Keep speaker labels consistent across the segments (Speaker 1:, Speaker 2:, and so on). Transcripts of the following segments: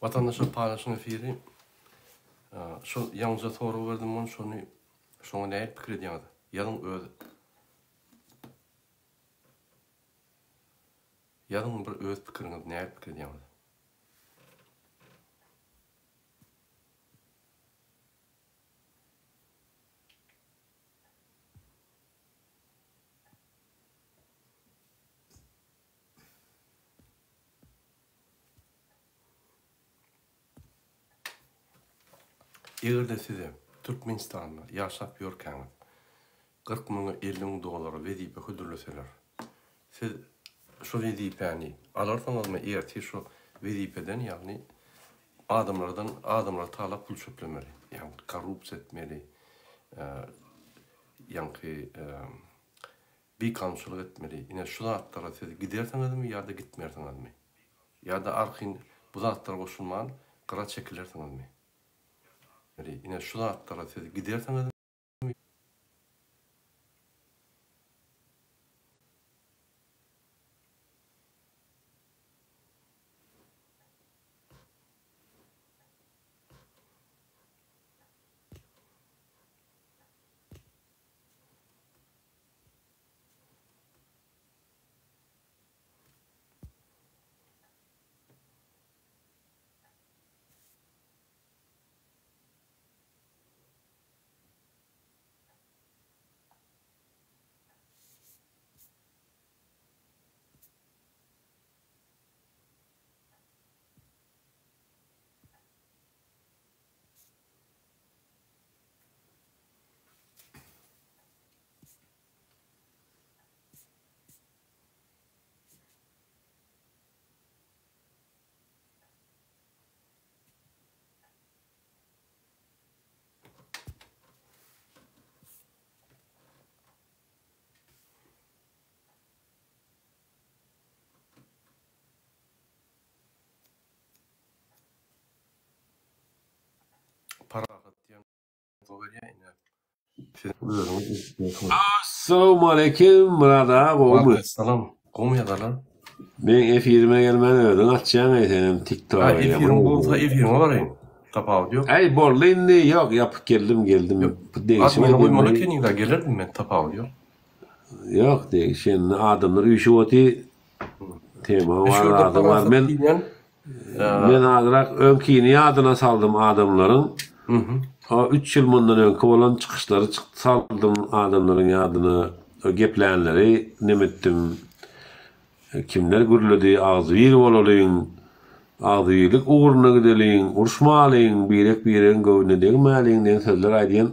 Speaker 1: Watandaşlar paýlaşyň efiri. Şol ýaňyja sorag berdim ony şony şoňa nähili pikir edýäňiz? Ýazyň öz Ýazyň bir öz pikiriňiz nähili pikir edýäňiz? Eger-de size Türkmenistanda ýaşap ýörkäňiz 40 müňe 50 müň dollara wezipe hödürleseler, siz şo wezipäni alarsyňyzmy ertir şo wezipeden ýagny adamlardan adamlary talap pul çöplemeli, ýagny korrupsiýa etmeli, ýaňky Bikanunçylyk etmeli. Ine şu zatlara siz gidersiňizmi ýa-da gitmersiňizmi? Ýa-da argyn bu zatlara goşulman gyra çekilersiňizmi? Ine şu zatlara siz gidersiňizmi? Parahat diýen
Speaker 2: Assalamualeýkum Myrat aga gowumy?
Speaker 1: Salam. Gowmy ýagdaýlar?
Speaker 2: Meň efirime gelmän özüň açýaň eý senem tiktoga.
Speaker 1: Ha efiriň bolsa efiriňe baraýyn. Tapawudy ýok.
Speaker 2: Äý boldy indi ýok ýapyk geldim geldim.
Speaker 1: Degişme Admini goýmaly ekeniňdä gelerdim men tapawudy ýok.
Speaker 2: Ýok degiş indi adamlar üýşüp otyr tema bar zadyň bar men Men azrak öňkini ýadyna saldym adamlaryň. O üç ýyl mundan öňki bolan çykyşlary saldym adamlaryň ýadyna. O geplänleri neme etdim. Kimler gürledi, agzybir bolalyň, agzybirlik ugruna gideliň, uruşmalyň, birek-biregiň göwnüne degmäliň diýen sözler aýdýan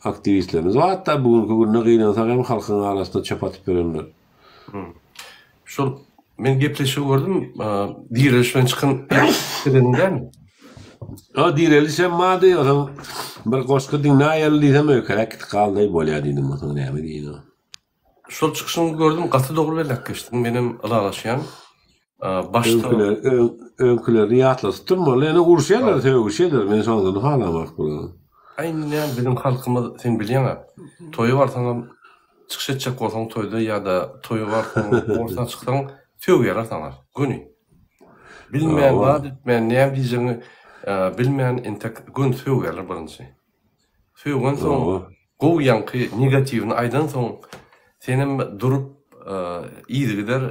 Speaker 2: aktiwistlerimiz bar. Hatda bu günki günde gynansak hem halkyň arasynda çöp atyp ýörenler.
Speaker 1: Şol men gepleşigi gördüm, direliş bilen çykan edeniň dälmi?
Speaker 2: O direliş hem bardy, onsoň bir goşgy diňläýeli diýsem öýkeläp gitip galdy, bolýa diýdim, onsoň näme diýeýin o.
Speaker 1: Şol çykyşyňy gördüm, gaty dogry belläp geçdiň, menem ylalaşýan.
Speaker 2: Başda Öňkülerini ýatladyp durmaly, ýöne uruşýarlar, sögüşýärler, men şondan halamok bulary.
Speaker 1: Aý indi näme biziň halkymyz sen bilýäň-ä, toýa barsaňam Çykyş etjek bolsaň toýda ýa-da toýa barsaň, orta çyksaň sögýärler saňa göni. Bilmän, zat etmän, näme diýjegiňi bilmän entek göni sögýärler birinji. Sögensoň, gowy ýaňky negatiwini aýdansoň, senem durup yzygider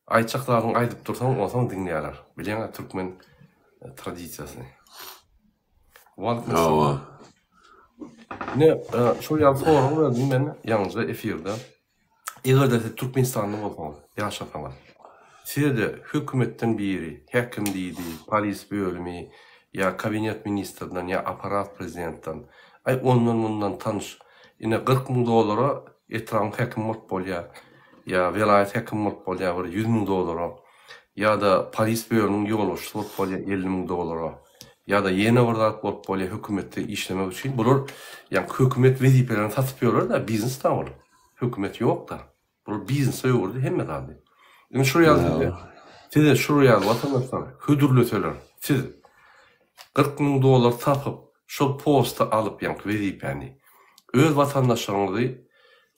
Speaker 1: aýtjak zadyňy aýdyp dursaň, onsoň diňleýärler. Bilýäň-ä türkmen tradisiýasyny.
Speaker 2: Hawa.
Speaker 1: Ine, şol ýaly sorag berdim men ýaňyja efirde. Eger-de siz Türkmenistanda bolsaňyz, ýaşasaňyz, size-de hökümetden biri, häkim diýdi, polis bölümi, ýa kabinet ministrden, ýa apparat prezidentden, aý ondan-mundan tanyş, ine 40 müň dollara etrabyň häkimi bolup bolýar, ýa welaýat häkimi bolup bolýar bir 100 müň dollara, ýa-da polis bölüminiň ýolbaşçysy bolup bolýar 50 müň dollara. Ýa-da ýene bir zat bolup bolýar hökümetde işlemek üçin bular ýaňky hökümet wezipelerini satyp ýörler-dä biznes-da ol. Hökümet ýok-da. Bular biznese öwürdi hemme zady. Indi şul ýaly size size şul ýaly watandaşlar hödürleseler siz 40 müň dollar tapyp şol posty alyp ýaňky wezipäni öz watandaşlaryňyzy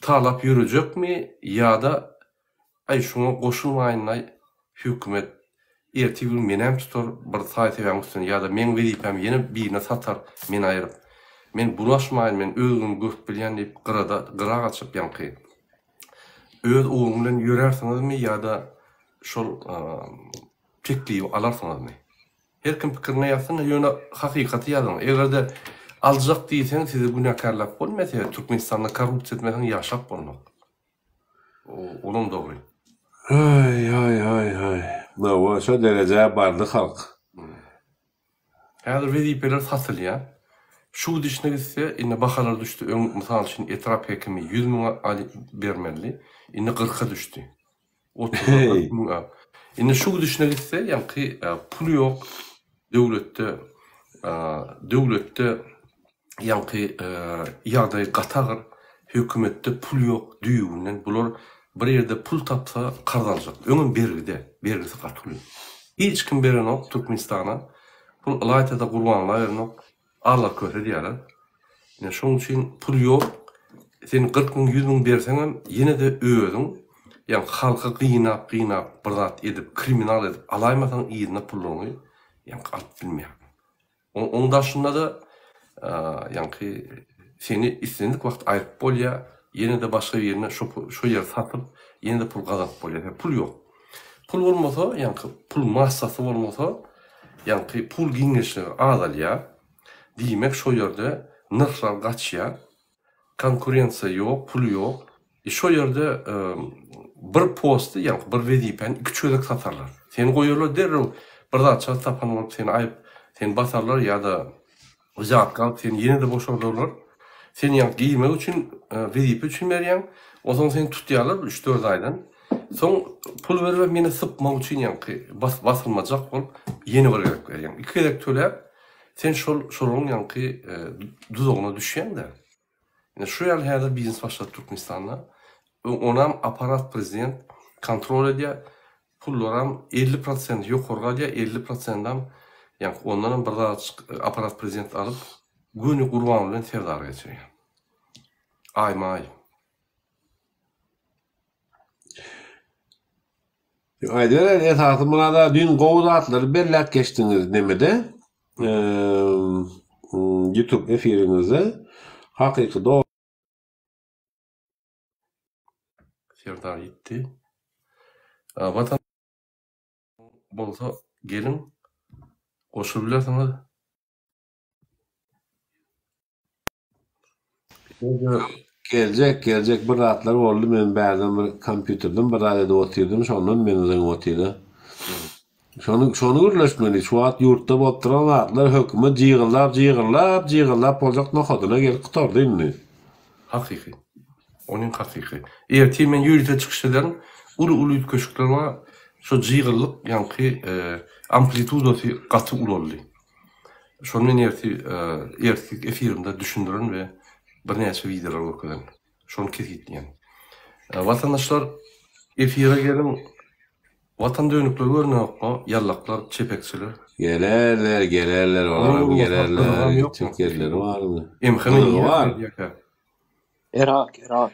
Speaker 1: talap ýörejekmi ýa-da aý şuňa goşulmaýynlaý hökümet. Ertir gün menem tutar bir saý-sebäbiň üstüne ýa-da meň wezipämi ýene birine satar, meni aýryp. Men bulaşmaýyn, men öz günümi görüp bilýän diýip gyrada, gyra gaçyp ýaňky öz ugruň bilen ýörärsiňizmi ýa-da şol teklibi alarsyňyzmy? Her kim pikirini ýazsyn, ýöne hakykaty ýazyň. Eger-de aljak diýseň sizi günäkärläp bolmaýar, sebäbi Türkmenistanda korrupsiýa etmeseň ýaşap bolmaz. Olam dogry.
Speaker 2: Aý aý aý aý. Hawa şo derejä bardy halk.
Speaker 1: Häzir wezipeler satylýar. Şu gidişine gitse indi bahalar düşdi öň mysal üçin etrap hekimi 100 müňe bermelidi indi kyrka düşdi. Otuza 40 müňe. Indi şu gidişine gitse ýaňky pul ýok döwletde döwletde ýaňky ýagdaý gaty agyr, hökümetde pul ýok düýbünden, bular bir ýerde pul tapsa karz aljak, öňem bergide, bergisi gaty uly. Hiç kim berenok Türkmenistana pul ylaýtada Gurbanguly berenok, Alla köse diýýärler. Ine şoň üçin pul ýok, sen 40 müň 100 müň berseňem ýene-de özüň ýaňky halky gynap gynap bir zat edip kriminal edip alaýmasaň yzyna pullaryňy ýaňky alyp bilmeýäň. Oň daşynda-da ýaňky seni islendik wagt aýryp bolýar, ýene-de başga birine şo şo ýeri satyp, ýene-de pul gazanyp bolýar. Sebäbi pul ýok. Pul bolmasa, ýaňky pul massasy bolmasa, ýaňky pul giňişligi azalýar. Diýmek, şo ýerde nyrhlar gaçýar. Konkurensiýa ýok, pul ýok. E şo ýerde bir posty, ýagny bir wezipäni iküç gezek satarlar. Seni goýarlar derrew bir zat çalt tapan bolup seni aýyp, seni basarlar ýa-da wzýatka alyp seni ýene-de boşadarlar. Sen ýagny girmek üçin wezipe üçin berýäň. Onsoň seni tutýarlar bir üç-dört aýdan. Soň pul beribem ýene sypmak üçin ýaňky basylmajak bolup ýene bir gezek berýäň. Iki gezek töläp sen şol şolaryň ýaňky duzagyna düşýäň-dä. Ine şu ýaly häzir biznes başlady Türkmenistanda. Onam aparat prezident kontrol edýär. Pullaram 50 prosent ýokary galýar, 50 prosendam ýaňky ondanam bir zatjyk aparat prezident alyp göni Gurbanguly bilen Serdara geçirýär. Aýma-aý.
Speaker 2: Aýdyberer esasy Murada düýn gowy zatlary belläp geçdiňiz nemede YouTube efiriňizde hakyky do.
Speaker 1: Serdar ýitdi. Watan bolsa geliň goşulyp bilersiňiz.
Speaker 2: Geljek geljek bir zatlar boldy men bärden bir kompýuterden bir zat edip otyrdym şondan meni zyňyp otyda. Şony şony gürleşmeli şu wagt ýurtda bolup duran zatlar hökümet jygyldap jygyldap jygyldap boljak nokadyna gelip gutardy indi.
Speaker 1: Hakyky. Onuň hakyky. Ertir men ýörite çykyş ederin. Uly uly üýtgeşikler bar. Şo jygyllyk ýaňky amplitudasy gaty ulaldy. Şony men ertir ertirki efirimde düşündirin we birnäçe wideolar görkezerin. Şony kesgitleýän. Watandaşlar efire geliň. Watan dönükleri görünenokma ýallaklar çepekçiler.
Speaker 2: Gelerler gelerler olaram gelerler gitjek ýerleri barmy.
Speaker 1: Gyzygy bar.
Speaker 3: Irak Irak.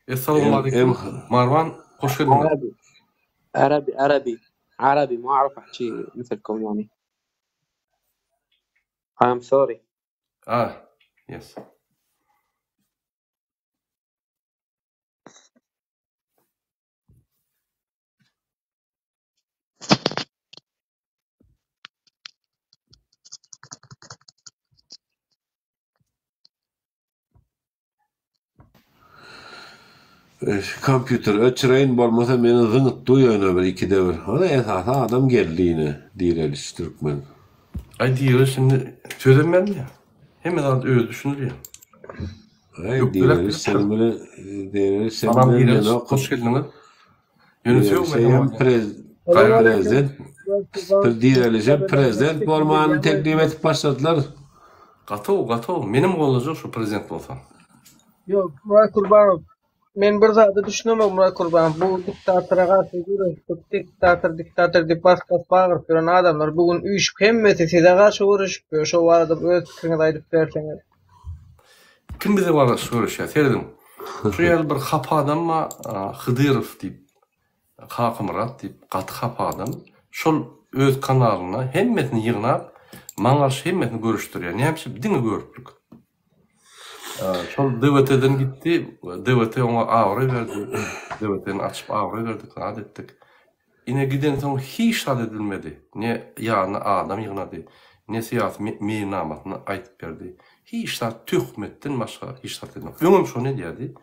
Speaker 1: Essalawmaleýkum Marwan hoş geldiňiz.
Speaker 3: Arabi Arabi Arabi Arabi ما اعرف احكي مثلكم يعني I'm sorry
Speaker 1: Ah yes.
Speaker 2: Kompýuter öçüreýin bolmasa meni zyňyp dur ýöne bir ikide bir. Hany esasy adam geldi ine Direliş Türkmen.
Speaker 1: Aý Direliş indi sözem bermeýär. Hemme zat özi düşündirýär.
Speaker 2: Aý Direliş seniň bilen Direliş seniň
Speaker 1: Salam
Speaker 2: bilen
Speaker 1: Direliş
Speaker 2: men
Speaker 1: hoş geldiňiz. Ýöne sögme
Speaker 2: Prezident Direlişe prezident bolmany teklip edip başladylar.
Speaker 1: Gatow gatow menem gollajak şu prezident bolsa.
Speaker 4: Ýok Myrat Kurbanow men bir zada düşünemok Myrat Kurbanow bu diktatora garşy göreşip diktator diktator diýip bas bas bagyryp ýören adamlar bu gün üýşüp hemmesi size garşy göreşip ýör şo barada öz pikiriňizi aýdyp berseňiz.
Speaker 1: Kim bize garşy göreşýär serediň şu ýaly bir hapa adam bar Hydyrow diýip Kakamyrat diýip gaty hapa adam. Şol öz kanalynda hemmesini ýygnap, maňa garşy hemmesini görüşdirýär. Näme üçin? Diňe görüplik. Şol DWT-den gitdi, DWT oňa abraý berdi. DWT-ni açyp abraý berdik, zat etdik. Ine gidensoň hiç zat edilmedi. Ne ýanyna adam ýygnady, ne syýasy meýilnamasyny aýdyp berdi. Hiç zat töhmetden başga hiç zat etmedi. Öňem şony edýärdi.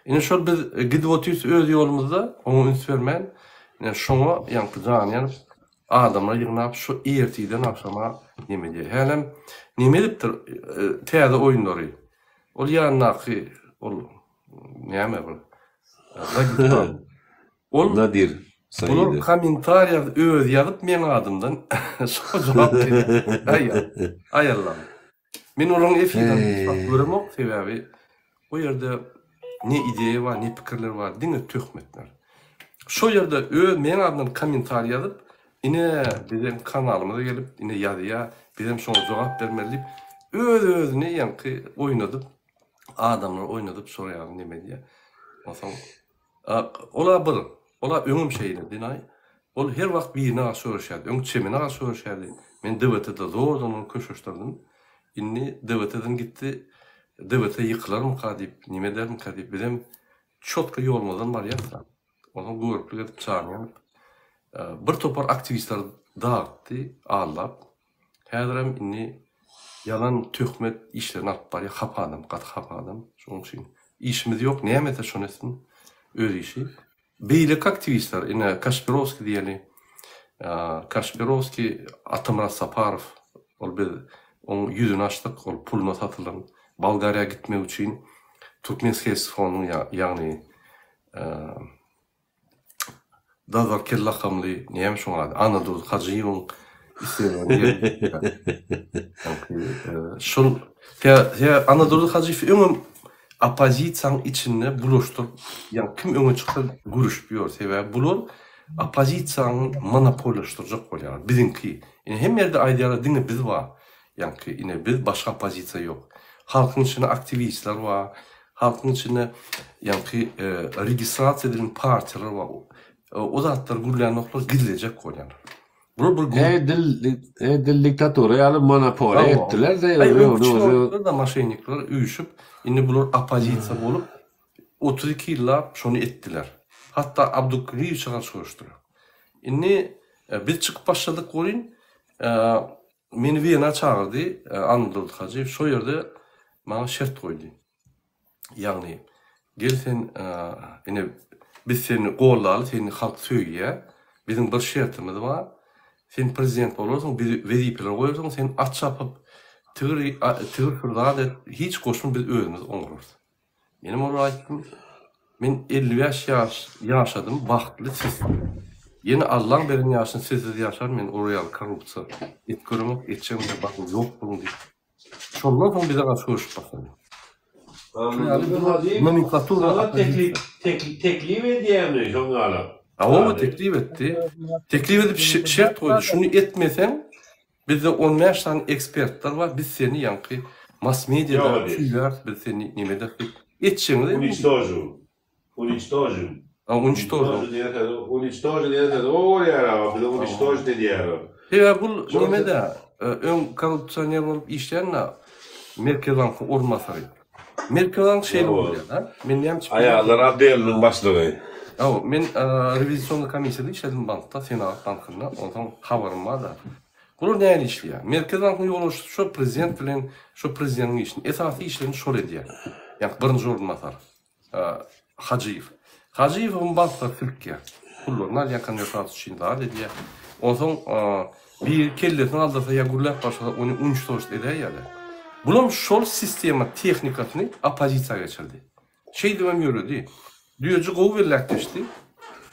Speaker 1: Ine şol biz gidip otyrys öz ýolumyzda, oňa üns bermän, ine şoňa ýaňky jany ýanyp, adamlar ýygnap şu ertirden agşama neme edýär. Hälem neme edipdir täze oýunlary. Ol ýanyndaky ol näme bir Dagestan. Ol
Speaker 2: Nadir
Speaker 1: bular
Speaker 2: Saidow.
Speaker 1: kommentariýa özi ýazyp meň adymdan şoňa jogap berýär. Aý aý Allam. Men olaryň efirlerini hiç wagt göremok sebäbi o ýerde ne ideýa bar ne pikirler bar diňe töhmetler. Şo ýerde öz meň adymdan kommentariý ýazyp ine bizem kanalymyza gelip ine ýazýa bizem şoňa jogap bermeli diýip öz özüni ýaňky oýnadyp adamlary oýnadyp şol ýaly neme edýär. Onsoň Ol-a bir, ol-a öňem şeýle, Dinaý. Ol her wagt birine garşy göreşýärdi. Öň Çemene garşy göreşýärdi. Men DWT-de zordan ony köşeşdirdim. Indi DWT-den gitdi. DWT ýykylarmyka diýip, neme edermika diýip, bizem çotga ýolumyzdan barýas-da. Onsoň göriplik edip jany ýanyp, bir topar aktiwistleri dagytdy, aldap. Häzirem indi ýalan töhmet işlerini alyp barýar hapa adam gaty hapa adam şonuň üçin işimiz ýok näme etse şony etsin öz işi beýleki aktiwistler ine Kaşpirowskiý diýeli Kaşpirowskiý Atamyrat Saparow ol biz oň ýüzüni açdyk ol puluna satylan Bolgariýa gitmek üçin Türkmenhezfonyň ýagny Dazar kel lakamly näme şoň ady Anadurdy Hajyýewiň islegini Şol tä Anadurdy Hajyýew öňem oppozisiýanyň içinde bulaşdyryp, ýagny kim öňe çyksa gürüşip ýör. Sebäbi bular oppozisiýany monopoliýaşdyrjak bolýarlar. Biziňki. Ine hemme ýerde aýdýarlar diňe biz bar. Ýaňky ine biz başga oppozisiýa ýok. Halkyň içinde aktiwistler bar. Halkyň içinde ýaňky registrasiýa edilen partiýalar bar. O zatlary gürlänoklar gizlejek bolýarlar. Bular bir
Speaker 2: grup. Edil edil diktatura ýaly monopoliýa etdiler-de.
Speaker 1: Aý öňki çinownikler-de moşennikler üýşüp indi bular oppozisiýa bolup 32 ýyllap şony etdiler. Hatda Abdukulyýewiçe garşy göreşdiler. Indi biz çykyp başladyk welin Meni Wena çagyrdy Annadurdy Hajyýew şo ýerde maňa şert goýdy. Ýagny, gel sen ine biz seni goldaly, seni halk söýýär. Biziň bir şertimiz bar. Sen prezident bolarsyň, bizi wezipelere goýarsyň, sen at çapyp, tigir tigir sür zat et, hiç goşun biz özümiz oňararys. Menem olara aýtdym, men 55 ýaş ýaşadym, bagtly siz. Ýene Allaň beren ýaşyny sizsiz ýaşaryn, men olar ýaly korrupsiýa et göremok, etjegem-de bakyň ýok boluň diýip. Şondan soň bize garşy göreşip başlady. Nomenklatura
Speaker 2: Saňa teklip teklip edýärmi şoň ýaly?
Speaker 1: Hawa, teklip etdi. Teklip edip şert goýdy, şuny etmeseň, Bizde on bäş sany ekspertler bar, biz seni ýaňky mass mediada çüýläris, biz seni neme ederis diýip, etjegiňizi ediň diýip.
Speaker 2: Uniçtožu. Uniçtožu.
Speaker 1: A, uniçtožu.
Speaker 2: Uniçtožu diýen sözi, uniçtožu diýen sözi gowy görýär aga, bizi uniçtožit edýär ol.
Speaker 1: Sebäbi bul neme-dä, öň korrupsioner bolup işlän-de Merkezi bankyň orunbasary. Merkezi bank şeýle bolýar-da. Men näme üçin
Speaker 2: Aýallar otdeliniň başlygy.
Speaker 1: Hawa, men rewizisionnyý komissiýada işledim bankda, Senagat bankynda, onsoň habarym bar-da. Bular nähili işleýär? Merkezi bankyň ýolbaşçysy şo prezident bilen şo prezidentiň işini, esasy işlerini şol edýär. Ýagny birinji orunbasar. Hajyýew. Hajyýewiň banklar silkýär. Pullaryny alýar, konwertasiýa üçin zat edýär. Onsoň biri kellesini galdyrsa ýa gürläp başlasa ony unçtožit edäýýärler. Bulam şol sistema tehnikasyny oppozisiýa geçirdi. Şeýdibem ýöredi. Düýeji gowy belläp geçdi.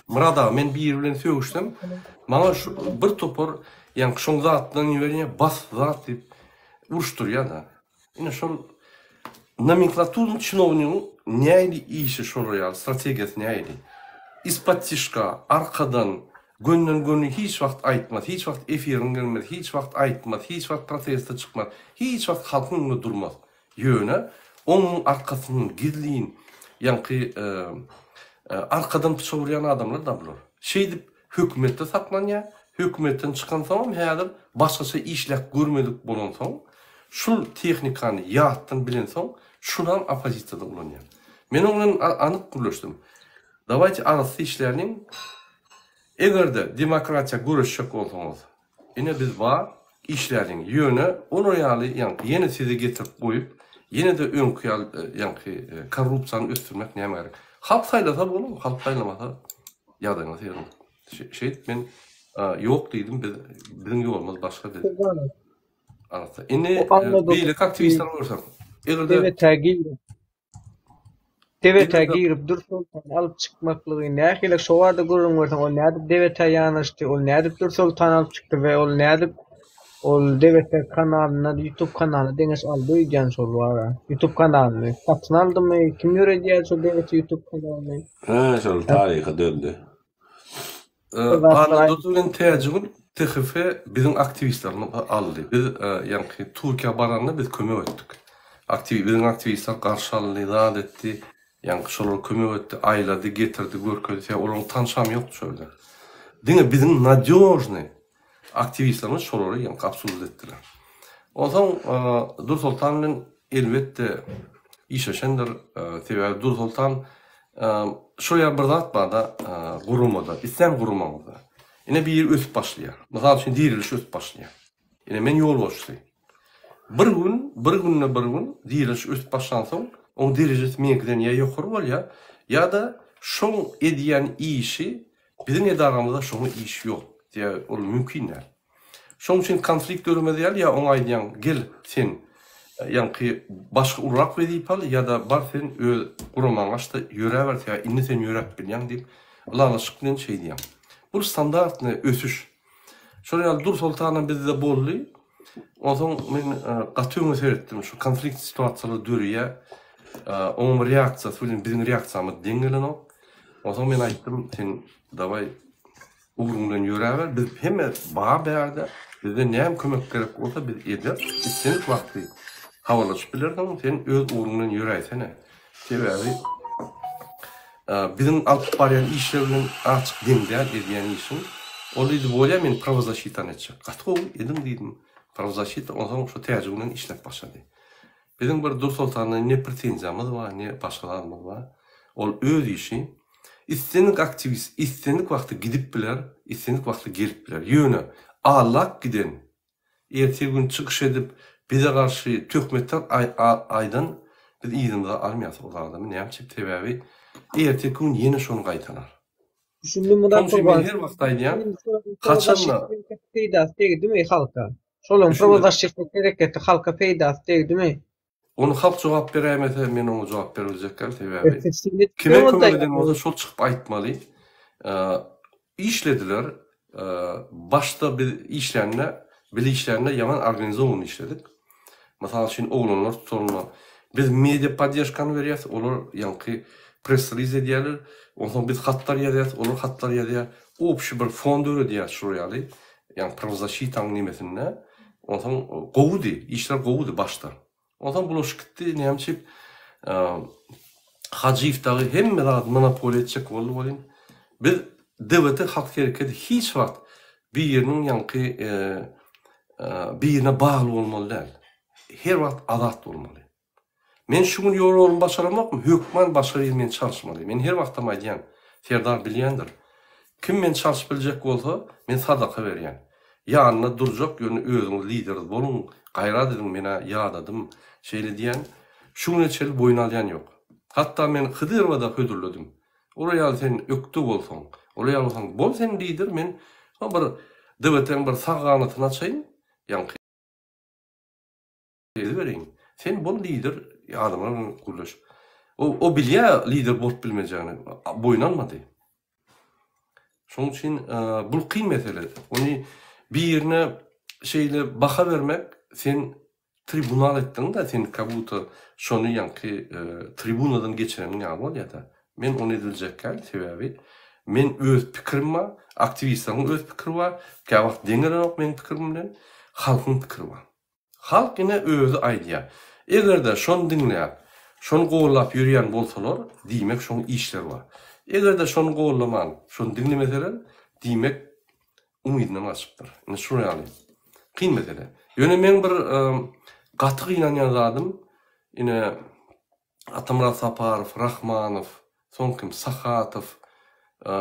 Speaker 1: Myrat aga men biri bilen sögüşsem maňa şu bir topar ýaňky şoň zatdan iberýär bas zat diýip uruşdyrýar-da. Ine şol nomenklaturny çinownigiň nähili işi şolar ýaly strategiýasy nähili? Ispod-tişka, arkadan, gönden-göni hiç wagt aýtmaz, hiç wagt efiriň gelmez, hiç wagt aýtmaz, hiç wagt proteste çykmaz, hiç wagt halkyň öňünde durmaz. Ýöne onuň arkasyndan gizlin ýaňky arkadan pyçak urýan adamlar-da bular. Şeýdip hökümetde saklanýar, Hökümetden çykansoňam häzir başgaça işläp görmedik bolansoň, şul tehnikany ýatdan bilensoň, şunam oppozisiýada ulanýar. Men oň bilen anyk gürleşdim. Dawayte arassa işläliň. Eger-de demokratiýa göreşjek bolsaňyz, ine biz bar, işläliň. Ýöne olar ýaly ýaňky ýene sizi getirip goýup, ýene-de öňki ýaly ýaňky korrupsiýany ösdürmek nämä gerek? Halk saýlasa bolar, halk saýlamasa ýagdaýyňa serediň. Şeýdip men ýok diýdim, biz biziň ýolumyz başga biz. Arassa. Indi beýleki aktiwistleri görseň, eger-de
Speaker 4: Debete girip Debete girip Dürsoltany alyp çykmaklygy nähili şo barada gürrüň berseň, ol nädip Debete ýanaşdy, ol nädip Dürsoltany alyp çykdy we ol nädip ol Debete kanalyna, YouTube kanalyna deňeç aldy öýdýän şol bara. YouTube kanalyny satyn aldymy, kim ýöredýär şol Debete YouTube kanalyny?
Speaker 2: Hä, şol taryha döndi.
Speaker 1: Annadurdy bilen Täjigül THF biziň aktiwistlerimizi aldy. Biz ýaňky Türkiýä baranda biz kömek etdik. Aktiw biziň aktiwistler garşy aldy, zat etdi. Ýaňky şolara kömek etdi, aýlady, getirdi, görkezdi. Sebäbi olaryň tanşam ýokdy şo ýerde. Diňe biziň nadýožnyý aktiwistlerimiz şolary ýaňky obslužit etdiler. Onsoň Dursoltan bilen elbetde işleşendir. Sebäbi Dursoltan Şo ýaly bir zat barda guramada, islän guramaňyzda. Ine biri ösüp başlaýar. Mysal üçin diriliş ösüp başlaýar. Ine men ýolbaşçysy. Bir gün, bir günde bir gün diriliş ösüp başlansoň, oň derejesi meňkiden ýa ýokary bolýar, ýa-da şoň edýän işi biziň edaramyzda şoňa iş ýok. Diýýär, ol mümkin däl. Şoň üçin konflikt döremez ýaly ýa oňa aýdýaň, gel sen ýaňky başga ulurak wezipe al ýa-da bar sen öz guramaňy aç-da ýöräber ýa indi sen ýöräp bilýäň diýip ylalaşyk bilen şeýdýäň. Bu standartnyý ösüş. Şol ýaly Dursoltanam bizde boldy. Onsoň men gaty öňe seretdim şu konflikt situasiýalar döreýär. Oň reaksiýasy bilen biziň reaksiýamyz deň gelenok. Onsoň men aýtdym sen dawaý Ugruň bilen ýöräber, biz hemme bar bärde, bizden näme kömek gerek bolsa biz ederis, islendik wagty habarlaşyp bilersiň, sen öz ugruň bilen ýöräýsene. Sebäbi biziň alyp barýan işler bilen azjyk deň däl edýän işiň. Ol diýdi, bolýa men prawozasitany etjek. Gaty gowy, ediň diýdim. Prawozasita onsoň şo täjik bilen işläp başlady. Biziň bir Dursoltanda ne pretenziýamyz bar, ne başga zadymyz bar. Ol öz işi. Islendik aktiwist islendik wagty gidip biler, islendik wagty gelip biler. Ýöne allap giden, ertir gün çykyş edip bize garşy töhmetler aýdan biz yzymyza almaýas ol adamy. Näme üçin? Sebäbi ertirki gün ýene şony gaýtalar.
Speaker 4: Düşündim Myrat
Speaker 1: Şonuň üçin men
Speaker 4: Gurban.
Speaker 1: her wagt aýdýan, haçanda
Speaker 4: Peýdasy degdimi halka? Şolaryň prowazaşitnik hereketi halka peýdasy degdimi?
Speaker 1: Ony halk jogap beräýmese men oňa jogap beribiljek däl sebäbi kime kömek eden bolsa şol çykyp aýtmaly. Işlediler. Başda biz işlände bile işlände ýaman organizowany işledik. Mysal üçin oglanlar tutalynda biz media poddežkany berýäs olar ýaňky press release edýärler. Onsoň biz hatlar ýazýas olar hatlar ýazýar. Obşi bir fon döredýäs şular ýaly ýaňky prawozasşitaň nemesinde. Onsoň gowudy, işler gowudy başda. Onsoň bulaşyp gitdi, näme üçin Hajyýew dagy hemme zady monopoliýa etjek boldy welin, biz DWT halk hereketi hiç wagt biriniň ýaňky birine bagly bolmaly däl. Her wagt azat bolmaly. Men şu gün ýol başaramokmy, hökman başga biri meni çalyşmaly. Men her wagtam aýdýan, Serdar bilýändir. Kim meni çalyşyp biljek bolsa, men sadaka berýän. Ýanynda durjak, ýöne özüňiz lideriz boluň, gaýrat ediň, men-ä ýadadym, şeýle diýýän. Şu güne çenli boýun alýan ýok. Hatda men Hydyrowa-da hödürledim. Olar ýaly sen ökde bolsaň, olar ýaly bolsaň, bol sen lider, men bir DWT-niň bir sag ganatyny açaýyn, ýaňky. Ediberiň. Sen bol lider, adamlar bilen gürleş. O, o bilýär lider bolup bilmejegini, boýun almady. Şonuň üçin bul kyn mesele. Ony birine şeýle baha bermek, sen tribunal etdiň-de, sen как будто şony ýaňky tribunadan geçireniň ýaly bolýar-da. Men ony ediljek däl, sebäbi men öz pikirim bar, aktiwistleriň öz pikiri bar, käwagt deň gelenok meniň pikirim bilen, halkyň pikiri bar. Halk ine özi aýdýar. Eger-de şony diňläp, şony gollap ýörýän bolsalar, diýmek şoň işleri bar. Eger-de şony gollaman, şony diňlemeseler, diýmek Umydyndan gaçypdyr. Indi şular ýaly. Kyn mesele. Ýöne meň bir gaty gynanýan zadym, ine Atamyrat Saparow, Rahmanow, soň kim, Sahatow,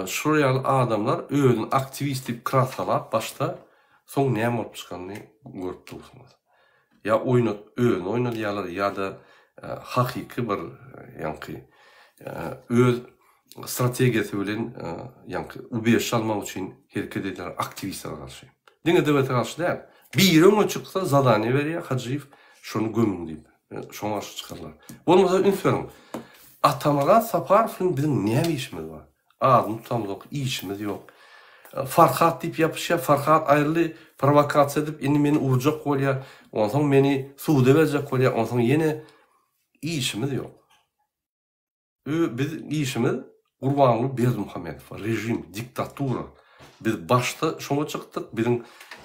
Speaker 1: şular ýaly adamlar özüni aktiwist diýip kraskalap başda, soň näme bolup çykanyny görüp dursuňyz. Ýa oýnat, özüni oýnadýarlar ýa-da hakyky bir ýaňky öz strategiýasy bilen ýaňky ubežişe almak üçin hereket edýän aktiwistlere garşy. Diňe DWT garşy däl. Biri öňe çyksa zadaniýe berýär Hajyýew şony gömüň diýip. Şoňa garşy çykarlar. Bolmasa üns beriň. Atamyrat Saparow bilen biziň näme işimiz bar? Adyny tutamzok, işimiz ýok. Farhat diýip ýapyşýar, Farhat aýryldy, prowokasiýa edip indi meni urjak bolýar, onsoň meni suda berjek bolýar, onsoň ýene işimiz ýok. Ö biz işimiz Gurbanguly Berdimuhamedow, režim, diktatura. Biz başda şoňa çykdyk, biziň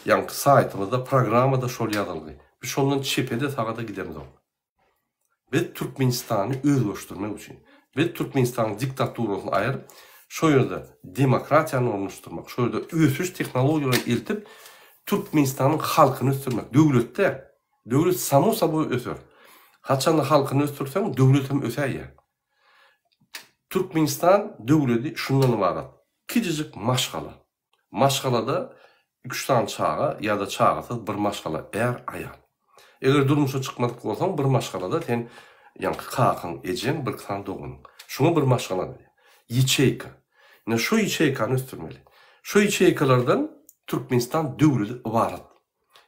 Speaker 1: ýaňky saýtymyzda, programmada şol ýazylgy. Biz şondan çepe-de, saga-da gidemzok. Biz Türkmenistany özgerşdirmek üçin, biz Türkmenistanyň diktaturasyny aýyryp, şo ýerde demokratiýany ornaşdyrmak, şo ýerde ösüş tehnologiýalaryny eltip, Türkmenistanyň halkyny ösdürmek, döwlet däl. Döwlet samo soboý öser. Haçanda halkyny ösdürseň, döwlet hem ösäýýär. Türkmenistan döwledi şundan ybarat. Kiçijik maşgala. Maşgalada iki-üç sany çaga ýa-da çagasyz bir maşgala, är, aýal. Eger durmuşa çykmadyk bolsaň, bir maşgalada sen ýaňky kakaň, ejeň, birki sany doganyň. Şuňa bir maşgala diýýär. Ýaçeýka. Ine şu ýaçeýkany ösdürmeli. Şu ýaçeýkalardan Türkmenistan döwledi ybarat.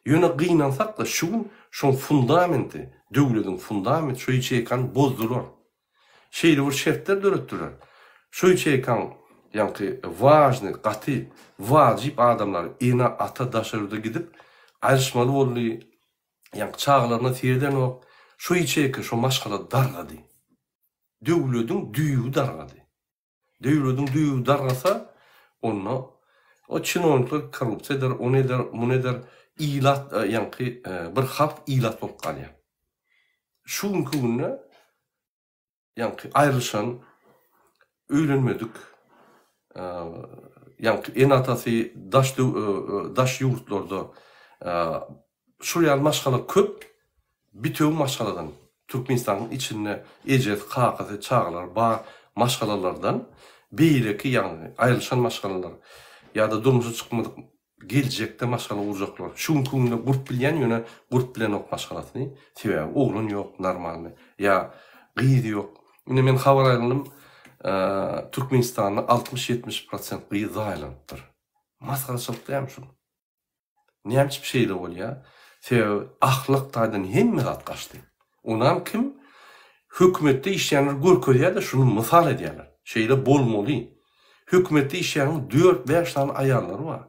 Speaker 1: Ýöne gynansak-da şu gün şoň fundamenti, döwlediň fundamenti şu ýaçeýkany bozdular. Şeýle bir şertler döretdiler. Şu ýaçeýkaň ýaňky wažnyý, gaty wajyp adamlary, ene, ata daşary ýurda gidip aýryşmaly boldy, ýaňky çagalaryna seredenok. Şu ýaçeýka, şo maşgala dargady. Döwlediň düýbi dargady. Döwlediň düýbi dargasa, onda o çinownikler korrupsiýa eder, ony eder, muny eder, ilat, ýaňky bir halk ilat bolup galýar. Şu günki günde ýaňky aýrylyşan, öýlenmedik, ýaňky ene-atasy daş daş ýurtlarda Şul ýaly maşgala köp bitewi maşgaladan Türkmenistanyň içinde ejesi kakasy çagalary bar maşgalalardan beýleki ýagny aýrylyşan maşgalalar ýada durmuşa çykmadyk geljekde maşgala gurjaklar şu günki günde gurup bilýän ýöne gurup bilenok maşgalasyny sebäbi oglan ýok normalny ýa gyz ýok indi men habar aýlandym Türkmenistanda 60 70 prosent gyz zaýalanypdyr masgaraçylyk dämi şu Näme üçin şeýle bolýar? Sebäbi ahlak taýdan hemme zat gaçdy. Onam kim? Hökümetde işleýänler görkezýär-de şuny mysal edýärler. Şeýle bolmaly. Hökümetde işleýäniň dört-bäş sany aýallary bar.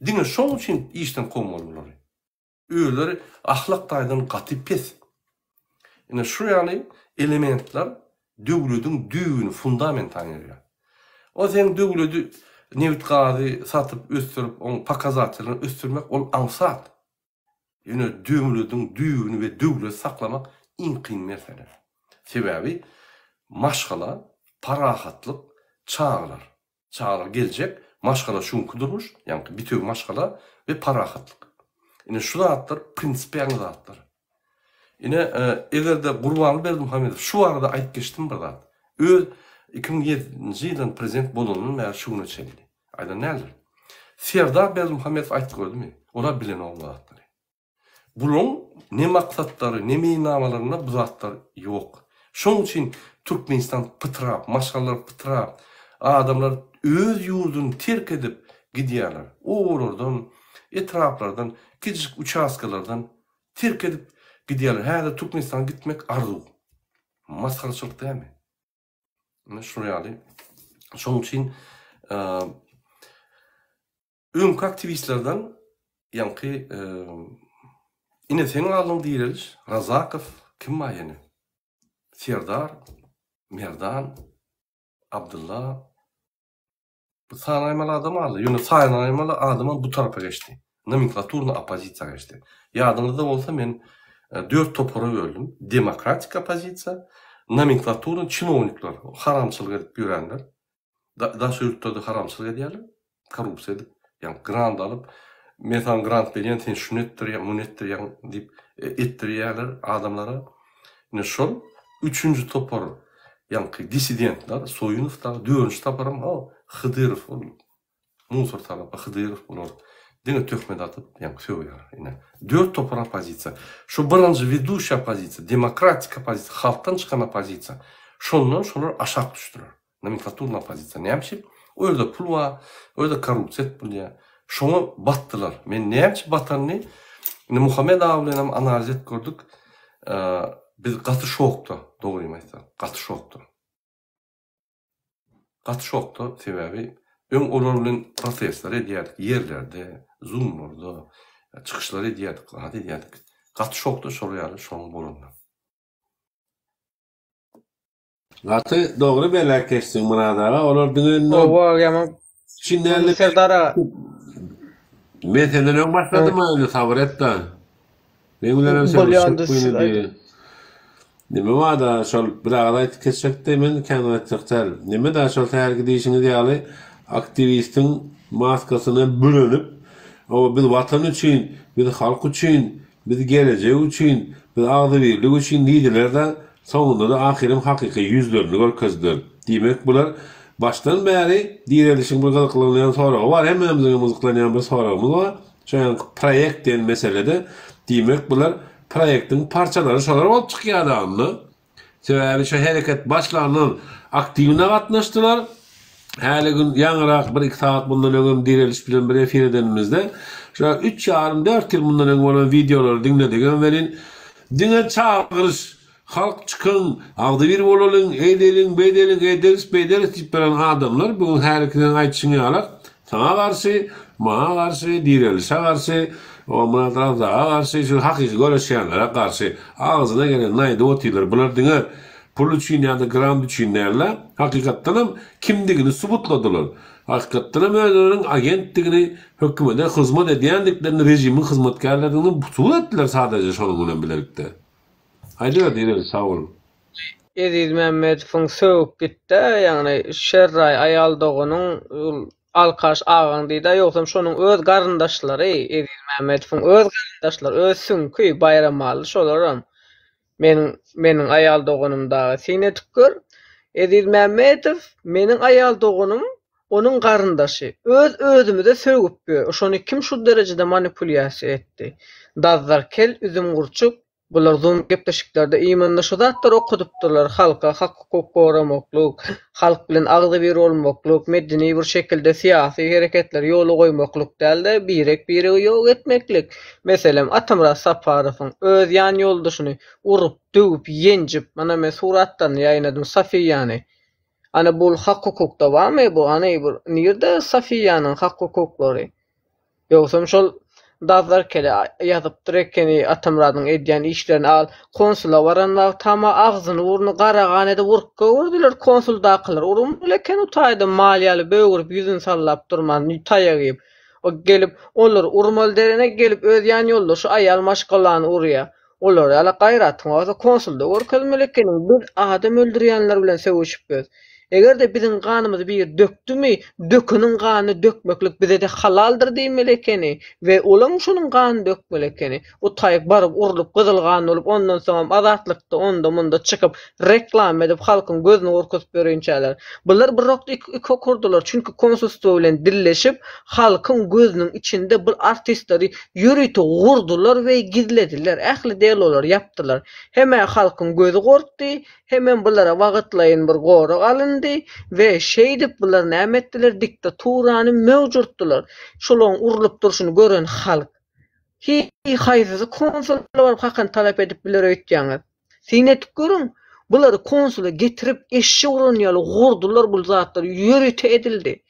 Speaker 1: Diňe şoň üçin işden kowmaly bulary. Özleri ahlak taýdan gaty pes. Ine şu ýaly elementler döwlediň düýbüni, fundamenti aýyrýar. O seň döwledi nebit-gazy satyp ösdürip, oň pokazatellerini ösdürmek ol aňsat. Ýöne döwlediň düýbüni we döwleti saklamak iň kyn mesele. Sebäbi maşgala, parahatlyk, çagalar. Çagalar geljek, maşgala şu günki durmuş, ýaňky bitewi maşgala we parahatlyk. Ine şu zatlar prinsipialnyý zatlar. Ine eger-de Gurbanguly Berdimuhamedow şu barada aýdyp geçdim bir zat. Öz 2007-nji ýyldan prezident bolanyndan bäri şu güne çenli. Aýdan däldir. Serdar Berdimuhamedow aýtdy gördümi? Olar bilenok bu zatlary. Bulaň ne maksatlary, ne meýilnamalarynda bu zatlar ýok. Şoň üçin Türkmenistan pytrap, maşgalalar pytrap, adamlar öz ýurduny terk edip gidýärler. Obalardan, etraplardan, kiçijik uçastkalardan terk edip gidýärler. Häzir Türkmenistana gitmek arzuw. Masgaraçylyk dälmi? Ine şular ýaly. Şoň üçin Öňki aktiwistlerden ýaňky ine sen galdyň direliş Razakow kim bar ýene Serdar Merdan Abdylla bu sanaýmaly adam galdy ýöne sanaýmaly adamam bu tarapa geçdi nomenklaturny oppozisiýa geçdi ýadyňyzda bolsa men dört topara böldüm demokratik oppozisiýa nomenklaturny çinownikler haramçylyk edip ýörenler Daşary ýurtlarda haramçylyk edýärler, korrupsiýa edip. Ýagny grant alyp, men saňa grant berýän, sen şuny etdirýäň, muny etdirýäň diýip etdirýärler adamlara. Ine şol üçünji topar ýaňky dissidentler, Soýunow dagy, dördünji toparam o Hydyrow ol musor talapa Hydyrow bular diňe töhmet atyp ýaňky sögýärler. Ine dört topar oppozisiýa. Şu birinji weduşiý oppozisiýa, demokratik oppozisiýa, halkdan çykan oppozisiýa. Şondan şolar aşak düşdüler. Nomenklaturny oppozisiýa näme üçin? O ýerde pul bar, o ýerde korrupsiýa edip bolýar. Şoňa batdylar. Men näme üçin batanyny indi Muhammet aga bilen hem analiz edip gördük. Biz gaty şokda, dogrymy aýtsam, gaty şokda. Gaty şokda, sebäbi öň olar bilen protestler edýärdik ýerlerde, zoomlarda çykyşlar edýärdik, zat edýärdik. Gaty şokda şol ýaly şoň bolanyna.
Speaker 2: Gaty dogry belläp geçdiň Myrat aga, olar diňe indi
Speaker 4: Owa ýaman
Speaker 2: üçin dälde
Speaker 4: Serdar aga.
Speaker 2: Men senden öň başladym indi sabyr et-de. Meň bilenem sen
Speaker 4: Bolýa onda
Speaker 2: şyk
Speaker 4: siz
Speaker 2: güni
Speaker 4: aýdyň.
Speaker 2: diý. Neme bar-da şol bir agyz aýdyp geçjekdi men kän aýtjak däl. Neme-da şol hälki diýşiňiz ýaly aktiwistiň maskasyna bürenip, oba biz watan üçin, biz halk üçin, Biz gelejek üçin, biz agzybirlik üçin diýdiler-de, soňunda-da ahyrym hakyky ýüzlerini görkezdiler. Diýmek, bular başdan bäri direlişiň bir gyzyklanýan soragy bar, hemmämiziň hem gyzyklanýan bir soragymyz bar, şo ýaňky proýekt diýen meselede, diýmek, bular proýektiň parçalary şolar bolup çykýar-da onda. Sebäbi şu hereket başlandan aktiwna gatnaşdylar. Häli gün ýaňyrak bir-iki sagat mundan öňem Direliş bilen bir efir edenimizde şu üç ýarym dört ýyl mundan öň bolan wideolary diňledigem welin diňe çagyryş halk çykyň agzybir bolalyň eýdeliň beýdeliň eýderis beýderis diýip beren adamlar bu gün häliki seň aýdyşyň ýalak Saňa garşy, maňa garşy, direlişe garşy, o Myrat Razzaga garşy, şu hakyky göreşýänlere garşy agzyna gelenini aýdyp otyrlar. Bular diňe pul üçin ýa-da grant üçin däl-de, hakykatdanam kimdigini subutladylar. Hakykatdanam özleriniň agentdigini, hökümete hyzmat edýändiklerini, režimiň hyzmatkärlerdigini subut etdiler sadaja şonuň bilen bilelikde. Aýdyber Direliş sag bol.
Speaker 4: Eziz Mämmedowyň sögüp gitdä ýagny Şerraý aýal doganyň ol alkaş agaň diýdä ýogsam şonuň öz garyndaşlary Eziz Mämmedowyň öz garyndaşlary öz süňki Baýramaly şolaram meniň meniň aýal doganym dagy syn edip gör Eziz Mämmedow meniň aýal doganym onuň garyndaşy öz özümize sögüp ýör şony kim şu derejede manipulýasiýa etdi Dazzar kel üzümgurçuk Bular zoom gepleşiklerde imенно şu zatlary okadypdyrlar, halka hak-hukuk goramaklyk, halk bilen agzybir bolmaklyk, medeni bir şekilde syýasy hereketleri ýola goýmaklyk däl-de, birek-biregi ýok etmeklik. Meselem, Atamyrat Saparowyň öz ýan ýoldaşyny urup, döwüp, ýenjip, mana men suratlaryny ýaýynadym, Sofiýany. Ana bul hak-hukukda barmy bu? Hany bu nirde Sofiýanyň hak-hukuklary? Ýogsam şol Dazzar kele ýazypdyr ekeni Atamyradyň edýän işlerini al konsula baran wagtama agzyny burny gara gan edip urup göwürdiler konsuldakylar urunmaly eken u taýda mal ýaly bögürip ýüzüni sallap durman taýak iýip o gelip olary urmaly derene gelip öz ýan ýoldaşy aýal maşgalany urýa olar ýaly gaýratyň bolsa konsulda görkezmeli ekeniň biz adam öldürýänler bilen söweşip ýös Eger-de biziň ganymyzy biri dökdümi, dökeniň ganyny dökmeklik bize-de halaldyr diýmeli ekeni we olam şonuň ganyny dökmeli ekeni. Bu taýyk baryp urlup gyzyl gan bolup ondan soňam azatlykda onda-munda çykyp reklama edip halkyň gözüni gorkuzyp ýörinçäler. Bular bir okda iki ok urdular çünki konsulstwo bilen dilleşip halkyň gözüniň içinde bul artistleri ýörite gurdular we gizlediler ähli delolary ýapdylar. Hem-ä halkyň gözi gorkdy Hemem bulara wagytlaýyn bir gorag alyndy we şeýdip bular näme etdiler diktaturany möwjurtdylar. Şolaň urlup durşuny gören halk hiý haýsysy konsula baryp hakyny talap edip biler öýtýäňiz. Syn edip görüň bulary konsula getirip eşşek uran ýaly gurdular bul zatlar ýörite edildi.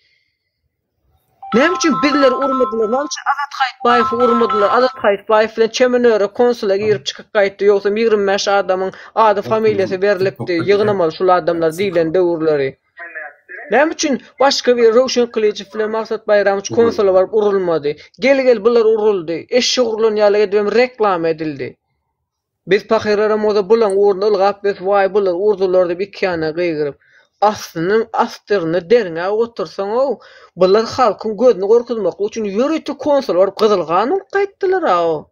Speaker 4: Näme üçin bizleri urmadylar? Näme üçin Azat Haýytbaýewi urmadylar? Azat Haýytbaýew bilen Çemen öre konsula girip çykyp gaýtdy. Ýogsam 25 adamyň ady familiýasy berlipdi. Ýygnamaly şul adamlar diýlen döwürleri. Näme üçin başga bir Röwşen Gylyjow bilen Maksat Baýramowiç konsula baryp urulmady? Gel-gel bular uruldy. Eşek urlan ýaly edibem reklama edildi. Biz pahyrlaram bolsa bulaň ugrunda ylgap biz waý bular urdular diýip ikiýana gygyryp. Aslyny astyryny derňäp otursaň-ow, bular halkyň gözüni gorkuzmaklyk üçin ýörite konsul baryp gyzyl gan bolup gaýtdylar-ow.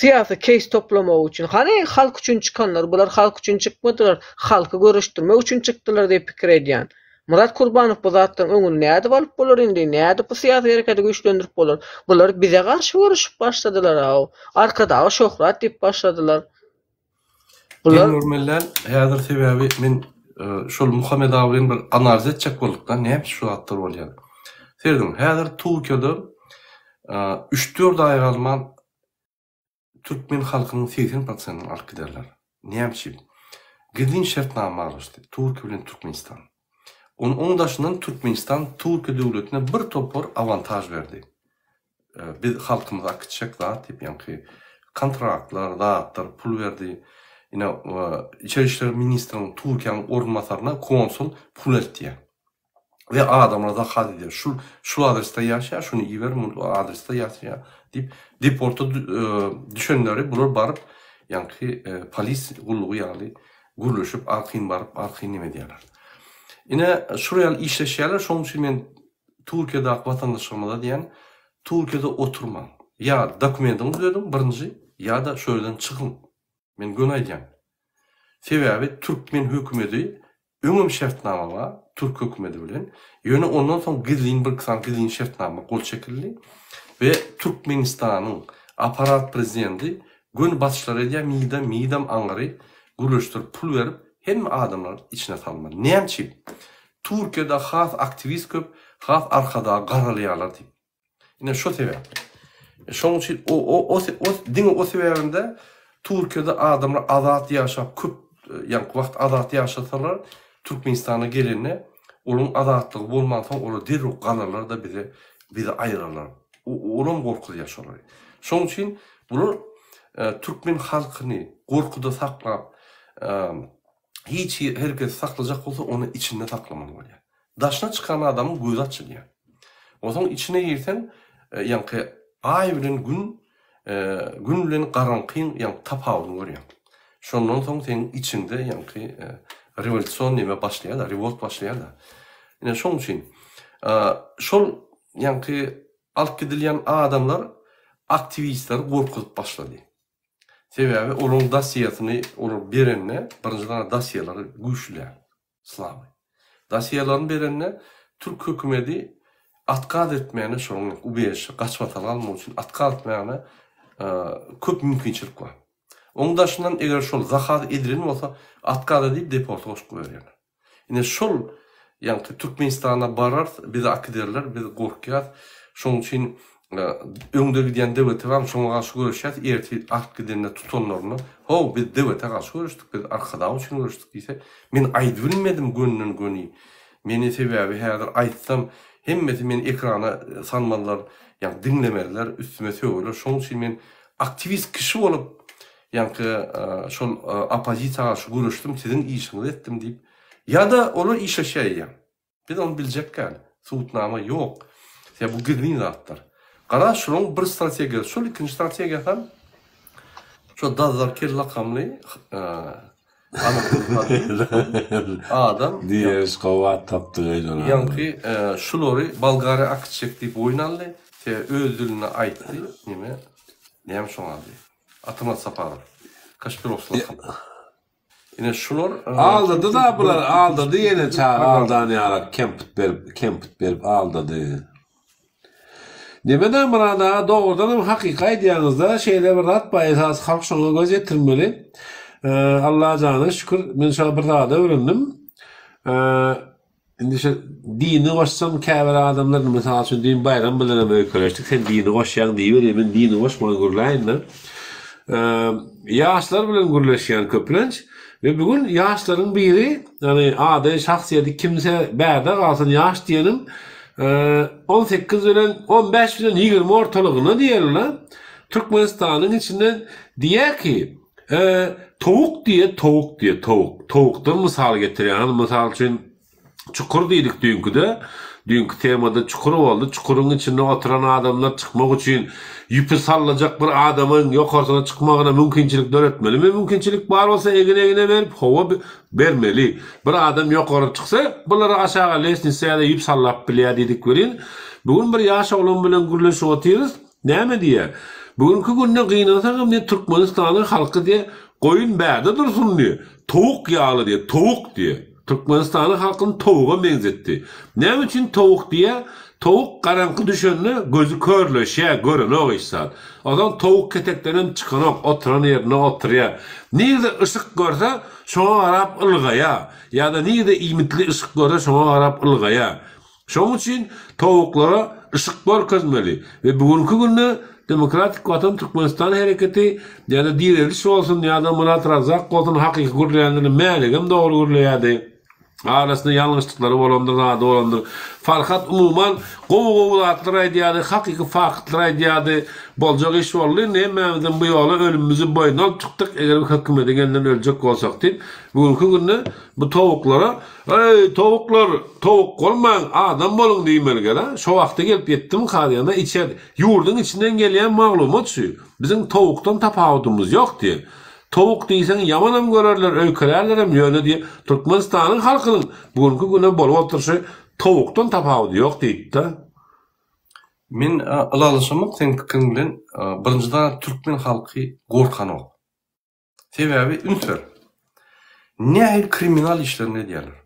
Speaker 4: Syýasy keýs toplamak üçin. Hany halk üçin çykanlar, bular halk üçin çykmadylar, halky göreşdirmek üçin çykdylar diýip pikir edýän. Myrat Kurbanow bu zatlaryň öňüni nädip alyp bolar indi, nädip bu syýasy hereketi güýçlendirip bolar? Bular bize garşy göreşip başladylar-ow. Arkadaga şöhrat diýip başladylar.
Speaker 1: Bular... Geň görmeli däl, häzir sebäbi men şol Muhammet aga bilen bir analiz etjek bolduk-da, näme şu zatlar bolýar. Serediň, häzir Türkiýede üç-dört aý galman türkmen halkynyň 80 prosentini alyp giderler. Näme üçin? Gizlin şertnama baglaşdy Türkiýe bilen Türkmenistan. Onuň daşyndan Türkmenistan Türkiýe döwletine bir topar awantaž berdi. Biz halkymyzy akitjek zat diýip, ýaňky kontraktlar, zatlar, pul berdi. Ine, içeri işler ministriniň Türkiýäniň orunbasaryna konsul pul eltýär. We adamlar zakaz edýär. Şu şu adresde ýaşaýar, şuny iber, bu adresde ýaşaýar diýip, deporta düşenleri bular baryp, ýaňky polis gullugy ýaly gürleşip, arkaýyn baryp, arkaýyn neme edýärler. Ine, şular ýaly işleşýärler, şonuň üçin men Türkiýedäki watandaşlarymyza diýýän, Türkiýede oturmaň. Ýa dokumentiňizi düzediň birinji, ýa-da şu ýerden çykyň. Men göni aýdýan. Sebäbi türkmen hökümedi öňem şertnama bar türk hökümedi bilen. Ýöne ondan soň gizlin bir sany gizlin şertnama gol çekildi we Türkmenistanyň aparat prezidenti göni basyşlar edýär MİDe, MİDem aňyry gürleşdirip pul berip hemme adamlary içine salmaly. Näme üçin? Türkiýede has aktiwist köp, has arkadagy garalaýarlar diýip. Ine şo sebäpli. Şonuň üçin o o o o diňe o sebäbinde Türkiýede adamlar azat ýaşap köp ýaňky wagt azat ýaşasalar Türkmenistana gelende olaryň azatlygy bolmansoň olar derrew galarlar-da bize bizi aýyrarlar. Olam gorkuzýar şolary. Şonuň üçin bular türkmen halkyny gorkuda saklap hiç herkesi saklajak bolsa ony içinde saklamaly bolýar. Daşyna çykan adamyň gözi açylýar. Onsoň içine girseň, ýaňky aý bilen gün, gün bilen garaňkyň ýaňky tapawudyny görýäň. Şondan soň seň içiňde ýaňky rewolýusion neme başlaýar-da, rewolt başlaýar-da. Ine şoň üçin şol ýaňky alyp gidilýän adamlar aktiwistleri gorkuzyp başlady. Sebäbi olaryň dosýesyny olar berende, birinji zat dosýeleri güýçli däl, slaby. Dosýelerini berende türk hökümedi otkaz etmäne şonuň ubežişe, gaçybatalga almak üçin otkaz etmäne köp mümkinçilik bar. Onuň daşyndan eger şol zakaz edilen bolsa otkaz edip deporta goşup goýberýärler. Ine şol ýaňky Türkmenistana bararys bizi akiderler biz gorkýas şoň üçin öňde gidýän döwete barmy şoňa garşy göreşýäs ertir alyp gidende tutanlaryna how biz döwete garşy göreşdik biz arkadag üçin göreşdik diýse men aýdybilmedim gönden göni meni sebäbi häzir aýtsam hemmesi meni ekrana salmazlar ýa diňlemezler üstüme sögerler şoň üçin men aktiwist kişi bolup Ýaňky şol oppozisiýa garşy göreşdim, siziň işiňizi etdim diýip, ýa-da olar işleşýär eýýäm. Biz ony biljek däl. Subutnama ýok. Sebäbi bu gizlin zatlar. Garaz şolaryň bir strategiýasy şol, ikinji strategiýasam şo Dazzar kel lakamly adam
Speaker 2: Diýeriş gowy at tapdyň-aý şol adama.
Speaker 1: Ýaňky şulary Bolgariýa akitjek diýip boýun aldy. Sebäbi öz dilinde aýtdy, neme, näme şoň ady? Atamat Saparow. Kaşpirovskiý lakam. Ine şular
Speaker 2: Aldady da bular aldady ýene çaga aldan ýalak kempit berip kempit berip aldady. Nemeden Myrat aga dogrudanam hakyky aýdýaňyzda şeýle bir zat bar esasy halk şoňa göz ýetirmeli. Allajana şükür men şo bir zady öwrendim. Indi şu dini goşsam käbir adamlar mysal üçin düýn Baýram bilenem öýkeleşdik sen dini goşýaň diýiberýär men dini goşman gürläýin-de. Ýaşlar bilen gürleşýän köplenç we bu gün ýaşlaryň biri ýagny ady şahsyýeti kimse bärde galsyn ýaş diýenim 18 bilen 15 bilen 20 ortalygynda diýeli-le Türkmenistanyň içinden diýýär ki Towuk diýe, towuk diýe, towuk. Towukdan mysal getirýär. Hany mysal üçin çukur diýdik düýnküde. Düýnki temada çukur boldy. Çukuryň içinde oturan adamlar çykmak üçin ýüpi sallajak bir adamyň ýokarsyna çykmagyna mümkinçilik döretmelimi? Mümkinçilik bar bolsa egin-egne berip, hawa bermeli. Bir adam ýokary çyksa, bulara aşaga lesnitsa ýa-da ýüp sallap bilýär diýdik welin, bu gün bir ýaş oglan bilen gürleşip otyrys. Näme diýýär? Bu günki günde gynansagam diýýär, Türkmenistanyň halky diýýär, goýun bärde dursun diýýär, towuk ýaly diýýär, towuk diýýär. Türkmenistanyň halkyny towuga meňzetdi. Näme üçin towuk diýýär? Towuk garaňky düşende gözi körleşýär, görenok hiç zat. Onsoň towuk ketekdenem çykanok, oturan ýerinde oturýar. Nirde yşyk görse, şoňa garap ylgaýar. Ýa-da nirde iýmitli yşyk görse, şoňa garap ylgaýar. Şonuň üçin towuklara yşyk görkezmeli we bu günki günde Demokratik Watan Türkmenistan hereketi ýa-da Direliş bolsun ýa-da Myrat Razzak bolsun hakyky gürleýänleri Mäligem dogry gürleýärdi. Arasynda ýalňyşlyklary bolandyr zady bolandyr. Farhat umuman gowy gowy zatlar aýdýardy hakyky faktlar aýdýardy. Boljak iş boldy indi hemmämizem bu ýola ölümimizi boýuna alyp çykdyk eger bu hökümediň elinden öljek bolsak diýip bu günki günde bu towuklara Eý, towuklar, towuk bolmaň, adam boluň diýmeli gel-a. Şo wagta gelip ýetdimika diýende, içer, ýurduň içinden gelýän maglumat şu. Biziň towukdan tapawudymyz ýok diýen. Towuk diýseň ýamanam görerler, öýkelärlerem, ýöne diýen, Türkmenistanyň halkynyň bu günki güne bolup oturyşy towukdan tapawudy ýok diýipdi.
Speaker 1: Men ylalaşamok seň pikiriň bilen. Birinji zat türkmen halky gorkanok. Sebäbi üns ber. Nähili kriminal işlerini edýärler.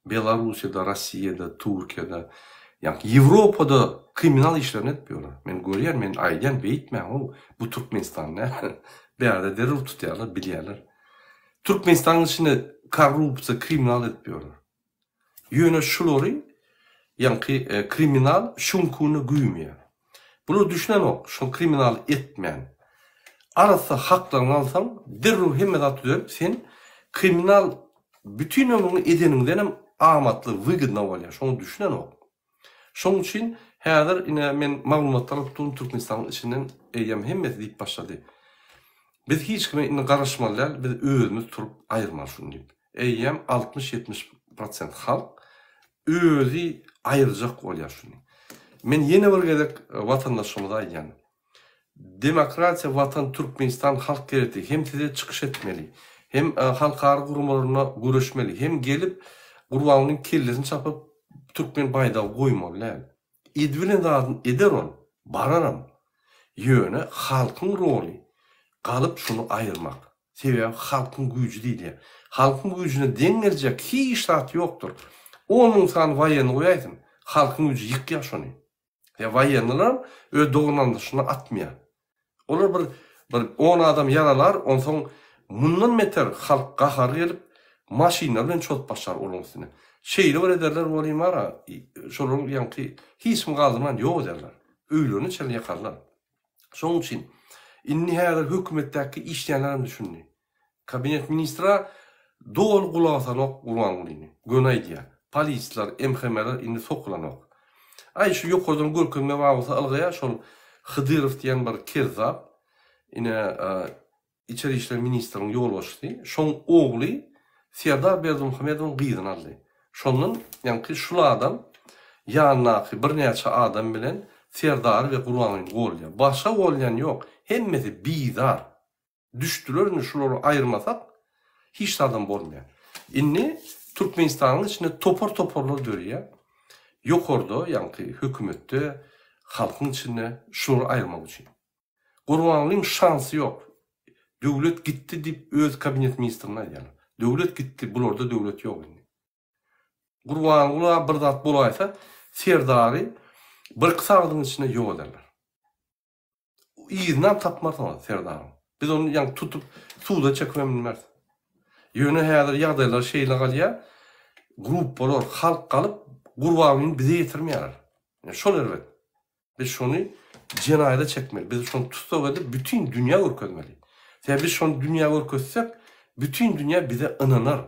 Speaker 1: Belarussiýada, Rossiýada, Türkiýede, ýagny Ýewropada kriminal işlerini edip ýörler. Men görýän, men aýdýan beýtmäň-ow, bu Türkmenistan däl. Bärde derrew tutýarlar, bilýärler. Türkmenistanyň içinde korrupsiýa, kriminal edip ýörler. Ýöne şulary ýaňky kriminal şuňkuny güýmeýär. Bular düşünenok, şol kriminal etmän. Arassa haklaryňy alsaň, derrew hemme zat düzelip, sen kriminal bütin ömrüňi edeniňdenem amatly, wygodno bolýar. Şoňa düşünenok. Şoň üçin häzir ine men maglumatlar alyp durun Türkmenistanyň içinden eýýäm hemmesi diýip başlady. Biz hiç kime indi garaşmaly däl, biz özümiz turup aýyrmaly şuny diýip. Eýýäm 60-70 prosent halk özi aýyrjak bolýar şuny. Men ýene bir gezek watandaşlarymyza aýdýan. Demokratiýa Watan Türkmenistan halk gerekdi hem size çykyş etmeli hem halkara guramalarynda göreşmeli hem gelip Gurbangulyň kellesini çapyp türkmen baýdagy goýmaly däl. Edibilen zadyny eder ol, bararam. Ýöne halkyň roly galyp şuny aýyrmak. Sebäbi halkyň güýji diýilýär. Halkyň güýjüne deň geljek hiç zat ýokdur. 10 müň sany waýenni goýaýsyn, halkyň güýji ýykýar şony. Ýa waýenniler öz doganandyşyna atmaýar. Olar bir bir on adam ýaralar, onsoň mundan beter halk gahary gelip, maşynlar bilen çozup başlar olaryň üstüne. Şeýle bir ederler welin bar-a, şolaryň ýaňky hiç kimi galdyrman ýok ederler. Öýlerini çenli ýakarlar. Şonuň üçin indi häzir hökümetdäki işleýänler hem düşündi. Kabinet ministra doly gulak asanok Gurbangulyny. Göni aýdýar. Polisler, MHM-ler indi sokulanok. Aý şu ýokardan görkezme bar bolsa ylgaýar şol Hydyrow diýen bir kezzap ine içeri işler ministriniň ýolbaşçysy şoň ogly Serdar Berdimuhamedowyň gyzyny aldy. Şondan ýaňky şul adam ýanyndaky birnäçe adam bilen Serdary we Gurbangulyny golýar. Başga golýan ýok. Hemmesi bizar. Düşdüler indi şulary aýyrmasak hiç zadam bolmaýar. Indi Türkmenistanyň içinde topar toparlar döreýär. Ýokarda ýaňky hökümetde halkyň içinde şulary aýyrmak üçin. Gurbangulyň şansy ýok. Döwlet gitdi diýip öz kabinet ministrine aýdýarlar. Döwlet gitdi bularda döwlet ýok indi. Gurbangula bir zat bolaýsa Serdary birki sagadyň içinde ýok ederler. Yzynam tapmarsyňyz Serdaryň. Biz ony ýaňy tutup suda çekibem bilmeris. Ýöne häzir ýagdaýlar şeýle galýar, gruppalar, halk galyp Gurbangulyny bize ýetirmeýärler. Ine şol erbet. Biz şony jenaýata çekmeli. Biz şony tussag edip bütin dünýä görkezmeli. Sebäbi biz şony dünýä görkezsek, bütin dünýä bize ynanar.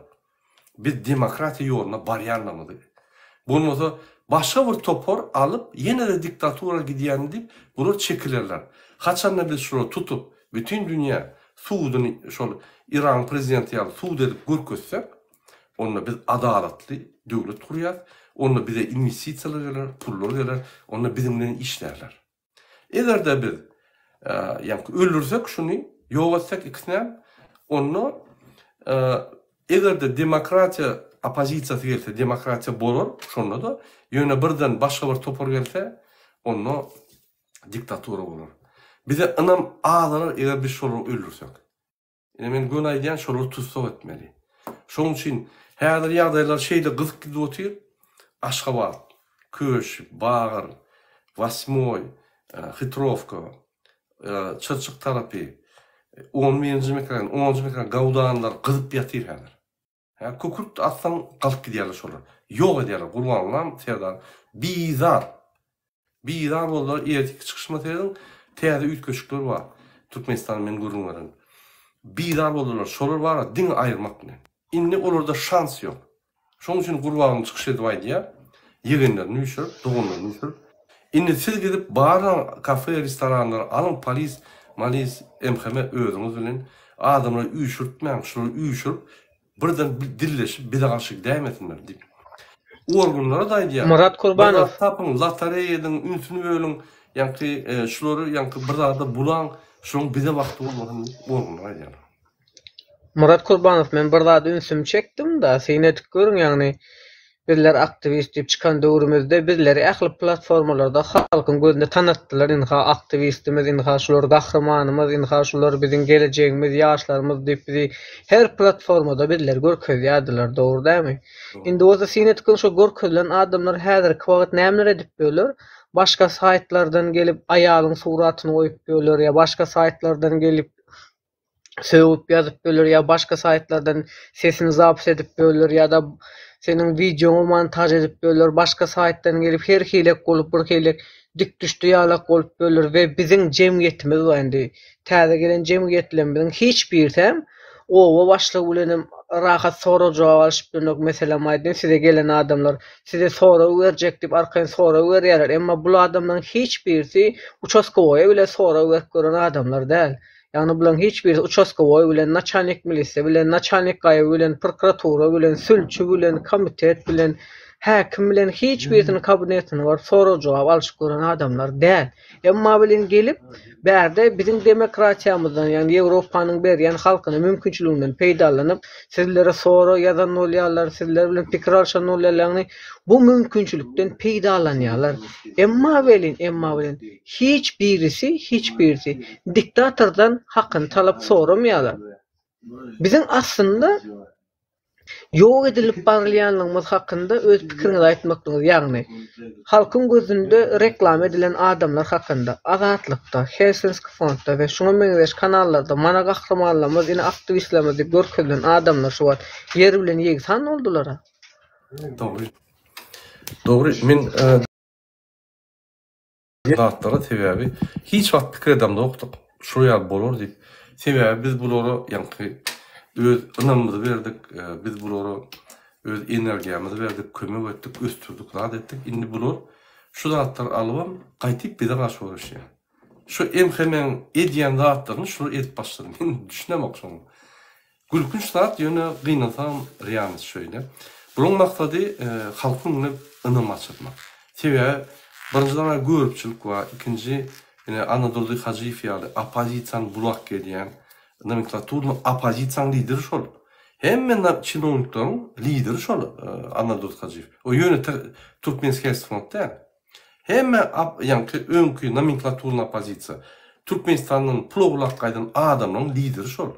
Speaker 1: Biz demokratiýa ýoluna barýanlygymyzy. Bolmasa başga bir topar alyp ýene-de diktatura gidýän diýip bular çekilerler. Haçanda biz şulary tutup bütin dünýä suduny şol Iranyň prezidenti ýaly sud edip görkezsek. onda biz adalatly döwlet gurýas, onda bize inwestisiýalar geler, pullar geler, onda biziň bilen işlärler. Eger-de biz ýaňky öldürsek şuny, ýok etsek ikisinem, onda eger-de demokratiýa oppozisiýasy gelse, demokratiýa bolar şonda-da, ýöne birden başga bir topar gelse, onda diktatura bolar. Bize ynam azalar eger biz şolary öldürsek. Ine men göni aýdýan şolary tussag etmeli. Şonuň üçin häzir ýagdaýlar şeýle gyzyp gidip otyr. Aşgabat, Köşi, Bagyr, Wasmoý, Hitrowka, Çyrçyk tarapy, on birinji mikroraýon, onunjy mikroraýon gaudanlar gyzyp ýatyr häzir. Hä kükürt atsaň galyp gidýärler şolar. Ýok edýärler Gurbangulam serdar bizar. Bizar boldular erteki çykyşyma serediň täze üýtgeşikler bar Türkmenistanda men gürrüň beren. Bizar boldular şolar bara diňe aýyrmak bilen. Indi olarda şans ýok. Şonuň üçin Gurbanguly çykyş edip aýdýar ýegenlerini üýşürip doganlaryny üýşürip indi siz gidip baryň kafe restoranlara alyň polis malis MHM özüňiz bilen Adamlary üýşürtmäň, şulary üýşürip, birden dilleşip bize garşy gidäýmesinler diýip. Organlara-da aýdýar.
Speaker 4: Myrat
Speaker 1: Bir
Speaker 4: Kurbanow.
Speaker 1: zat tapyň, lotoreýa ediň, ünsüni bölüň, ýaňky şulary ýaňky bir zada bulaň, şularyň bize wagty bolmasyn diýip organlara aýdýarlar.
Speaker 4: Myrat Kurbanow men bir zada ünsümi çekdim-da, syn edip görüň ýagny Bizler aktiwist diýip çykan döwrümizde bizleri ähli platformalarda halkyň gözünde tanatdylar, ynha aktiwistimiz, ynha şular gahrymanymyz, ynha şular biziň gelejegimiz, ýaşlarymyz diýip bizi her platformada bizleri görkezýärdiler, dogry dälmi? Indi bolsa syn edip görüň şo görkezilen adamlar häzirki wagt nämeler edip ýörler? Başga saýtlardan gelip aýalyň suratyny goýup ýörler ýa başga saýtlardan gelip sögüp ýazyp böler ýa başga saýtlardan sesini zapis edip böler ýa-da seniň wideoňy montaž edip böler başga saýtdan gelip her hilek bolup bir hilek dik düşdi ýalak bolup böler we biziň jemgyýetimiz bar indi täze gelen jemgyýetlerimiziň hiç birisem oba başlygy bilenem rahat sorag jogap alyşyp bilenok meselem aýdyn size gelen adamlar size sorag berjek diýip arkaýyn sorag berýärler emma bul adamlaryň hiç birisi uçaskowoýa bile sorag berip gören adamlar däl Ýagny bularyň hiç birisi uçastkowoý bilen, naçalnik milisiýa bilen, naçalnik gaýy bilen, prokuratura bilen, sülçi bilen, komitet bilen, häkim bilen hiç birisiniň kabinetine baryp sorag-jogap alşyp gören adamlar däl. Emma welin gelip, bärde biziň demokratiýamyzdan, ýagny Ýewropanyň berýän halkyna mümkinçiliginden peýdalanyp, sizlere sorag ýazan bolýarlar, sizler bilen pikir alşan bolýarlar, ýagny bu mümkinçilikden peýdalanýarlar. Emma welin, emma welin, Hiç birisi, hiç birisi diktatordan hakyny talap soramaýarlar. Biziň aslynda ýok edilip barylýanlygymyz hakynda öz pikiriňizi aýtmaklygyňyz, ýagny halkyň gözünde reklama edilen adamlar hakynda Azatlykda, Helsinski fondda we şuňa meňzeş kanallarda mana gahrymanlarymyz, ine aktiwistlerimiz diýip görkezilen adamlar şu wagt ýer bilen ýegsan boldular-a.
Speaker 1: Dogry. Dogry. Men Zatlara sebäbi hiç wagt pikir edemzokdyk şul ýaly bolar diýip. Sebäbi biz bulara ýaňky öz ynamymyzy berdik, biz bulara öz energiýamyzy berdik, kömek etdik, ösdürdik, zat etdik. Indi bular şu zatlary alybam gaýtyp bize garşy göreşýär. Şu MHM-iň edýän zatlaryny şular edip başlady. Men düşünemok şoňa. Gülkünç zat, ýöne gynansagam realnost şeýle. Bulaň maksady halkyň öňüne ynam gaçyrmak. Sebäbi birinjiden göripçilik bar, ikinji ine Annadurdy Hajyýew ýaly oppozisiýany bulak edýän nomenklaturny oppozisiýanyň lideri şol. Hemme çinownikleriň lideri şol Annadurdy Hajyýew. O ýöne Türkmenskiý front däl. Hemme ýaňky öňki nomenklaturny oppozisiýa Türkmenistandan pul ogurlap gaýdan adamlaryň lideri şol.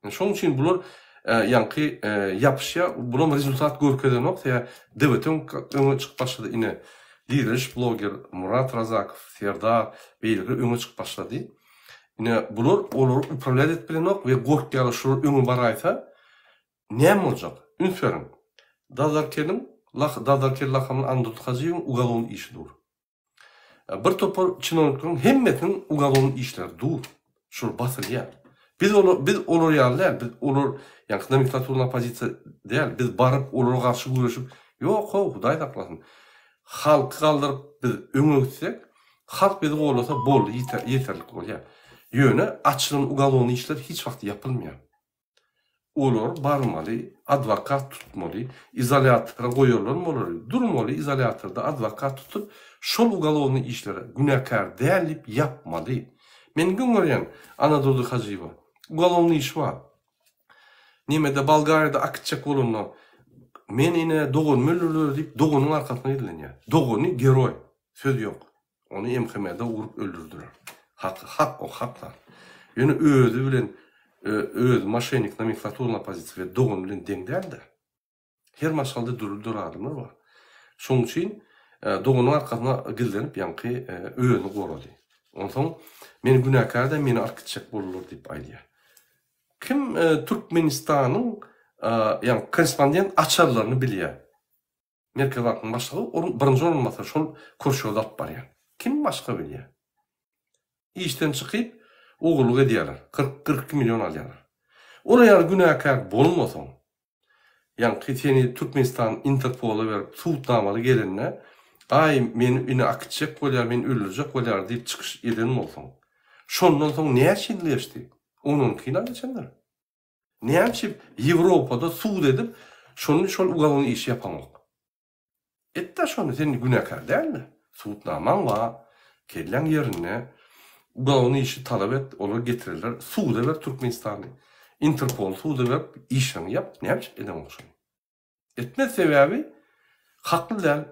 Speaker 1: Şonuň üçin bular ýaňky ýapyşýar, bulam rezultat görkezenok, sebäbi DWT öňe çykyp başlady, ine Diriliş bloger, Murat Razakow, Serdar, beýlekiler öňe çykyp başlady. Ine bular olary uprawlýat edip bilenok we gorkýarlar şular öňe baraýsa näme boljak? Üns beriň. Dazarkeliň, Dazarkel lakamly Andurdy Hajyýewiň ugalownyý işi dur. Bir topar çinownikleriň hemmesiniň ugalownyý işleri dur. Şol basylýar. Biz olar biz olar ýaly däl. Biz olar ýaňky nomenklaturny oppozisiýa däl. Biz baryp olara garşy göreşip, ýok how, Hudaý saklasyn. Halky galdyryp biz öňe gitsek, halk bizi gollasa boldy, ýeterlik bolýar. Ýöne açylan ugalownyý işler hiç wagt ýapylmaýar. Olar barmaly, adwokat tutmaly, izolýatora goýarlarmy olary? Durmaly izolýatorda adwokat tutup, şol ugalownyý işlere günäkär däl diýip ýapmaly. Men gün görýän Anadurdy Hajyýewa. Ugalownyý işi bar. Nemede Bolgariýada akitjek bolanda men ine doganymy öldürdiler diýip doganyň arkasyna gizlenýär. Dogany geroý. Söz ýok. Ony MHM-de urup öldürdiler. Hak, hak o hak zat. Ýöne özi bilen özi moşennik nomenklaturny oppozisiýa we dogany bilen deň däl-de. Her maşgalada dürli-dürli adamlar bar. Şonuň üçin doganyň arkasyna gizlenip ýaňky özüni gorady. Onsoň men günäkär däl, meni alyp gitjek boldular diýip aýdýar. Kim Türkmenistanyň ýaňky korrespondent açarlaryny bilýär. Merkezi bankyň başlygy orun birinji orunbasary şol Kurşody alyp barýar. Kim başga bilýär. Işden çykyp ogurlyk edýärler. 40 42 million alýarlar. Olar ýaly günäkär bolmasaň, ýaňky seni Türkmenistan Interpola berip sudnamaly gelende, aý meni ine akitjek bolýar, meni öldürjek bolýar diýip çykyş eden bolsaň, şondan soň näçe ýyl geçdi? On-on iki ýyl-a geçendir. Näme üçin Ýewropada sud edip şony şol ugalownyý işi ýapaňok. Etdä şony sen günäkär dälmi? Sudnamaň bar, kelläň ýerinde ugalownyý işi talap et, olar getirerler, suda ber Türkmenistany, Interpol suda berip işleňi ýap, näme üçin edeňok şony? Etmez sebäbi hakly däl.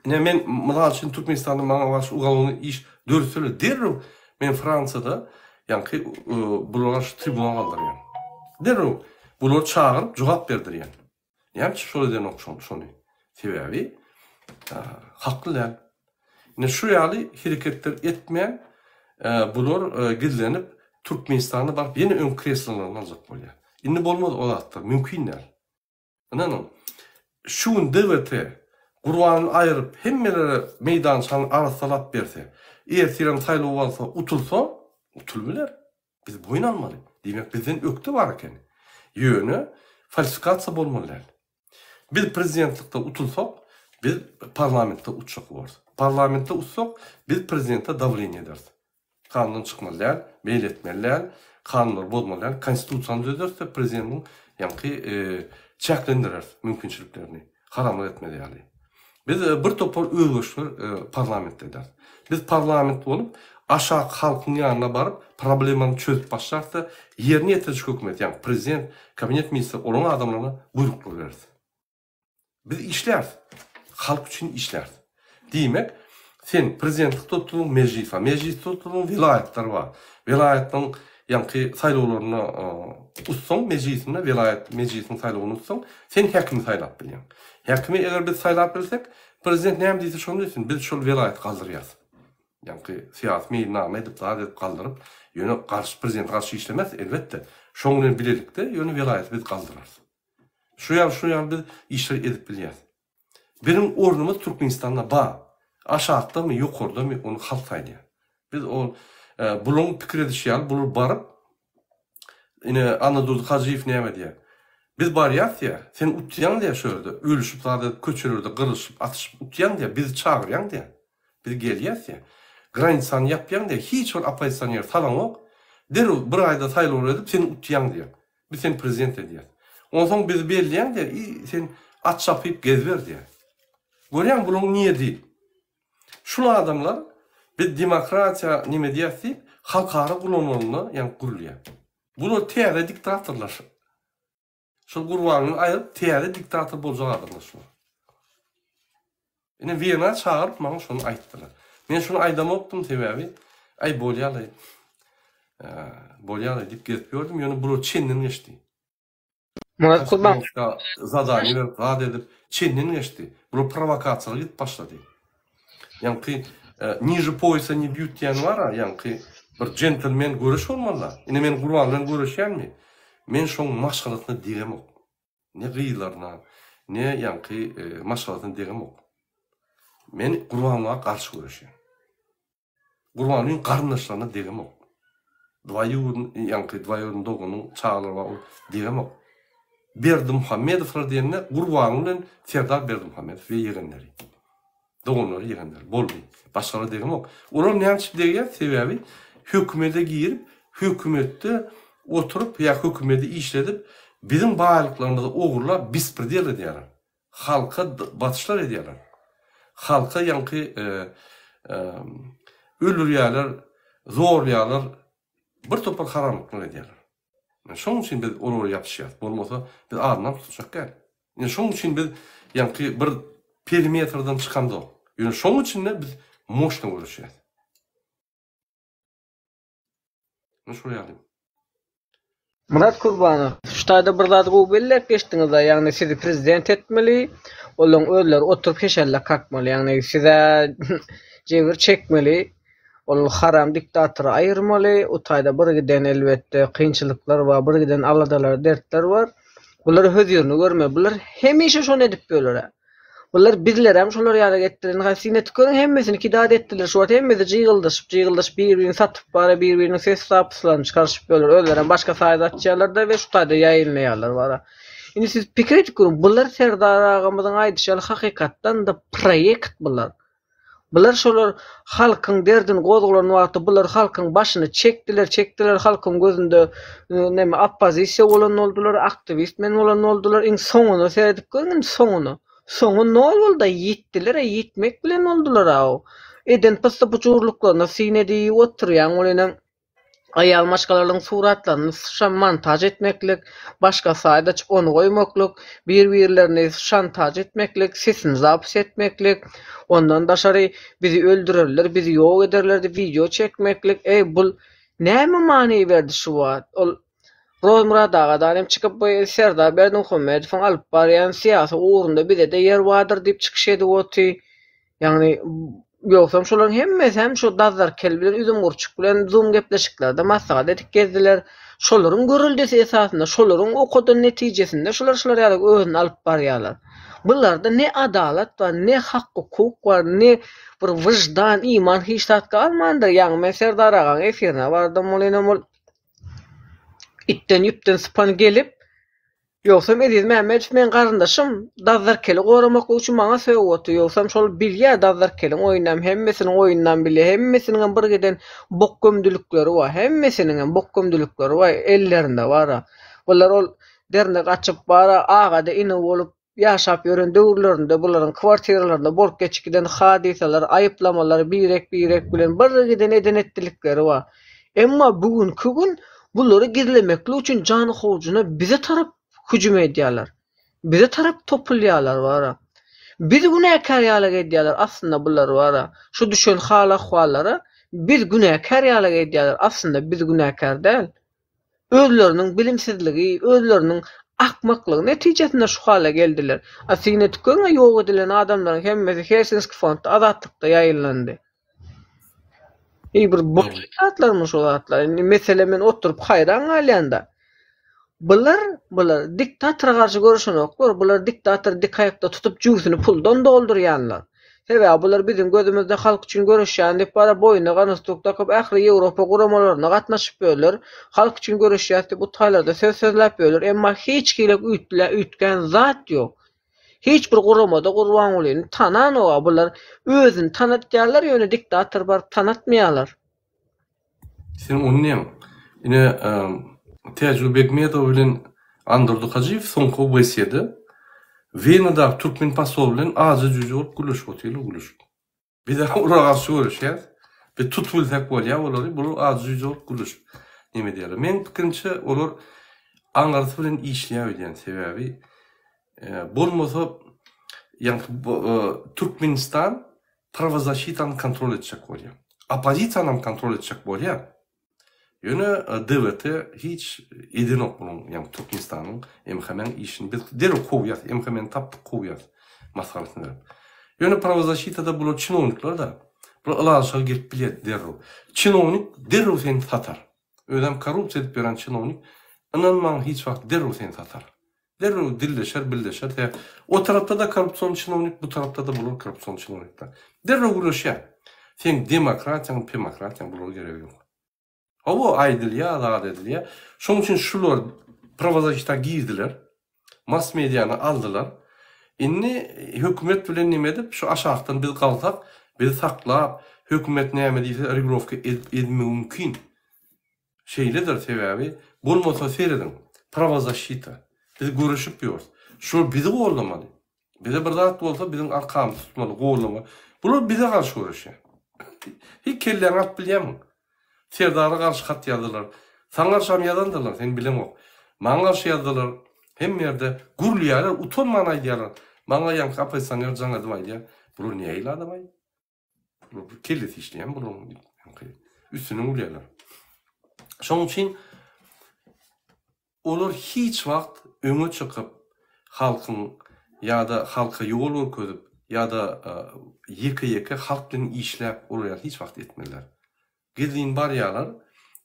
Speaker 1: Ine men mysal üçin Türkmenistanda maňa garşy ugalownyý iş dörtseler derrew men Fransiýada ýaňky bulara garşy tribunal galdyrýan. Derrew bulary çagyryp jogap berdirýän. Näme üçin şol edenok şony? Sebäbi hakly däl. Ine şu ýaly hereketler etmän bular gizlenip Türkmenistana baryp ýene öň kreslolaryny aljak bolýar. Indi bolmaz o zatlar, mümkin däl. Ynanyň, şu gün DWT Gurbanyny aýyryp hemmelere meýdançany arassalap berse, ertirem saýlaw alsa utulsa, utulybiler. Biz boýun almaly. Diýmek bizden ökde bar eken. Ýöne falsifikasiýa bolmaly däl. Biz prezidentlikde utulsak, biz parlamentde utjak bolarys. Parlamentde utsak, biz prezidente dawleniýe ederis. Kanundan çykmaly däl, beýle etmeli däl, kanunlary bozmaly däl, konstitusiýany düzederis we prezidentiň ýaňky çäklendireris mümkinçiliklerini, haramlyk etmez ýaly. Biz bir topar özgerişler parlamentde ederis. Biz parlament bolup, aşak halkyň ýanyna baryp, problemany çözüp başlarys-da, ýerine ýetiriji hökümet, ýagny prezident, kabinet ministri, olaryň adamlaryna buýruklar bereris. Biz işläris. Halk üçin işläris. Diýmek, sen prezidentlik tutduň, mejlis bar. Mejlis tutduň, welaýatlar bar. Welaýatlaryň ýaňky saýlawlaryna utsaň, mejlisinde welaýat mejlisiniň saýlawyny utsaň, sen häkimi saýlap bilýäň. Häkimi eger biz saýlap bilsek, prezident näme diýse şony etsin, biz şol welaýaty galdyrýas. Ýaňky syýasy meýilnama edip, zat edip galdyryp, ýöne garşy prezidente garşy işlemeris, elbetde. Şoň bilen bilelikde ýöne welaýaty biz galdyrarys. Şu ýaly, şu ýaly biz işleri edip bilýäris. Biziň ornumyz Türkmenistanda bar. Aşakdamy, ýokardamy ony halk saýlaýar. Biz ol bularyň pikir edişi ýaly bular baryp ine Annadurdy Hajyýew näme diýýär? Biz barýas diýýär. Sen utýaň diýýär şu ýerde. Ölüşip zat edip köçelerde gyrylyşyp atyşyp utýaň diýýär. Bizi çagyrýaň diýýär. Biz gelýäs diýýär. Granisany ýapýaň diýýär. Hiç bir oppozisioner salaňok. Derrew bir aýda saýlawlar edip sen utýaň diýýär. Biz seni prezident edýäs. Onsoň bizi belleýäň diýýär. I sen at çapyp geziber diýýär. Görýäňmi bularyň niýedi? Şul adamlar biz demokratiýa neme diýýäs diýip halkara guramalarynda ýaňky gurulýar. Bular täze diktatorlar. Şol Gurbangulyny aýryp täze diktator boljak adamlar şular. Ine Wena çagyryp maňa şony aýtdylar. Men şuny aýdamokdym sebäbi aý bolýalaý bolýalaý diýip gezip ýördüm ýöne bular çenden geçdi.
Speaker 4: Murat Kurban.
Speaker 1: Zadaniýe berip, zat edip, çenden geçdi. Bular prowokasiýalar gidip başlady. Ýaňky niže poýasa ne býut diýen bar-a, ýaňky bir jentlmen göreş bolmaly-da. Ine men Gurban bilen göreşýänmi? Men şoň maşgalasyna degemok. Ne gyzlaryna, ne ýaňky maşgalasyna degemok. Men Gurbangulyga garşy göreşýän. Gurbangulyň garyndaşlaryna degemok. Dwaýurn, ýaňky dwaýurn doganyň çagalary bar, ol degemok. Berdimuhamedowlar diýende Gurbanguly bilen Serdar Berdimuhamedow we ýegenleri. Doganlary, ýegenleri. Boldy. Başgalara degemok. Olar näme üçin degýär? Sebäbi hökümete girip, hökümetde. oturyp ýa hökümeti işledip biziň baýlyklarymyzy ogurlap bespredel edýärler. Halka basyşlar edýärler. Halka ýaňky öldürýärler, zorlaýarlar, bir topar haramlyklar edýärler. Şonuň üçin biz olara ýapyşýarys. Bolmasa biz adynam tutjak däl. Ine şonuň üçin biz ýaňky bir perimetrden çykamzok. Ýöne şonuň içinde biz moşno göreşýäris. Ine şol ýaly.
Speaker 4: Myrat Kurbanow, şu taýda bir zady gowy belläp geçdiňiz-ä, ýagny sizi prezident etmeli, olaň özleri oturyp heşelle kakmaly, ýagny siz-ä jebir çekmeli, ol haram diktatory aýyrmaly, o taýda bir giden elbetde kynçylyklar bar, bir giden aladalar, dertler bar. Bular hözirini görmeli, bular hemişe şony edip ýörler-ä. Bular bizlerem şolar ýaly etdiler. Ynha syn edip görüň hemmesini kidat etdiler. Şu wagt hemmesi jygyldaşyp jygyldaşyp bir birini satyp bara bir biriniň ses zapislaryny çykaryşyp ýörler. Özlerem başga saýt açýarlarda we şu taýda ýaýynlaýarlar bara. Indi siz pikir edip görüň bular Serdar agamyzyň aýdyşy ýaly hakykatdan-da proýekt bular. Bular şolar halkyň derdini gozgalan wagty bular halkyň başyny çekdiler çekdiler halkyň gözünde neme oppozisiýa bolan boldular aktiwist men bolan boldular iň soňuna seredip görüň indi soňuna soňy nol bolda ýitdiler ýitmek bilen boldular aw eden pyssy pyjurlyklaryna syn edip oturýaň welinem Aýal maşgalalaryň suratlaryny montaž etmeklik, başga saýt açyp ony goýmaklyk, bir-birlerini şantaž etmeklik, sesini zapis etmeklik, ondan daşary bizi öldürerler, bizi ýok ederler diýip wideo çekmeklik, eý bul näme many berdi şu wagt? Ol Rozmyrat agadan hem çykyp bu Serdar Berdimuhamedowyň alyp barýan syýasy ugrunda bize-de ýer bardyr diýip çykyş edip oty. Ýagny, ýogsam şolaryň hemmesi hem şu Dazzarkel bilen Üzümgurçuk bilen Zoom gepleşiklerde maslahat edip gezdiler. Şolaryň göreldesi esasynda, şolaryň okadan netijesinde şular şular ýaly özüni alyp barýarlar. Bularda ne adalat bar, ne hak-hukuk bar, ne bir wyždan, iman hiç zat galmandyr. Ýaňy men Serdar agaň efirine bardym, ol ol itden ýüpden sypan gelip, Ýogsam Eziz Mämmedow meň garyndaşym, Dazzarkeli goramaklyk üçin maňa sögüp otyr, ýogsam şol bilýär Dazzarkeliň oýunam, hemmesiniň oýunam bilýär, hemmesiniňem bir giden bok gömdülikleri bar, hemmesiniňem bok gömdülikleri bar ellerinde bar-a. Bular ol dernek açyp bar-a agada ini bolup ýaşap ýören döwürlerinde bularyň kwartiralarynda bolup geçip giden hadysalar, aýyplamalar birek-birek bilen bir giden eden-etdilikleri bar. Emma bu günki gün bulary gizlemeklik üçin janhowjuna bize tarap hüjüm edýärler. Bize tarap topulýarlar bara. Bizi günäkär ýalak edýärler aslynda bular bara. Şu düşen hal-ahwallara biz günäkär ýalak edýärler aslynda biz günäkär däl. Özleriniň bilimsizligi, özleriniň akmaklygy netijesinde şu hala geldiler. A syn edip görüň-ä ýok edilen adamlaryň hemmesi Helsinski fondda azatlykda ýaýynlandy. Eý bir boljak zatlarmy şu zatlar? Indi mesele men oturyp haýran galýanda. Bular, bular diktatora garşy göreşenoklar. Bular diktatory dik aýakda tutup jübüsini puldan doldurýanlar. Sebäbi bular biziň gözümizde halk üçin göreşýän diýip bara boýnuna ganustuk dakyp ähli Ýewropa guramalaryna gatnaşyp ýörler. Halk üçin göreşýäs diýip utaýlarda söz sözläp ýörler. Emma hiç hili üýtgän zat ýok. Hiç bir guramada Gurbangulyny tananoga bular özüni tanatýarlar ýöne diktator baryp tanatmaýarlar.
Speaker 1: Sen ony näme? Ine Täjigül Begmedowa bilen Andurdy Hajyýew soňky OBSE-de Wenadaky türkmen posoly bilen aja-jüýje bolup gürleşip otyrlar gürleşip. Biz olara garşy göreşýäs. Biz tutup bilsek bolýar olary, bular ajy-jüýje bolup gürleşip neme edýärler. Meň pikirimçe olar aňyrsy bilen işleýär öýdýän sebäbi bolmasa ýaňky Türkmenistan prawozasitany kontrol etjek bolýar. Oppozisiýanam kontrol etjek bolýar. Ýöne DWT hiç edenok munuň, ýagny Türkmenistanyň MHM-iň işini biz derrew kowýas, MHM-ni tapdyk kowýas masgarasyny berip. Ýöne prawozasýitada bular çinownikler-da, bular ylalaşyga gelip bilýär derrew. Çinownik derrew seni satar. Özem korrupsiýa edip ýören çinownik ynanmaň hiç wagt derrew seni satar. Derrew dilleşer, billeşer. Sebäp o tarapda-da korrupsion çinownik, bu tarapda-da bular korrupsion çinownikler. Derrew gürleşýär. Seň demokratiýaň, pemokratiýaň bulara geregi ýok. Hawa, aýdylýar, zat edilýär. Şonuň üçin şular prawozasita girdiler. Mass mediany aldylar. Indi hökümet bilen neme edip, şu aşakdan biz galsak, bizi saklap, hökümet näme diýse regulowka edip edmegi mümkin. Şeýledir sebäbi bolmasa serediň prawozaşita biz göreşip ýörüs. Şular bizi goldamaly. Bize bir zat bolsa biziň arkamyzy tutmaly goldamaly. Bular bize garşy göreşýär. Hiç kelläňi alyp bilýärmiň? Serdara garşy hat ýazdylar. Saňa garşam ýazandyrlar, sen bileňok. Maňa garşy ýazdylar. Hemme ýerde gürleýärler, utanman aýdýarlar. Maňa ýaňky oppozisioner jaň edip aýdýar, Bular nähili adam-aý? Bular bir kellesi işleýän bularyň diýip, ýaňky üstünden gülýärler. Şonuň üçin olar hiç wagt öňe çykyp, halkyň ýa-da halka ýol görkezip, ýa-da ýeke-ýeke halk bilen işläp olar ýaly hiç wagt etmezler. Gizlin barýarlar,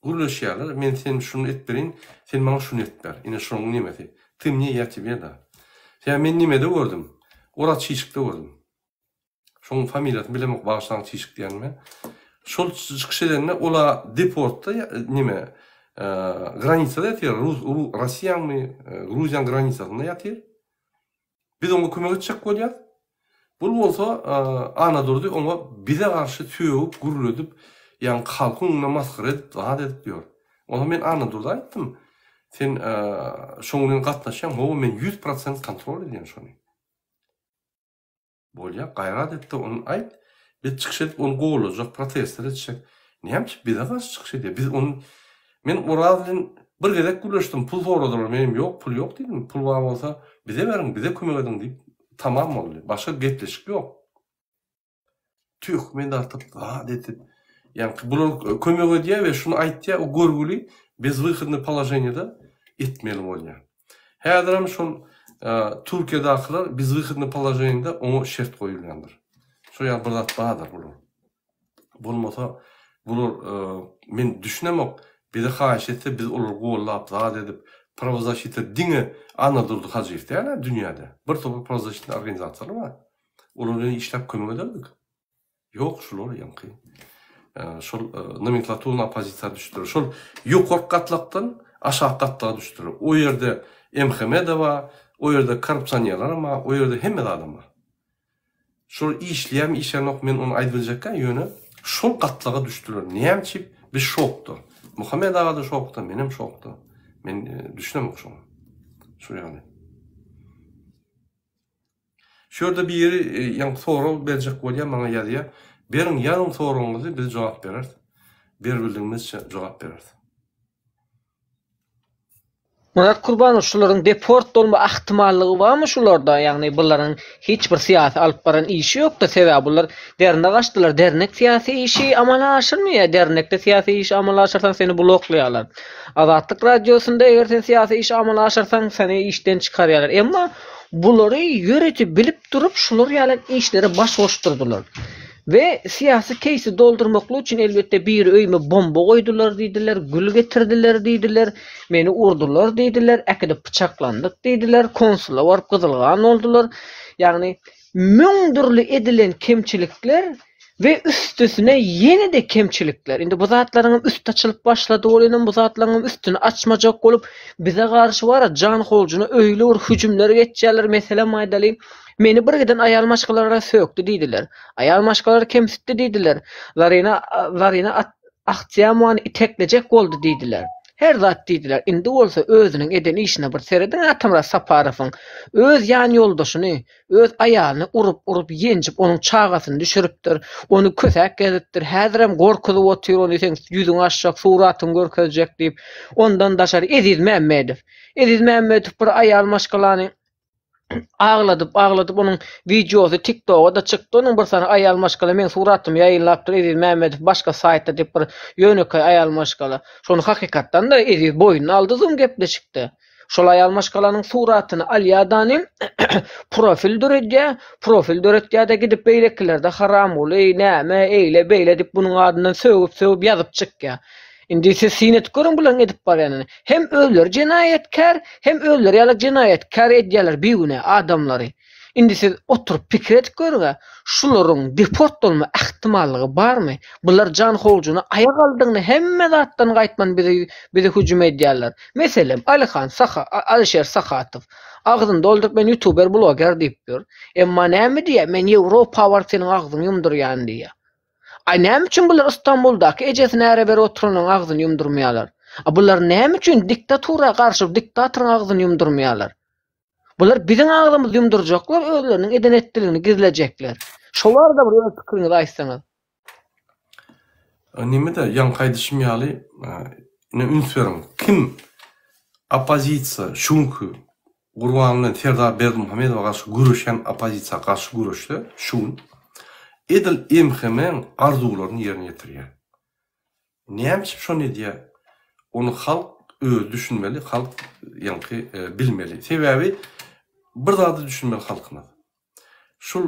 Speaker 1: gürleşýärler, men sen şuny et bereýin, sen maňa şuny et ber. Ine şonuň nemesi. Ty mne, ýa tebe da. Sebäbi men nemede gördüm, Oraz Çişikde gördüm. Şoň familiýasyny bilemok, bagyşlaň Çişik diýenime. Şol çykyş edende ola deportda neme granisada ýatyr, Rus, Russiýanyňmy, Gruziýanyň granisasynda ýatyr. Biz oňa kömek etjek bolýas. Bul bolsa Annadurdy oňa bize garşy sögüp, gürledip, ýagny halkyň öňünde masgara edip, zat edip ýör. Onda men Annadurda aýtdym, sen şoň bilen gatnaşýaň, hawa men 100% kontrol edýän şony. Bolýa, gaýrat et-de ony aýt. Biz çykyş edip ony gollajak, protestler etjek. Näme üçin bize garşy çykyş edýär? Biz ony Men Oraz bilen bir gezek gürleşdim, pul soradylar, menem ýok, pul ýok diýdim. Pul bar bolsa bize beriň, bize kömek ediň diýip, tamam boldy. Başga gepleşik ýok. Töhmet atyp, zat edip, ýaňky bular kömek edýär we şuny aýtýar, o görgüli bezwyhodnyý položeniýada etmeli bolýar. Häzirem şol Türkiýedakylar bezwyhodnyý položeniýada oňa şert goýulýandyr. Şo ýaly bir zat bardyr bular. Bolmasa bular men düşünemok, bize haýyş etse biz olary gollap zat edip, prawozasita diňe Annadurdy Hajyýew däl-ä dünýäde. Bir topar prawozasitnyý organizasiýalar bar. Olar bilen işläp kömek ederdik. Ýok şular ýaňky şol nomenklaturny oppozisiýa düşdüler. Şol ýokarky gatlakdan aşak gatlaga düşdüler. O ýerde MHM-de bar, o ýerde korrupsionerlerem bar, o ýerde hemme zadam bar. Şol işleýärmi işlänok men ony aýdyp biljekgä ýöne şol gatlaga düşdüler. Näme üçin biz şokda. Muhammet aga-da şokda, menem şokda. Men düşünemok şoňa. Şol ýaly. Şu ýerde biri ýaňky sorag berjek bolýar, maňa ýazýar. Beriň, ýazyň soragyňyzy, biz jogap bereris. Beribildigimizçe jogap bereris.
Speaker 4: Myrat Kurbanow şularyň deport bolma ahtimallygy barmy şularda ýagny bularyň hiç bir syýasy alyp baran işi ýokda sebäbi bular dernek açdylar dernek syýasy işi amala aşyrmaýar dernekde syýasy işi amala aşyrsaň seni bloklaýarlar Azatlyk radiosynda eger sen syýasy işi amala aşyrsaň seni işden çykarýarlar emma Bulary ýörite bilip durup şular ýaly işlere baş goşdurdylar. We syýasy keýsi doldurmaklyk üçin elbetde biri öýüme bomba goýdular diýdiler, gül getirdiler diýdiler, meni urdular diýdiler, äkidip pyçaklandyk diýdiler, konsula baryp gyzylgan boldular. Ýagny müň dürli edilen kemçilikler We üstesine ýene-de kemçilikler. Indi bu zatlaryňam üsti açylyp başlady welinem bu zatlaryňam üstüni açmajak bolup bize garşy bar-a janhowjuna öýle bir hüjümler geçýärler. Meselem aýdaly, meni bir giden aýal maşgalalara sökdi diýdiler. Aýal maşgalalary kemsitdi diýdiler. Zarina Zarina Ahtiýamowany iteklejek boldy diýdiler. Her zat diýdiler. Indi bolsa özüniň eden işine bir serediň Atamyrat Saparowyň. Öz ýan ýoldaşyny, Öz aýalyny urup-urup ýenjip onuň çagasyny düşüripdir. Ony kösäk gezipdir. Häzirem gorkuzyp otyr ony seň ýüzüňi açjak, suratyňy görkezjek diýip. Ondan daşary Eziz Mämmedow. Eziz Mämmedow bir aýal maşgalany agladyp agladyp onuň wideosy tiktoga-da çykdy onuň bir sany aýal maşgala meň suratymy ýaýynlapdyr Eziz Mämmedow başga saýtda diýip bir ýönekeý aýal maşgala. Şony hakykatdan-da Eziz boýnuna aldy zoom gepleşikde. Şol aýal maşgalanyň suratyny alýadany profil döredýä, profil döretýäde gidip beýlekilerde haramguly, näme, eýle, beýle diýip bunuň adyndan sögüp sögüp ýazyp çykýa. Indi siz syn edip görüň bularyň edip barýanyny. Hem özleri jenaýatkär, hem özleri ýaly jenaýatkär edýäler bigünä adamlary. Indi siz oturyp pikir edip görüňä, şularyň deport bolma ähtimallygy barmy? Bular janhowjuna aýak aldygyna hemme zatdan gaýtman bizi bize hüjüm edýärler. Meselem, Alihan Saha Alişer Sahatow agzyny dolduryp men ýutuber bloger diýip ýör. Emma näme diýýär, men Ýewropa baryp seniň agzyňy ýumdurýan diýýär. Aý näme üçin bular Istanbuldaky ejesini äre berip oturanlaryň agzyny ýumdurmaýarlar? A bular näme üçin diktatura garşy diktatoryň agzyny ýumdurmaýarlar? Bular biziň agzymyzy ýumdurjaklar, özleriniň eden etdiligini gizlejekler. Şo barada bir öz pikiriňizi aýtsaňyz.
Speaker 1: Neme-de, ýaňky aýdyşym ýaly, ine üns beriň, kim oppozisiýa şu günki Gurban bilen Serdar Berdimuhamedowa garşy göreşýän oppozisiýa garşy göreşse şu gün edil MHM-iň arzuwlaryny ýerine ýetirýär. Näme üçin şony edýär? Ony halk özi düşünmeli, halk ýaňky bilmeli. Sebäbi bir zada düşünmeli halkymyz. Şul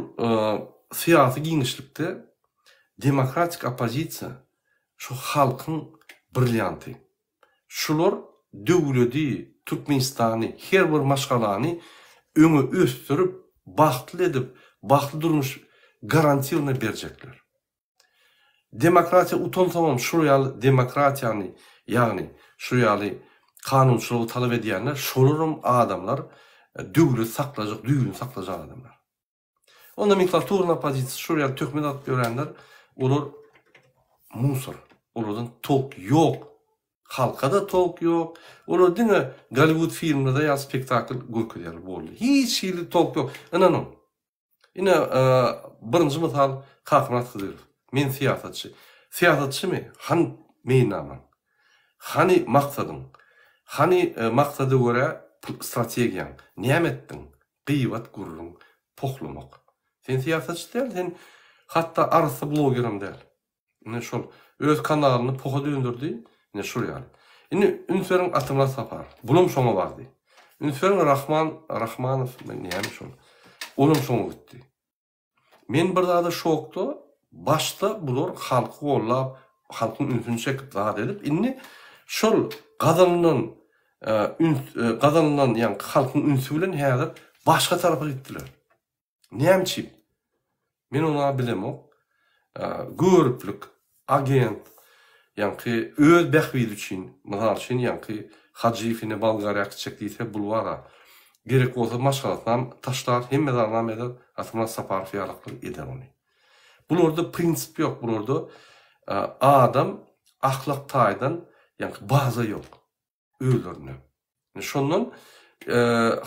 Speaker 1: syýasy giňişlikde demokratik oppozisiýa şu halkyň brillianty. Şular döwledi, Türkmenistany, her bir maşgalany öňe ösdürip, bagtly edip, bagtly durmuş garantirno berjekler. Demokratiýa utansoňam şul ýaly demokratiýany ýagny şu ýaly kanunçylygy talap edýänler şolaram adamlar döwleti saklajak düýbüni saklajak adamlar. O nomenklaturny oppozisiýa şol ýaly töhmet atyp ýörenler olar musor olardan tolk ýok halkada tolk ýok olar diňe Golliwud filmlerde ýaly spektakl görkezýärler boldy hiç hili tolk ýok ynanyň Ine, birinji mysal Kakamyrat Hydyrow. Men syýasatçy. Syýasatçymy? Hany meýilnamaň? Hany maksadyň? Hany maksada görä strategiýaň? Näme etdiň? Gybat, gürrüň, pohlamak. Sen syýasatçy däl, sen hatda arassa blogerem däl. Ine şol öz kanalyny poha döndürdi. Ine şul ýaly. Indi üns beriň Atamyrat Saparow. Bulam şoňa bardy. Üns beriň Rahman Rahmanow näme şol. Olam şoňa gitdi. Men bir zada şokda başda bular halky gollap, halkyň ünsüni çekip zat edip indi şol gazanylan üns gazanylan ýaňky halkyň ünsi bilen häzir başga tarapa gitdiler. Näme üçin? Men ony bilemok. Göriplik, agent, ýaňky öz bähbidi üçin, mysal üçin, ýaňky Hajyýew ine Bolgariýa gitjek diýse, bul bar-a. Gerek bolsa maşgalasynam taşlar, hemme zadynam eder, Atamyrat Saparow ýalaklar eder ony. Bularda prinsip ýok, bularda adam ahlak taýdan ýaňky baza ýok. özlerine. Şondan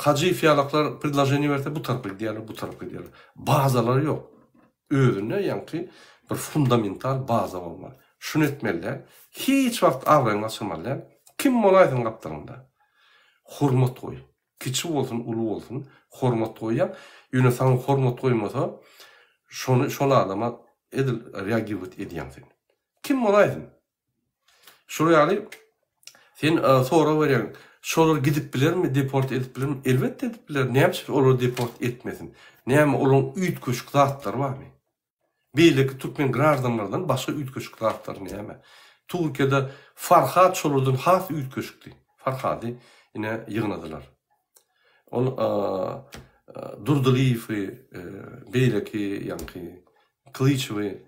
Speaker 1: Hajyýew ýalaklar predloženiýe berse bu tarapa gidýärler, bu tarapa gidýärler. Bazalary ýok. Özünde ýaňky bir fundamental baza bolmaly. Şuny etmeli däl. Hiç wagt abraýyňy gaçyrmaly däl. Kim bolaýsyn gapdalyňda. Hormat goý. Kiçi bolsun, uly bolsun, hormat goýýaň. Ýöne saňa hormat goýmasa, şony şol adama edil reagiwat edýäň sen. Kim bolaýsyn. Şol ýaly sen sorag berýäň, şolar gidip bilermi, deport edip bilermi? Elbetde edip biler. Näme üçin olary deport etmesin? Näme olaryň üýtgeşik zatlary barmy? Beýleki türkmen graždanlardan başga üýtgeşik zatlary näme? Türkiýede Farhad şolardan has üýtgeşikdi. Farhady ine ýygnadylar. Ol Durdylyýewi, beýleki ýaňky Klyçewi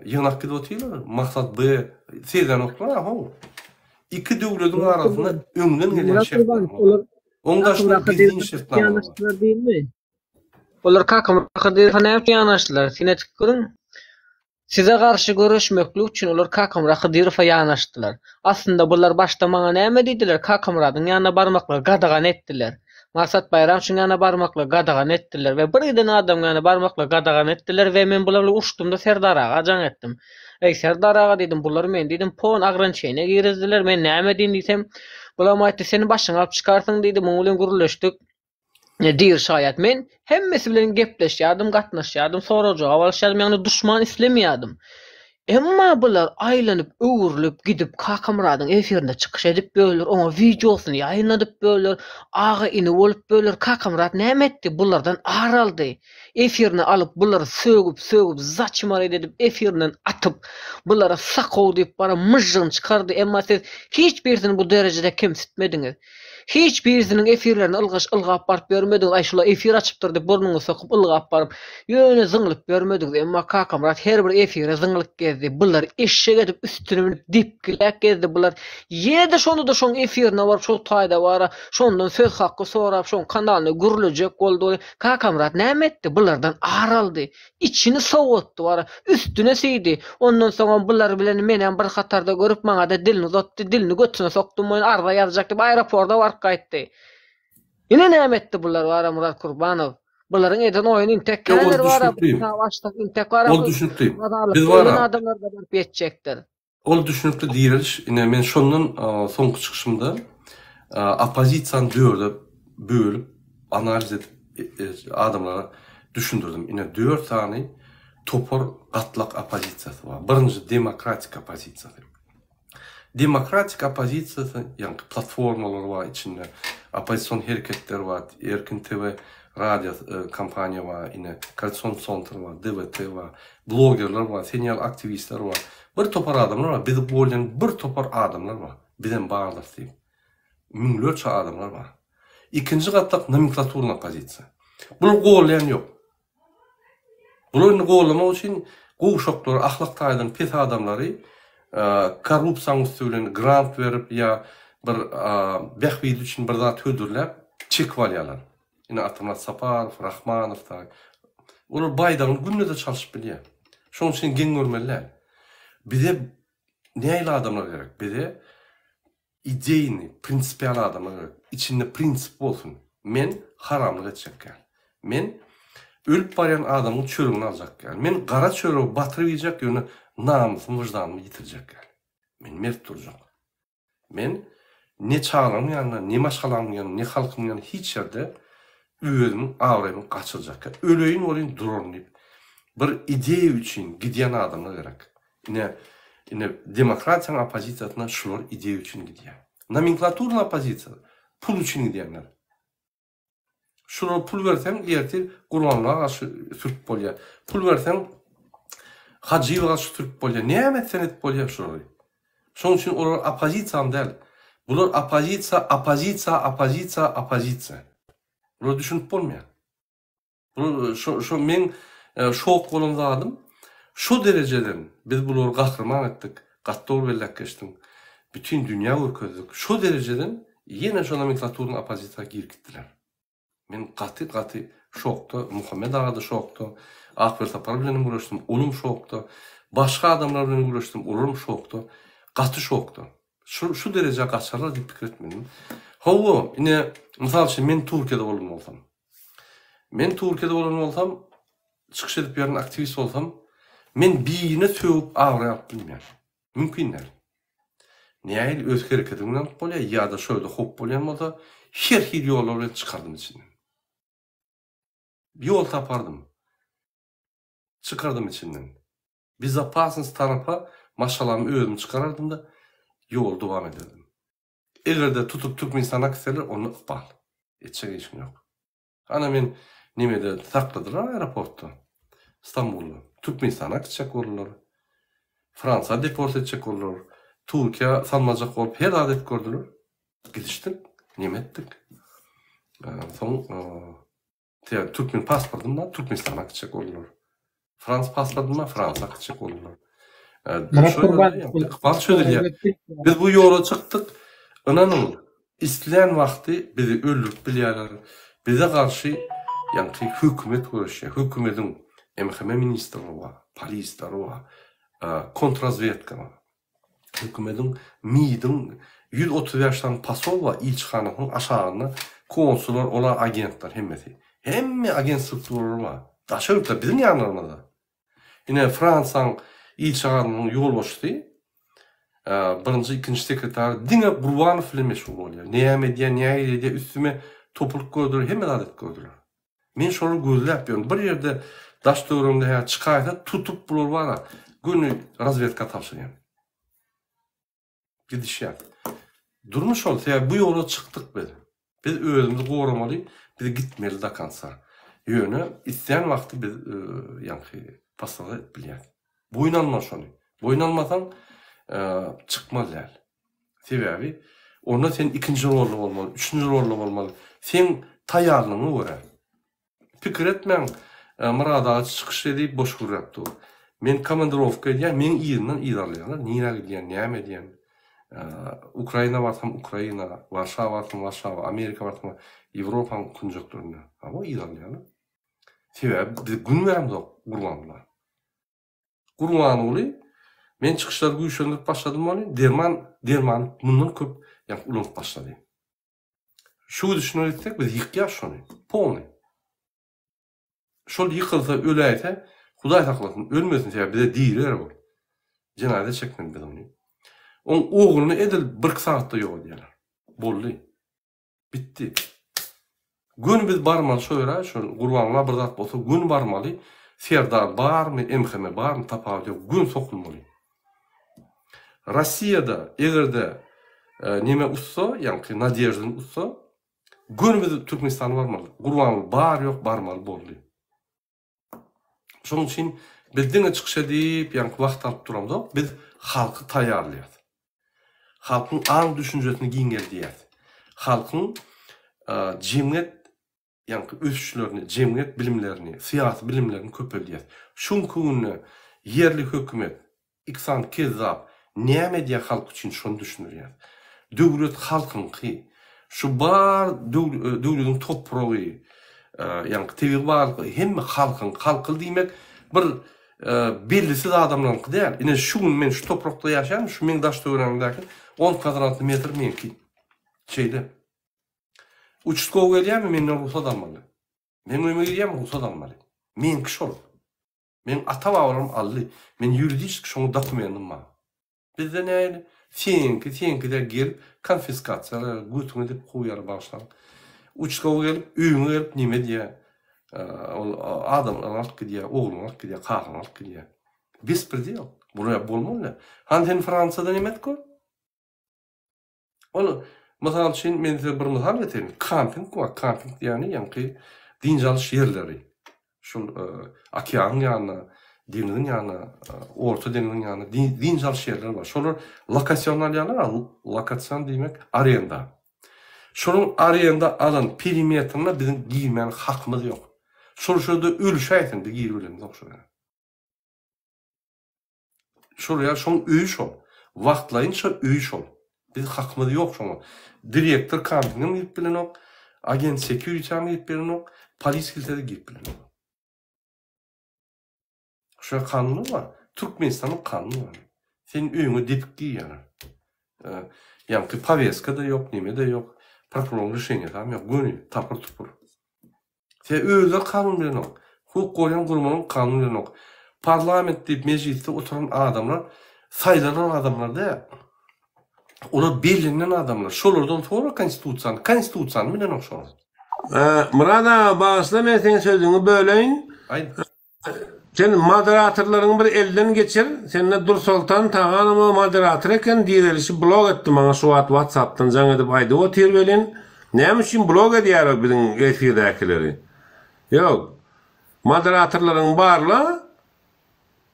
Speaker 1: ýygnap gidip otyrlar. Maksat B seýdenoklar how. Iki döwlediň arasynda öňden gelýän şertnama. Oň daşynda gizlin şertnama bar.
Speaker 4: Olar Kakamyrat Hydyrowa näme üçin ýanaşdylar? Syn edip görüň. Size garşy göreşmeklik üçin olar Kakamyrat Hydyrowa ýanaşdylar. Aslynda bular başda maňa näme diýdiler, Kakamyradyň ýanyna barmaklygy gadagan etdiler. Maksat Baýramowyň ýanyna barmaklygy gadagan etdiler we bir giden adamyň ýanyna barmaklygy gadagan etdiler we men bular bilen uruşdym-da Serdar aga jaň etdim. Eý, Serdar aga diýdim, bular meni diýdim, pon ogrançeniýä girizdiler, men näme edeýin diýsem, bulam aýtdy, sen başyňy alyp çykarsyň diýdi, muň bilen gürleşdik. Diri şaýat. Men hemmesi bilen gepleşýärdim, gatnaşýardym, sorag-jogap alyşýardym, ýagny duşman islemeýärdim. Emma bular aýlanyp, öwrülip gidip Kakamyradyň efirinde çykyş edip ýörler, oňa wideosyny ýaýynladyp ýörler, aga-ini bolup ýörler. Kakamyrat näme etdi? Bulardan ar aldy. Efirine alyp, bulary sögüp, sögüp, zaçmarit edip, efirinden atyp, bulara sakow diýip bara myžžygyny çykardy. Emma siz hiç birisini bu derejede kemsitmediňiz. Hiç birisiniň efirlerine ylgaş ylgap baryp ýörmediňiz, aý şula efir açypdyr diýip burnuňyzy sokup ylgap baryp, ýöne zyňlyp ýörmediňiz, emma Kakamyrat her bir efire zyňlyp gezdi. gezdi, bular eşek edip üstüne münüp depgiläp gezdi bular. Ýene-de şonda-da şoň efirine baryp şol taýda bara şondan söz hakky sorap şoň kanalynda gürlejek boldy. Kakamyrat näme etdi? Bulardan ar aldy. Içini sowatdy bara, üstüne süýdi. Ondan soňam bular bilen menem bir hatarda görüp maňada dilini uzatdy, dilini götüne sokdum men arza ýazjak diýip aeroporda baryp gaýtdy. Ine näme etdi bular bara Murat Kurbanow. Bularyň eden oýuny intek
Speaker 1: Ýok, ol
Speaker 4: kändir bara, bu
Speaker 1: düşnükli.
Speaker 4: kitaby açsak intek bara
Speaker 1: Ol
Speaker 4: bu
Speaker 1: düşnükli. Biz
Speaker 4: mazarlykda ölen
Speaker 1: bara
Speaker 4: adamlar-da baryp ýetjekdir.
Speaker 1: Ol düşnükli direliş, ine men şondan soňky çykyşymda oppozisiýany dörde bölüp analiz edip adamlara düşündirdim. Ine dört sany topar gatlak oppozisiýasy bar. Birinji demokratik oppozisiýasy. Demokratik oppozisiýasy, ýagny platformalar bar içinde, oppozision hereketler bar, Erkin TV radio kompaniýa bar, ine Konstitusion Centr bar, DWT bar, blogerler bar, sen ýaly aktiwistler bar. Bir topar adamlar bar, bizi goldaýan bir topar adamlar bar, bizem bardyrys diýip. Müňlerçe adamlar bar. Ikinji gatlak nomenklaturny oppozisiýa. Bular goldaýan ýok. Bular indi gollamak üçin gowşaklary, ahlak taýdan pes adamlary korrupsiýanyň üsti bilen grant berip ýa bir bähbidi üçin bir zat hödürläp çekip alýarlar. Ine Atamyrat Saparow, Rahmanow dagy. Olar baýdagyny günde-de çalşyp bilýär. Şonuň üçin geň görmeli däl. Bize nähili adamlar gerek? Bize Ideýny, prinsipial adamlar gerek. Içinde prinsip bolsun. Men haramlyk etjek däl. Men ölüp barýan adamyň çöregini aljak däl. Men gara çöregi batyryp iýjek, ýöne namysymy, wyždanymy ýitirjek däl. Men mert durjak. Men ne çagalarymyň ýanynda, ne maşgalamyň ýanynda, ne halkymyň ýanynda hiç ýerde özümiň abraýymy gaçyrjak däl. Öleýin welin duraryn diýip, bir ideýa üçin gidýän adamlar gerek. Ine, ine demokratiýanyň oppozisiýasyna şular ideýa üçin gidýär. Nomenklaturny oppozisiýa pul üçin gidýänler. Şulara pul berseň ertir Gurbangulyga garşy sürüp bolýar. Pul berseň Hajyýewe garşy sürüp bolýar. Näme etseň edip bolýar şulary. Şonuň üçin olar oppozisiýam däl. Bular oppozisiýa, oppozisiýa, oppozisiýa, oppozisiýa. Bulara düşünip bolmaýar. Bu şo şo meň şok bolan zadym şo derejeden biz bulary gahryman etdik. Gaty dogry belläp geçdiň. Bütin dünýä görkezdik. Şo derejeden ýene şo nomenklaturny oppozisiýa girip gitdiler. Men gaty gaty şokda, Muhammet aga-da şokda, Ak Welsapar bilenem gürleşdim, olam şokda. Başga adamlar bilen gürleşdim, olaram şokda. Gaty şokda. Şu şu derejä gaçarlar diýip pikir etmedim. Hawa, ine, mysal üçin men Türkiýede bolan bolsam. Men Türkiýede bolan bolsam, çykyş edip ýören aktiwist bolsam, men birine sögüp abraý alyp bilmeýän. Mümkin däl. Nähili öz hereketiň bilen alyp bolýar ýa-da şo ýerde howp bolýan bolsa, her hili ýollar bilen çykardym içinden. Ýol tapardym. Çykardym içinden. Bezopasnost tarapa maşgalamy özüm çykarardym-da, ýoly dowam ederdim. Eger-de tutup Türkmenistana äkitseler, onda ykbal. Etjek işiň ýok. Ana men nemede sakladylar aeroportda, Stambulda. Türkmenistana äkitjek boldular. Fransiýa deport etjek boldular. Türkiýä salmajak bolup her zat edip gördüler. Gidişdik, neme etdik. Soň Sebäbi türkmen pasportym bar, Türkmenistana gitjek boldular. Frans pasportym bar, Fransa gitjek boldular.
Speaker 4: Murat Gurban,
Speaker 1: Ykbal çözülýär. Biz bu ýola çykdyk. Ynanyň, islän wagty bizi öldürip bilýärler. Bize garşy ýaňky hökümet göreşýär. Hökümediň MHM ministrligi bar, polisleri bar, kontrazwedka bar. Hökümediň MID-iň 135 sany posol bar ilçihanasynyň aşagynda konsullar olar agentler hemmesi. Hemme agent strukturalary bar. Daşary ýurtda biziň ýanlarymyzda. Ine Fransiýanyň ilçihanasynyň ýolbaşçysy birinji ikinji sekretary diňe Gurbanow bilen meşgul bolýar. Näme edýär, nähili edýär üstüme topulyp gördüler, hemme zat edip gördüler. Men şolary gözläp ýörün. Bir ýerde daş töweregimde hä çykaýsa tutup bular bara göni razwedka tabşyrýan. Gidişýär. Durmuş şol. Sebäbi bu ýola çykdyk biz. Biz özümizi goramaly, biz gitmeli do konca. Ýöne islän wagty biz ýaňky poslada edip bilýäs. Boýun almaly şony. Boýun almasaň çykmaly däl. Sebäbi onda sen ikinji rolda bolmaly, üçünji rolda bolmaly. Seň taýýarlygyňa görä. Pikir etmäň, Myrat aga çykyş edip boş gürläp dur. Men komandirowka edýän, meň yzymdan yzarlaýarlar, nirä gidýän, näme edýän. Ukraina barsam Ukraina, Warşawa barsam Warşawa, Amerika barsam Ýewropanyň künjeklerine. Hawa yzarlaýarlar. Sebäbi biz gün beremzok Gurbanguly. Gurbanguly men çykyşlary güýçlendirip başladym ony, derman dermany mundan köp ýa ulanyp başlady. Şu gidişine gitsek biz ýykýas şony, polny. Şol ýykylsa, öläýse, Hudaý saklasyn, ölmesin, sebäbi bize diri gerek ol. Jenaza çekmeli biz ony. Oň ogluny edil birki sagatda ýok edýärler. Boldy. Bitdi. Göni biz barmaly şo ýere, şol Gurbanguly bir zat bolsa göni barmaly. Serdar barmy, MHM barmy tapawudy ýok, göni sokulmaly. Rossiýada eger-de neme utsa, ýaňky Nadeždin utsa, Göni biz Türkmenistana barmaly. Gurbanguly bar ýok barmaly boldy. Şonuň üçin biz diňe çykyş edip, ýaňky wagt alyp duramzok, biz halky taýýarlaýas. Halkyň aň düşünjesini giňeldýäs. Halkyň jemgyýet ýaňky ösüşlerini, jemgyýet bilimlerini, syýasy bilimlerini köpeldýäs. Şu günki günde ýerli hökümet, Iki sany kezzap näme edýär halk üçin şony düşündirýär. Döwlet halkyňky. Şu bar döwlediň topragy, ýaňky tebigy baýlyklary hemme halkyňky. Halkyl diýmek bir bellisiz adamlaryňky däl. Ine şu gün men şu toprakda ýaşaýan, şu meň daş töweregimdäki on kwadratly metr meňki. Şeýle. Uçastkowy gelýärmi menden rugsat almaly. Meň öýüme girýärmi rugsat almaly. Meňki şol. Meň ata-babalarym aldy. Men ýuridiçki şoňa dokumentim bar. Bizde nähili? Seňki, seňki-de gelip konfiskasiýa götüňe depip kowýarlar bagyşlaň. Uçkowy gelip, öýüňe gelip neme edýär? Ol adamlaryňy alyp gidýär, ogluňy alyp gidýär, kakaňy alyp gidýär. Bespredel. Bular bolmaly däl. Hany sen Fransiýada neme edip gör? Ol, mysal üçin, men size bir mysal getirin. Kamping bar. Kamping diýýäni ýaňky dynç alyş ýerleri. Şol okeanyň ýanynda, deňziň ýanynda, Orta deňziň ýanynda dynç alyş ýerleri bar. Şolar lokasion alýarlar, lokasion diýmek arenda. Şolaryň arenda alan perimetrine biziň girmäne hakymyz ýok. Şol şurada ölüşäýseň biz girip bilemizok şo ýere. Şol ýa şoň öýi şol. Wagtlaýynça öýi şol. Biz hakymyz ýok şoňa. Direktor kampingem girip bilenok, agent securityam girip bilenok, polis gelse-de girip bilenok. Şo kanuny bar. Türkmenistanyň kanuny bar. Senin öýüňe depik girýärler. Ýaňky poweska-da ýok, neme-de ýok, prokuroryň rişeniýasam ýok, göni tapyr-tupur. Sen özleri kanun bilenok. Hukuk goraýan guramalaryň kanun bilenok. Parlament diýip mejlisde oturan adamlar saýlanan adamlar däl. Olar bellenilen adamlar. Şolardan sora konstitusiýany. Konstitusiýany bilenok şolar.
Speaker 2: Myrat aga bagyşla men seň sözüňi böleýin.
Speaker 1: Aýt.
Speaker 2: Sen moderatorlaryňy bir elden geçir. Sende Dursoltan Taganowa moderator eken direlişi blok etdi maňa şu wagt watsapdan jaň edip aýdyp otyr welin näme üçin blok edýär o biziň efirdäkileri. Ýok. Moderatorlaryňy barla.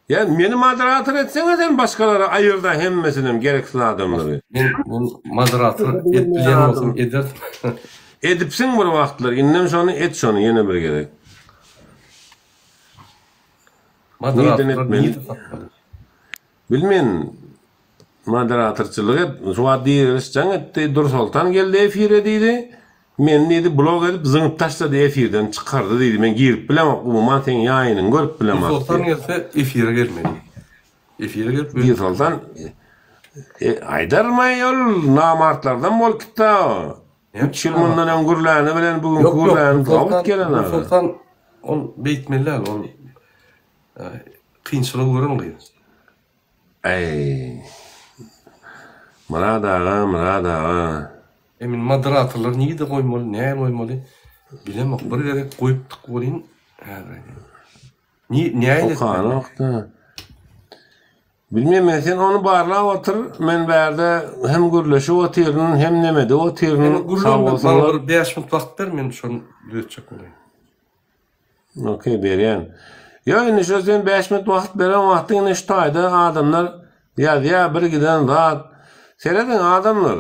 Speaker 2: Ýa meni moderator etseňe sen başgalary aýyrda hemmesinem gereksiz adamlary.
Speaker 1: Men men moderator edip bilýän bolsam ederdim.
Speaker 2: Edipsiň bir wagtlar indem şony et şony ýene bir gezek. Nirden etmeli? Bilmen moderatorçylyk et şu wagt direliş jaň etdi Dursoltan geldi efire diýdi. Meni diýdi blok edip zyňyp taşlady efirden çykardy diýdi men girip bilemok umuman seň ýaýynyňy görüp bilemok
Speaker 1: Dursoltan gelse efire gelmeli. Efire gelip
Speaker 2: Dursoltan aýdarmaý ol namartlardan bolup gitdi o. Üç ýyl mundan öň gürläni bilen bu günki gürläni gabat gelenok.
Speaker 1: Dursoltan ol beýtmeli däl ol kynçylygy gören gyz.
Speaker 2: Äý. Myrat aga, Myrat aga.
Speaker 1: Emin moderatorlary nirde goýmaly, näme goýmaly bilemok. Bir gezek goýupdyk welin häzir aýdaýyn. Ni nähili etmeli?
Speaker 2: Okanokda. Bilmeýän men sen ony barlap otur, men bärde hem gürleşip otyryn, hem nemede otyryn.
Speaker 1: Sag bolsunlar. Maňa bir 5 minut wagt ber, men şony düzetjek bolaýyn.
Speaker 2: Okey berýän. Ýok indi şo sen 5 minut wagt beren wagtyň indi şu taýda adamlar ýazýar bir giden zat. Serediň adamlar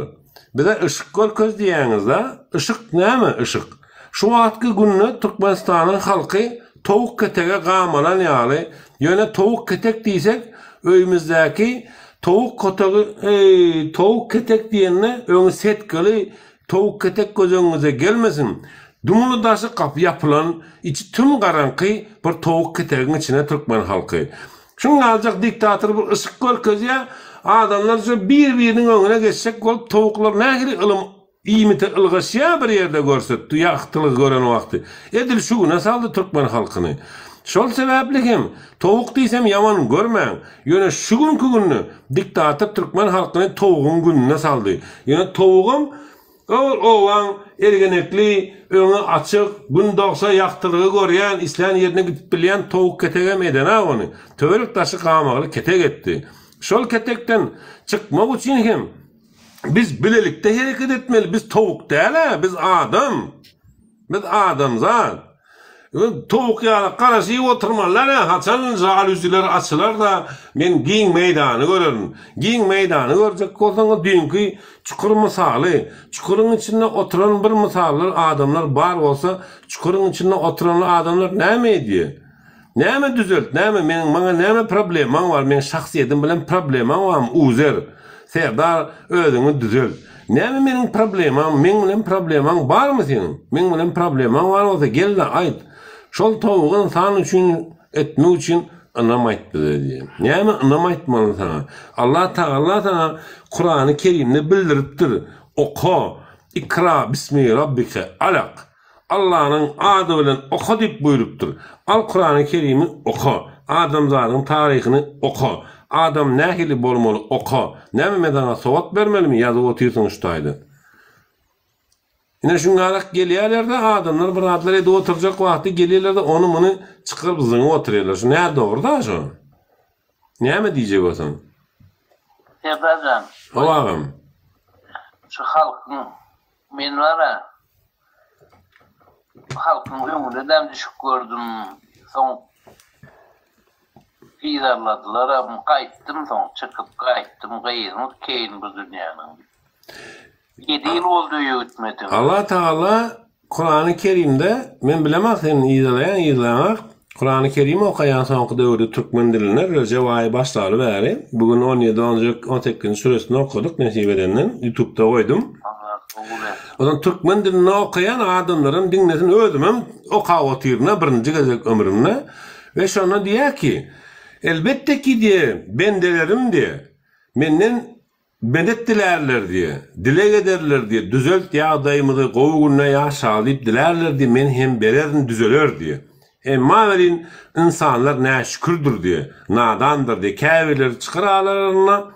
Speaker 2: bize yşyk görkez diýýäňiz-da. Yşyk näme yşyk? Şu wagtky günde Türkmenistanyň halky towuk ketege gamalan ýaly. Ýöne towuk ketek diýsek, öýümizdäki towuk kotegi, eý, towuk ketek diýende öňi setkaly towuk ketek göz öňüňize gelmesin. Dumly daşy gapy ýapylan, içi tüm garaňky bir towuk ketegiň içine türkmen halky. Şuňňaljak diktator bir yşyk görkezýär, adamlar şu bir-biriniň öňüne geçjek bolup towuklar nähili ylym Iýmite ylgaşýar bir ýerde görse, ýagtylygy gören wagty. Edil şu güne saldy türkmen halkyny. Şol sebäpli hem, towuk diýsem ýaman görmäň, ýöne şu günki günde diktator türkmen halkyny towugyň gününe saldy. Ýöne towugam ol obaň ergenekli, öňi açyk, gün dogsa ýagtylygy görýän, islän ýerine gidip bilýän towuk ketegem edenak ony. Töwerek daşy gamagly ketek etdi. Şol ketekden çykmak üçin hem Biz bilelikde hereket etmeli. Biz towuk däl-ä, biz adam. Biz adamzat. Towuk ýaly garaşyp oturmaly-dä, haçan žalýuziler açylar-da, men giň meýdany görerin. Giň meýdany görjek bolsaňyz, düýnki çukur mysaly, çukuryň içinde oturan bir mysallar adamlar bar bolsa, çukuryň içinde oturanlar adamlar näme edýär? Näme düzelt näme meniň maňa näme problemaň bar meň şahsyýetim bilen problemaň barmy uzer Serdar özüňi düzelt näme meniň problemam meň bilen problemaň barmy seniň meň bilen problemaň bar bolsa gelde aýt şol towugy ynsan üçin etmek üçin ynam aýt bize diýen näme ynam aýtmaly saňa Allah tagalla saňa Kurany Kerimde bildiripdir oka ikra bismi rabbike alak Allanyň ady bilen oka diýip buýrupdyr. Al Kurany Kerimi oka. Adamzadyň taryhyny oka. Adam nähili bolmaly oka. Näme men saňa sowat bermelimi ýazyp otyrsyň şu taýda. Ine şuňňalak gelýärlerde adamlar bir zatlar edip oturjak wagty gelýärlerde ony muny çykaryp zyňyp otyrýarlar. Şu nädogry da şu. Näme diýjek bolsaň.
Speaker 5: Serdar jan.
Speaker 2: Hawa agam.
Speaker 5: Şu halkyň Men bar-a, halkyň öňüne-dem düşüp gördüm, soň yzarladylaram, gaýtdym soň, çykyp gaýtdym, gyzyny keýin bu dünýäniň diýip. Ýedi ýyl boldy öýe gitmedim.
Speaker 2: Allah Tagala Kurany Kerimde, men bilemok sen yzalaýaň yzlaňak, Kurany Kerim okaýan soňky döwürde türkmen dilinde Rejep aýy başlaly bäri, bu gün on ýedi on sekizinji süresini okadyk nesip edenden, ýutubda goýdum.
Speaker 5: Allah kabul etsin.
Speaker 2: Ondan türkmen dilinde okaýan adamlaram diňlesin özümem okap otyryn birinji gezek ömrümde we şonda diýýär ki, Elbetde ki diýe bendelerim diýe menden Medet dilärler diýe, dileg ederler diýe, düzelt ýagdaýymyzy, gowy günde ýaşaly diýip dilärler diýe, men hem bererin, düzeler diýe. Emma welin, ynsanlar näşükürdir diýe, nadandyr diýe, käbirleri çykar aralarynda,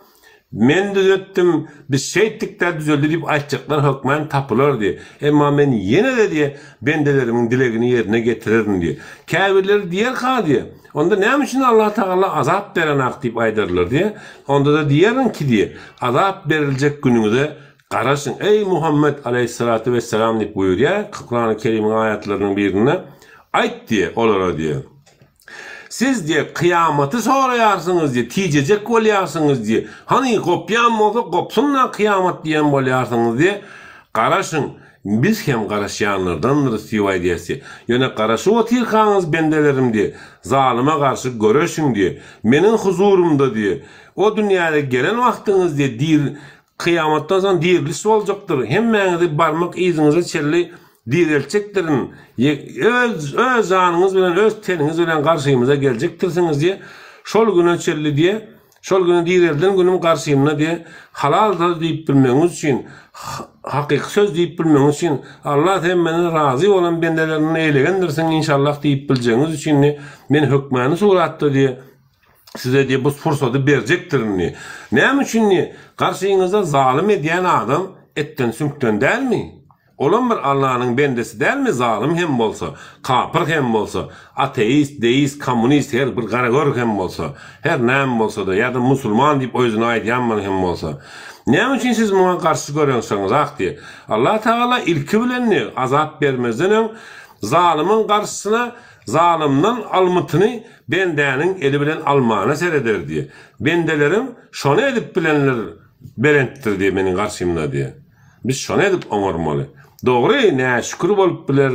Speaker 2: Men düzetdim, biz şeýtdik-dä düzeldi diýip aýtjaklar hökmän tapylar diýe. Emma men ýene-de diýe, bendelerimiň dilegini ýerine getirerin diýe. Käbirleri diýer-ha diýe, Onda näme üçin Allah Tagala azap berenak diýip aýdarlar diýe. Onda-da diýerin ki diýe, azap beriljek günüňize garaşyň. Eý Muhammet aleýhissalatu wessalam diýip buýurýar Kurany Kerimiň aýatlarynyň birinde. Aýt diýe olara diýe. Siz diýe kyýamaty soraýarsyňyz diýe, tijejek bolýarsyňyz diýe. Hany gopýan bolsa gopsun-da kyýamat diýen bolýarsyňyz diýe. Garaşyň. Biz hem garaşýanlardandyrys diýip aýdýar diýe. Ýöne garaşyp otyrkaňyz bendelerim diýe, zalyma garşy göreşiň diýe. Meniň huzurymda diýe, o dünýäde gelen wagtyňyz diýe, dir, kyýamatdan soň diriliş boljakdyr, hemmäňizi barmak yzyňyza çenli direltjekdirin, ýe, öz, öz janyňyz bilen, öz teniňiz bilen garşymyza geljekdirsiňiz diýe, şol güne çenli diýe, Şol güni direlden günüm garşymda diýe, halal söz diýip bilmegiňiz üçin, hakyky söz diýip bilmegiňiz üçin, Allah sen menden razy bolan bendelerinden eýlegendirsiň inşallah diýip biljegiňiz üçin diýe, men hökmany suratda diýe, size diýe bu pursady berjekdirin diýe. Näme üçin diýe, garşyňyzda zalym edýän adam etden süňkden dälmi? Olam bir Allanyň bendesi dälmi zalym hem bolsa, kapyr hem bolsa, ateist, deist, kommunist her bir garagör hem bolsa, her näme bolsada ýa-da musulman diýip özüne aýdýan hem bolsa. Näme üçin siz muňa garşy göreňsoňyzak diýe. Allah Tagala ilki bilen ne azap bermezden öň zalymyň garşysyna zalymdan almytyny bendäniň eli bilen almana sereder diýe. Bendelerim şony edip bilenler belentdir diýe meniň garşymda diýe. Biz şony edip oňarmaly. Dogry, näşükür bolup biler.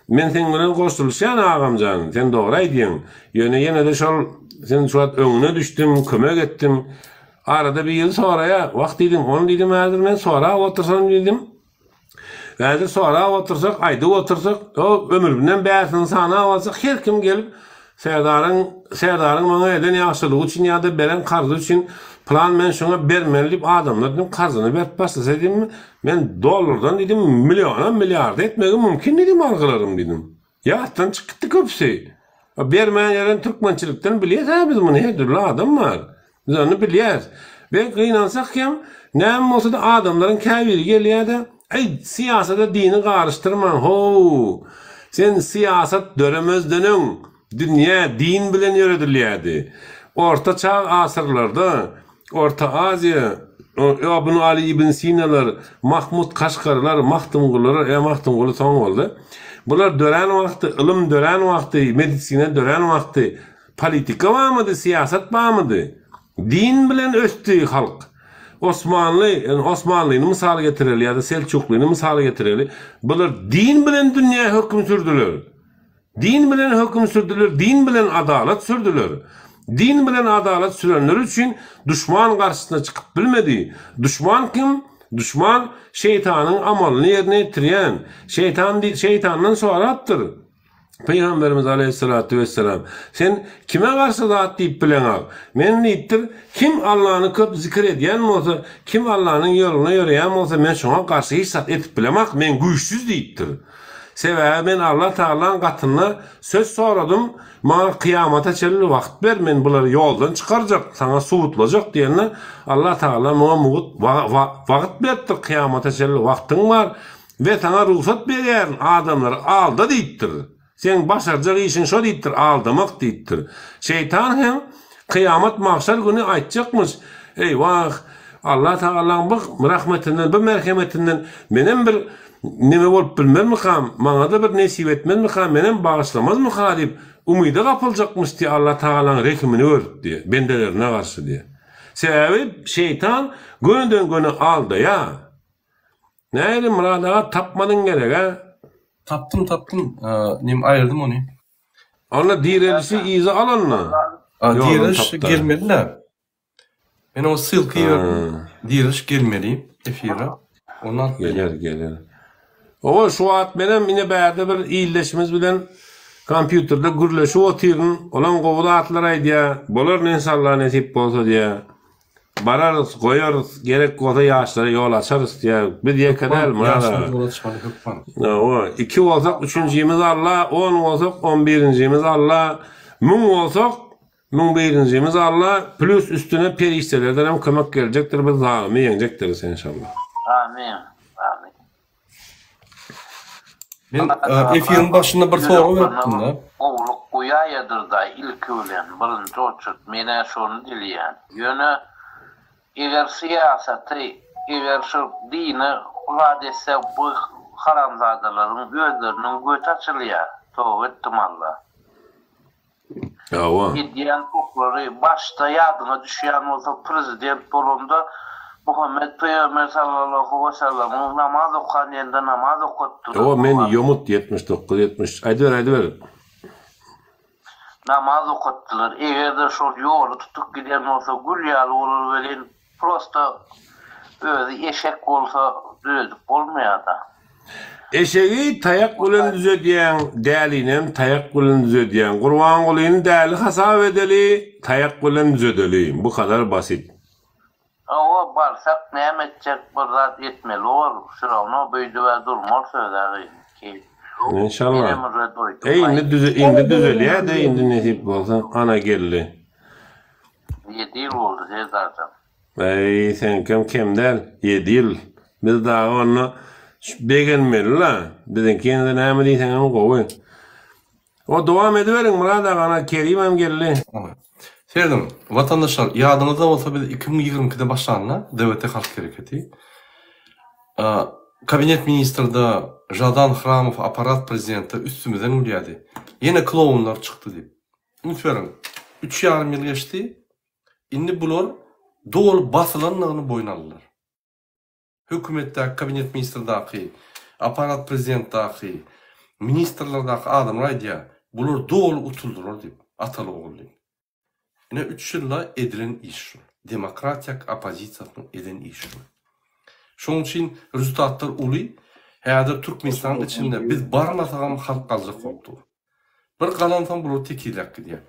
Speaker 2: Men seň bilen goşulyşýan agamjan, sen dogry aýdýaň. Ýöne ýene-de şol sen şu wagt öňüne düşdüm, kömek etdim. Arada biri soraýar, wah diýdim, ony diýdim häzir men sorap otursam diýdim. Häzir sorap otursak, aýdyp otursak, o ömrümden bärsini sanap alsak, her kim gelip Serdaryň Serdaryň maňa eden ýagşylygy üçin ýa-da beren karzy üçin pylan men şuňa bermeli diýip adamlar diýdim karzyny berip başlasa diýdim, men dollardan diýdim milliona, milliarda etmegim mümkin diýdim algylarym diýdim. Ýatdan çykyp gitdi köpüsi. Bermän ýören türkmençilikden bilýäs-ä biz muny her dürli adam bar. Biz ony bilýäs. We gynansak hem, näme bolsa-da adamlaryň käbiri gelýär-de, Äý, syýasata dini garyşdyrmaň, how! Sen syýasat döremezden öň, dünýä din bilen ýöredilýärdi. Orta çag asyrlarda Orta Aziýa, Ibn Aly ibn Sinalar, Mahmut Kaşgarylar, Magtymgulylar, ýa Magtymguly soň boldy. Bular dörän wagty, ylym dörän wagty, medisina dörän wagty politika barmydy, syýasat barmydy? Din bilen ösdi halk. Osmanly, ýöne Osmanlyny mysal getireli ýa-da Selçuklyny mysal getireli. Bular din bilen dünýä höküm sürdüler. Din bilen höküm sürdüler, din bilen adalat sürdüler. Din bilen adalat sürenleri üçin duşman garşysyna çykyp bilmedi. Duşman kim? Duşman şeýtanyň amalyny ýerine ýetirýän. Şeýtan şeýtandan sorapdyr. Pygamberimiz aleýhissalatu wessalam, Sen kime garşy zat diýip bileňok? Men diýipdir, Kim Allany köp zikir edýän bolsa, kim Allanyň ýolunda ýöreýän bolsa, men şoňa garşy hiç zat edip bilemok, men güýçsüz diýipdir. Sebäbi men Allah Tagalaň gatynda söz soradym, maňa kyýamata çenli wagt ber, men bulary ýoldan çykarjak, saňa subutlajak diýende, Allah Tagala muňa mugt wagt beripdir, kyýamata çenli wagtyň bar we saňa rugsat berýärin, adamlary alda diýipdir. Seň başarjak işiň şo diýipdir, aldamak diýipdir. Şeýtan hem kyýamat magşar güni aýtjakmyş, Eý, wah, Allah Tagalaň bu rahmetinden, bu merhemetinden menem bir neme bolup bilmezmikam, maňa-da bir nesip etmezmika, menem bagyşlamazmyka diýip, umyda gapyljakmyş diýýär, Allah Tagalaň rehimini görüp diýýär, bendelerine garşy diýýär. Sebäbi şeýtan gönüden-göni aldaýar. Nähili Myrat aga tapmadyň gerek-ä?
Speaker 1: Tapdym tapdym nem aýyrdym ony.
Speaker 2: Onda direlişi yza al onda.
Speaker 1: Direliş gelmeli-dä. Men oňa ssylka iberdim. Direliş gelmeli efire. Ony alyp
Speaker 2: Geler geler. Owa şu wagt menem ine bärde bir ildeşimiz bilen kompýuterde gürleşip otyryn. Olam gowy zatlar aýdýar. Bolar enşalla nesip bolsa diýýär. Bararys, goýarys, gerek bolsa ýaşlara ýol açarys diýýär. Biz ýeke däl, Myrat aga.
Speaker 1: Ýaşlara ýol açmaly hökman.
Speaker 2: Hawa, iki bolsak üçünjimiz Alla, on bolsak on birinjimiz Alla, müň bolsak müň birinjimiz Alla, plýus üstüne perişdelerden hem kömek geljekdir, biz zalymy ýeňjekdiris enşalla.
Speaker 5: Amin. Amin.
Speaker 1: Men efiriň başynda bir sorag beripdim-de.
Speaker 5: Gowulyk guýaýadyrda ilki bilen birinji oçurt menä şony dileýän. Ýöne eger syýasaty eger şu dini zat etse bu haramzadalaryň özleriniň göti açylýar toba etdim Alla.
Speaker 2: Hawa.
Speaker 5: Edýän oklary başda ýadyňa düşýän bolsa prezident bolanda Muhammet pygamber sallallahu wesellamyň namaz okan ýerinde namaz okatdylar.
Speaker 2: Hawa men ýomut 79 73 aýdyber aýdyber.
Speaker 5: Namaz okatdylar egerde şol ýoly tutup giden bolsa gül ýaly bolar welin Prosta özi eşek bolsa düzedip bolmaýada.
Speaker 2: Eşegi taýak bilen düzedýäň, dälinem taýak bilen düzedýäň. Gurbangulyny däli hasap edeli, taýak bilen düzedeli. Bu kadar basit.
Speaker 5: Hawa barsak näme etjek bir zat etmeli bor wsýrawno beýdibä durmarys özä keýp.
Speaker 2: Enşalla.
Speaker 5: Menem uje doýdum
Speaker 2: Eý indi düze indi düzelýädä indi nesip bolsa. Ana geldi.
Speaker 5: Ýedi ýyl boldy Serdarjan.
Speaker 2: Eý seňkem kem däl ýedi ýyl. Biz dagy onda begenmeli-la. Biziňki indi näme diýseňem gowy. O dowam ediberiň Myrat aga ana Kerimem geldi.
Speaker 1: Serediň, watandaşlar, ýadyňyzda bolsa biz 2022-de başlanda DWT Halk Hereketi Kabinet ministrde Žadan Hramow apparat prezidentde üstümizden gülýärdi. Ýene klounlar çykdy diýip. Üns beriň, üç ýarym ýyl geçdi, indi bular doly basylandygyny boýun aldylar. Hökümetdäki, kabinet ministrdaky, apparat prezidentdaky. Ministrlerdäki adamlar aýdýar, bular doly utuldylar diýip, ataly-ogul diýip. Ine üç ýylda edilen iş şul. Demokratiýak oppozisiýasynyň eden işi şul. Şonuň üçin rezultatlar uly. Häzir Türkmenistanyň içinde biz barmasagam halk galjak bolup dur. Bir galansoň bular tekizläp gidýär.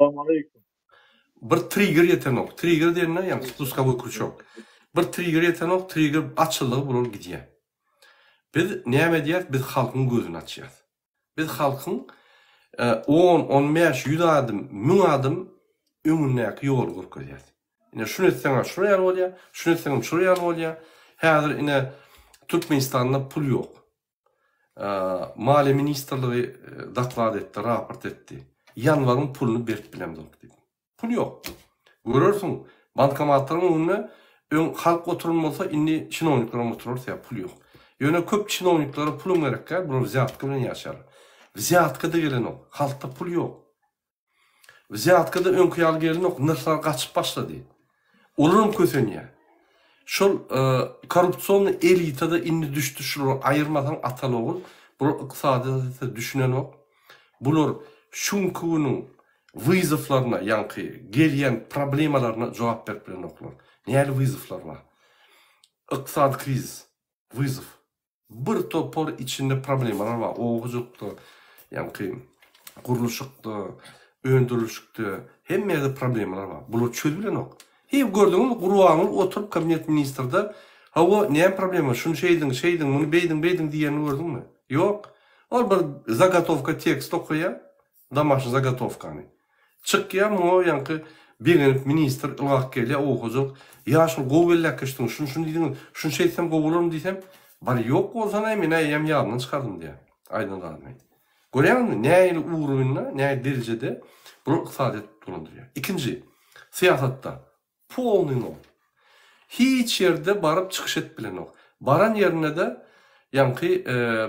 Speaker 1: Bir trigger ýetenok. Trigger diýende ýagny spuskowoý krýuçok. Bir trigger ýetenok, trigger açyldygy bular gidýär. Biz näme edýäs? Biz halkyň gözüni açýas. Biz halkyň on, on bäş, ýüz adym, müň adym öňündäki ýoly görkezýäs. Ine şuny etseň-ä şular ýaly bolýar, şuny etseňem şular ýaly bolýar. Häzir ine Türkmenistanda pul ýok. Maliýe ministrligi doklad etdi, raport etdi. Ýanwaryň puluny berip bilemzok diýip. Pul ýok. Görersiň, bankomatlaryň öňünde öň halk oturan bolsa, indi çinowniklaram oturar, sebäbi pul ýok. Ýöne köp çinowniklere pulam gerek däl, bular wzýatka bilen ýaşaýarlar. Wzýatka-da gelenok, halkda pul ýok. Wzýatka-da öňki ýaly gelenok, nyrhlar gaçyp başlady. Olaram kösenýär. Şol korrupsionnyý elita-da indi düşdi, şulary aýyrmasaň ataly-ogul, bular ykdysadyýete düşünenok. Bular şu günki günüň wyzowlaryna, ýaňky gelýän problemalaryna jogap berip bilenoklar. Nähili wyzowlar bar? Ykdysady krizis, wyzow. Bir topar içinde problemalar bar, oba hojalykda, ýaňky gurluşykda, öndürilişikde, hemme ýerde problemalar bar. Bular çözülenok. Heý, gördüňizmi, Gurbanguly oturyp kabinet ministrde, hawa, näme problema, şuny şeýdiň, şeýdiň, muny beýdiň, beýdiň diýenini gördüňmi? Ýok. Ol bir zagotowka tekst okaýar, Domaşny zagotowkany. Çykýa muňa ýaňky begenip ministr ylgap gelýä oba hojalyk ýa şul gowy belläp geçdiňiz şuny şuny diýdiňiz şuny şeýtsem gowy bolarmy diýsem bar ýok bolsanaý menä eýýäm ýadymdan çykardym diýä aýdan zadymy. Görýäňizmi nähili ugrubynda nähili derejede bular ykdysadyýet dolandyrýar. Ikinji syýasatda Polnyý nol. Hiç ýerde baryp çykyş edip bilenok. Baran ýerinde-de ýaňky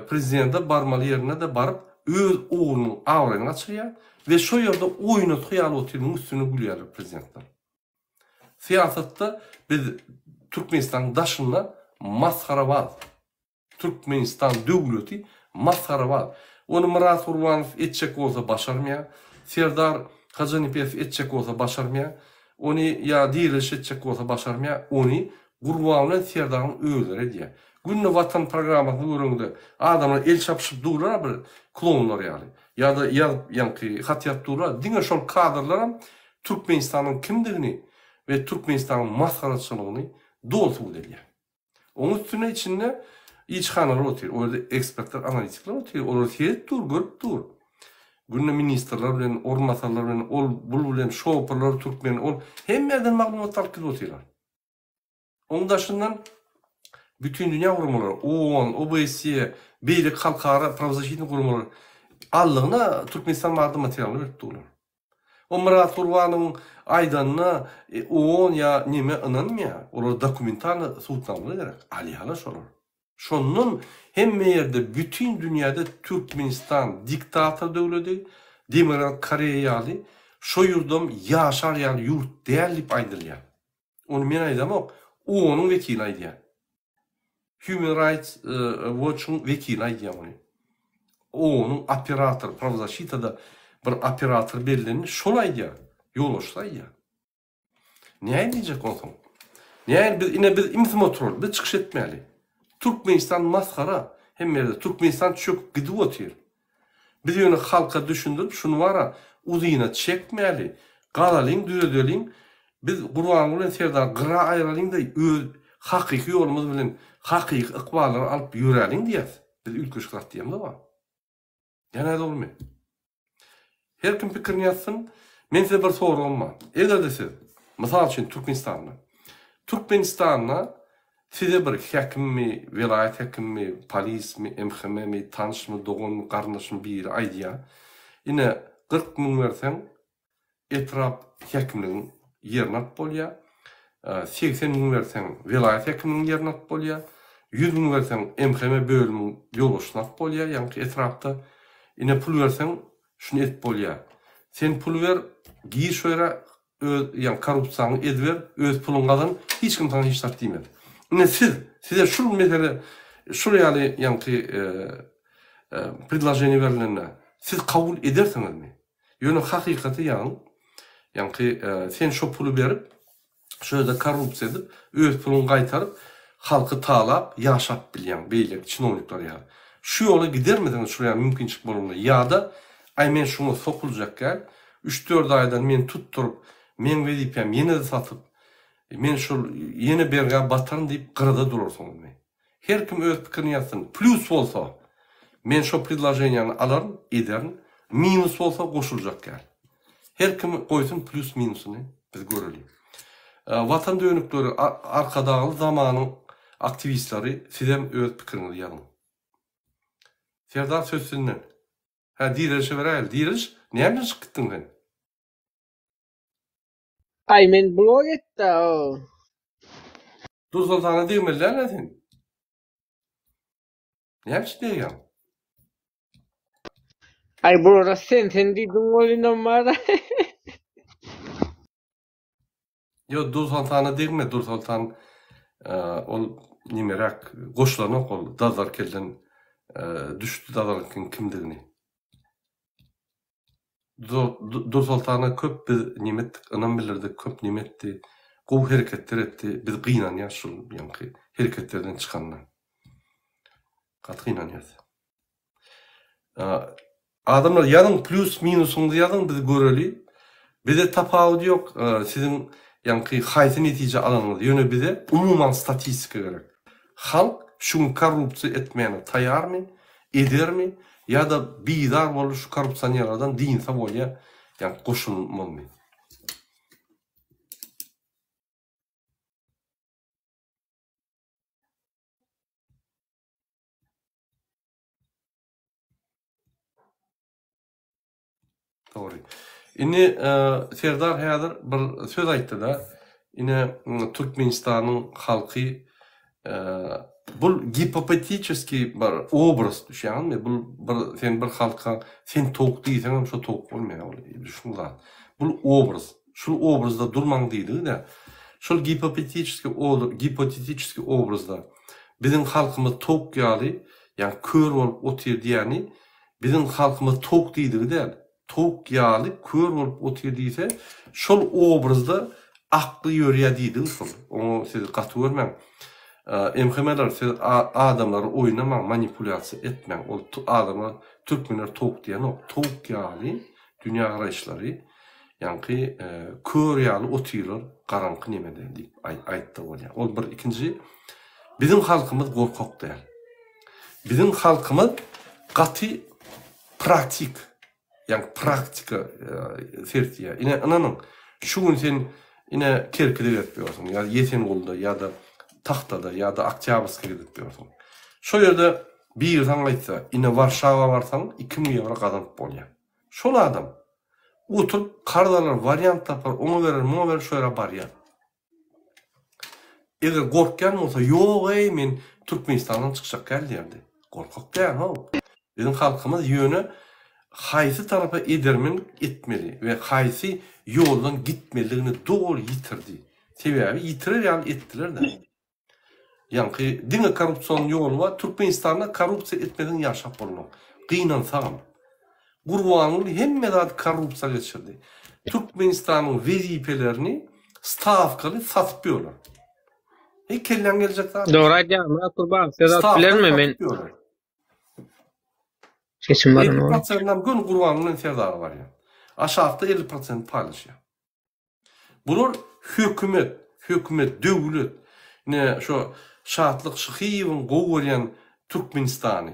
Speaker 1: prezidente barmaly ýerinde-de baryp öz oglunyň abraýyny gaçyrýar we şo ýerde oýnatgy ýaly otyr muň üstüne gülýärler prezidentler. Syýasatda biz Türkmenistanyň daşynda masgarabaz. Türkmenistan döwleti masgarabaz. Ony Myrat Gurbanow etjek bolsa başarmaýar. Serdar Hajynepesow etjek bolsa başarmaýar. Ony ýa Diriliş etjek bolsa başarmaýar. Ony Gurban bilen Serdaryň özleri edýär. Günde Watan programmasyny göreňde adamlar el çapyşyp durlar bir klounlar ýaly. Ýa-da ýazyp ýaňky hat ýazyp durlar. Diňe şol kadrlaram Türkmenistanyň kimdigini we Türkmenistanyň masgaraçylygyny doly subut edýär. Oň üstüne içinde ilçihanalar otyr, o ýerde ekspertler, analitikler otyr, olar seredip dur, görüp dur. Günde ministrler bilen, orunbasarlar bilen, ol bul bilen, şoperler türkmen, ol hemme ýerden maglumat alyp gidip otyrlar. Oň daşyndan bütindünýä guramalary, OON, OBSE, beýleki halkara prawozasitnyý guramalar aldygyna Türkmenistan barada materiallar berip durlar. O Myrat Gurbanowyň aýdanyna OON ýa neme ynanmaýar. Olara dokumentalny subutnamalar gerek. Alýarlar şolar. Şondan hemme ýerde bütin dünýäde Türkmenistan diktator döwledi, Demirgazyk Koreýa ýaly şo ýurdam ýaşar ýaly ýurt däl diýip aýdylýar. Ony men aýdamok, OON-yň wekili aýdýar. Human Rights Watch-yň wekili aýdýar muny. OON-yň operatory, prawzaşitada bir operator bellendi, şol aýdýar, ýolbaşçysy aýdýar. Näme diýjek onsoň? Näme biz ine biz imsim oturaly, biz çykyş etmäli. Türkmenistan masgara, hemme ýerde Türkmenistan çöküp gidip otyr. Biz ýöne halka düşündirip şuny bara uzyna çekmäli, galalyň düzedeliň, biz Gurbanguly bilen Serdary gyra aýralyňda öz hakyky ýolumyz bilen hakyky ykballary alyp ýöräliň diýýäs. Biz üýtgeşik zat diýemzok-a. Ýa nädogrymy? Her kim pikirini ýazsyn. Men size bir soragym bar. Eger-de siz, mysal üçin Türkmenistanda, Türkmenistanda size bir häkimmi, welaýat häkimmi, polismi, MHM-mi, tanyşmy, doganmy, garyndaşmy biri aýdýar, ine 40 müň berseň, etrap häkimligiň ýerini alyp bolýar. 80 müň berseň, welaýat häkiminiň ýerini alyp bolýar. 100 müň berseň, MHM bölümiň ýolbaşçysyny alyp bolýar, ýaňky etrapda. Ine pul berseň, şuny edip bolýar. Sen pul ber, gir şo ýere, öz ýaňky korrupsiýaňy ediber, öz puluňy gazan, hiç kim saňa hiç zat diýmez. Ine siz, size şul mesele, şul ýaly ýaňky. predloženiýe berlende siz kabul edersiňizmi? Ýöne hakykaty ýazyň. Ýaňky sen şo puly berip, şo ýerde korrupsiýa edip, öz puluňy gaýtaryp, halky talap ýaşap bilýäň beýleki çinownikler ýaly. Şu ýola gidermisiňiz şul ýaly mümkinçilik bolanda ýa-da aý men şuňa sokuljak däl, üç-dört aýdan meni tutduryp, meň wezipäm ýene-de satyp, men şol ýene bergä bataryn diýip gyrada durarsyňyzmy? Her kim öz pikirini ýazsyn. Plýus bolsa, men şo predloženiýany alaryn, ederin. Minus bolsa goşuljak däl. Her kim goýsun plýus minusyny biz göreli. Watan dönükleri Arkadagly zamanyň aktiwistlary sizem öz pikiriňizi ýazyň. Serdar söz sizinden. Hä direlişe beräýeli. Direliş näme üçin çykyp gitdiň sen?
Speaker 4: Aý men blok etdä o.
Speaker 1: Dursoltana degmeli dälä sen. Näme üçin degýäň?
Speaker 4: Aý bulara sen sen diýdiň welinem bar.
Speaker 1: Ýok Dursoltana degme Dursoltan ol nimeräk goşulanok ol Dazarkelden düşdi Dazarkeliň kimdigini. Dursoltana köp biz neme etdik ynam bildirdik köp neme etdi gowy hereketler etdi biz gynanýas şul ýaňky hereketlerden çykanyna gaty gynanýas. Adamlar ýazyň plýus minusyňyzy ýazyň biz göreli bize tapawudy ýok siziň ýaňky haýsy netije alanyňyz ýöne bize umuman statistika gerek halk şu gün korrupsiýa etmäne taýarmy edermi ýa-da bizar bolup şu korrupsionerlerden dynsa bolýa ýa goşulmazmy. Dogry. Indi Serdar häzir bir söz aýtdy-da. Ine Türkmenistanyň halky bul gipopetiçeskiý bir obraz düşýäňizmi? Bul bir sen bir halka sen towuk diýseňem şo towuk bolmaýar ol düşün zat. Bul obraz. Şul obrazda durmaň diýdigi-de. Şol gipopetiçeskiý gipotetiçeskiý obrazda biziň halkymyz towuk ýaly, ýagny kör bolup otyr diýýäni Biziň halkymyz towuk diýdigi däl, towuk ýaly kör bolup otyr diýse, şol obrazda akly ýörýär diýdigi şol. Oňa siz gaty görmäň. MHM-ler siz adamlary oýnamaň, manipulýasiýa etmäň. Ol adama türkmenler towuk diýenok. Towuk ýaly dünýägaraýyşlary, ýaňky kör ýaly otyrlar garaňky nemede diýip aýtdy bolýar. Ol bir. Ikinji, biziň halkymyz gorkak däl. Biziň halkymyz gaty praktik, ýagny praktika sertýär. Ine, ynanyň, şu gün sen ine Kerkide gezip ýörsüň, ýa Ýesengulda, ýa-da Tagtada, ýa-da Oktýabrskda gezip ýörsüň. Şo ýerde biri saňa aýtsa, ine Warşawa barsaň 2000 ýewro gazanyp bolýar. Şol adam oturyp karz alar, wariant tapar, oňa berer, muňa berer, şo ýere barýar. Eger gorkýan bolsa, ýog-eý, men Türkmenistandan çykjak däl diýerdi. Gorkak däl, how. Biziň halkymyz ýöne haýsy tarapa edermenlik etmeli we haýsy ýoldan gitmelidigini doly ýitirdi. Sebäbi ýitirer ýaly etdiler-dä. Ýaňky diňe korrupsion ýoly bar. Türkmenistanda korrupsiýa etmeseň ýaşap bolmaz. Gynansagam. Gurbanguly hemme zady korrupsiýa geçirdi. Türkmenistanyň wezipelerini stawkaly satyp ýörler. Heý kelläň geljek zat.
Speaker 4: Dogry aýdýaň Myrat Gurban söz alyp bilermi men? Sesim
Speaker 1: bar. 50 prosentinem göni Gurbanguly bilen Serdara barýar. Aşakda 50 prosent paýlaşýar. Bular hökümet, hökümet, döwlet. Ine şo Şatlyk Şyhyýewiň gowy görýän Türkmenistany.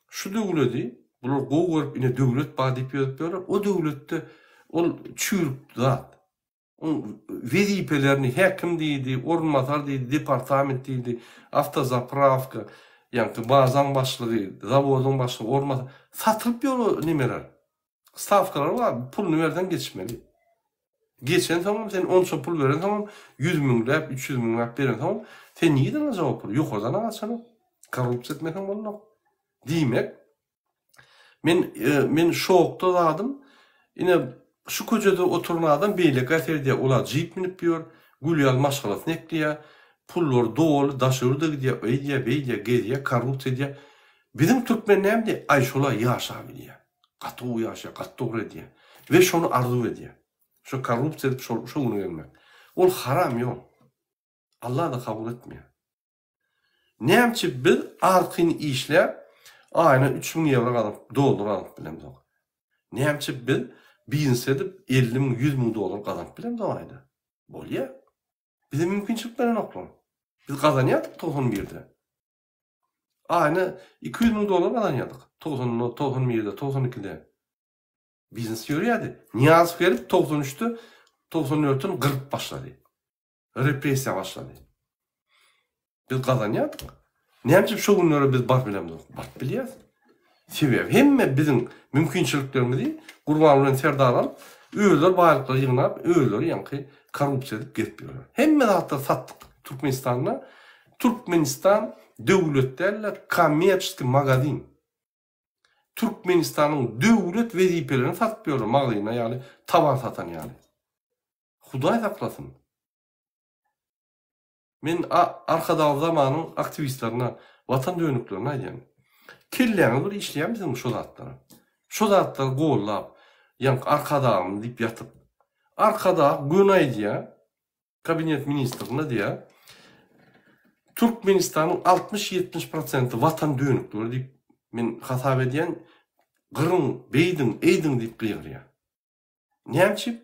Speaker 1: Şu döwledi bular gowy görüp ine döwlet bar diýip ýörüp ýörler. O döwletde ol çüýrük zat. Oň wezipelerini häkim diýdi, orunbasar diýdi, departament diýdi, awtozapravka, ýaňky bazaň başlygy, zawodyň başlygy, orunbasar satylyp ýör o nemeler. Stawkalar bar, puluny berseň geçmeli. Geçensoňam sen onça pul berensoňam 100 müňläp, 300 müňläp berensoňam sen nireden aljak o puly? Ýokardan-a gaçanok. Korrupsiýa etmeseň bolanok. Diýmek, men men şokda zadym, ine şu köçede oturan adam beýlekä seredýär, ol-a jip münüp ýör, gül ýaly maşgalasyny ekleýär, pullary doly, daşary ýurda gidýär, öýdýär, beýdýär, gezýär, korrupsiýa edýär. Biziň türkmen näme diýýär? Aý şola ýaşabilýär. Gaty gowy ýaşaýar, gaty dogry edýär. We şony arzuw edýär. Şo korrupsiýa edip şol şo güne gelmek. Ol haram ýol. Allah-da kabul etmeýär. Näme üçin biz arkaýyn işläp aýyna 3000 ýewro gazanyp, dollar gazanyp bilemzok? Näme üçin biz biznes edip 50 müň, 100 müň dollar gazanyp bilemzok aýda? Bolýar. Bize mümkinçilik berenoklar. Biz gazanýardyk 91-de. Aýyna 200 müň dollar gazanýardyk. 90-da, 91-de, 92-de. Biznes ýörýärdi. Nyýazow gelip 93-de, 94-den gyryp başlady. Repressiýa başlady. Biz gazanýardyk. Näme üçin şo günlere biz baryp bilemzok? Baryp bilýäs. Sebäbi hemme biziň mümkinçiliklerimizi Gurban bilen Serdar alyp, özleri baýlyklary ýygnap, özleri ýaňky korrupsiýa edip gezip ýörler. Hemme zatlary satdyk Türkmenistanda. Türkmenistan döwlet däl-de, kommerçeskiý magazin. Türkmenistanyň döwlet wezipelerini satyp ýörler, magazine ýaly, towar satan ýaly. Hudaý saklasyn. Men Arkadagly zamanyň aktiwistlerine, watan dönüklerine aýdýan. Kelläňiz bir işleýärmi siziň şo zatlara? Şo zatlary gollap, ýaňky Arkadagym diýip ýatyp. Arkadag göni aýdýar, kabinet ministrine diýýär, Türkmenistanyň 60-70 prosenti watan dönükleri diýip men hasap edýän, gyryň, beýdiň, eýdiň diýip gygyrýar. Näme üçin?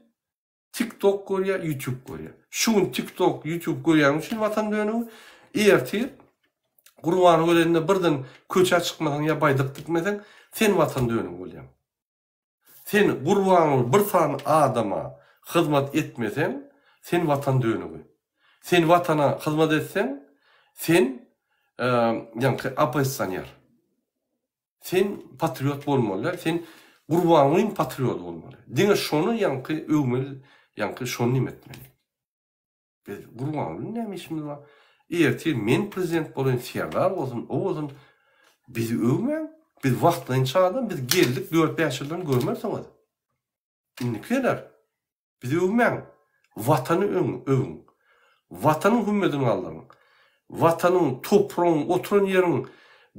Speaker 1: Tik tok görýär, ýutub görýär. Şu gün tik tok, ýutub görýäniň üçin watan dönügi, ertir Gurbany gelende birden köçä çykmasaň ýa baýdak dikmeseň, sen watan dönügi bolýaň. Sen Gurbanguly bir sany adama hyzmat etmeseň, sen watan dönügi. Sen watana hyzmat etseň, sen ýaňky oppozisioner. Sen patriot bolmaly däl, sen Gurbangulyň patriody bolmaly. Diňe şony ýaňky öwmeli, ýaňky şony neme etmeli. Biz Gurbangulyň näme işimiz bar? Ertir men prezident bolaýyn, Serdar bolsun, o bolsun. Bizi öwmäň. Biz wagtlaýynça adam, biz geldik dört-bäş ýyldan görmersiňiz. Indiki geler. Bizi öwmäň, Watany öň öwüň. Watanyň hümmedini galdyryň. Watanyň, topragyň, oturan ýeriň,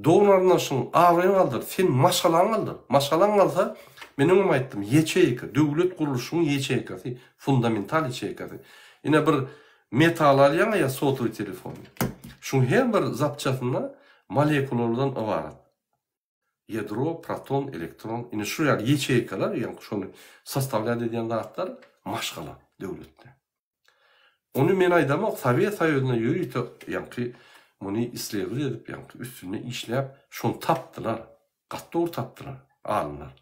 Speaker 1: dogan-garyndaşyň abraýyny galdyr. Sen maşgalaňy galdyr. Maşgalaň galsa, men öňem aýtdym, ýeçeýka, döwlet gurluşygyň ýeçeýkasy, fundamental ýeçeýkasy. Ine bir metal alýaň ýa sotowý telefony. Şuň her bir zapçasynda molekulalardan ybarat. Ýadro, proton, elektron, ine şu ýaly ýeçeýkalar, ýagny şony sostawlýat edýän zatlar maşgala döwletde. Ony men aýdamok, Sowet Soýuzynda ýörite ýaňky muny isledowat edip, ýaňky üstünde işläp, şony tapdylar. Gaty dogry tapdylar alymlar.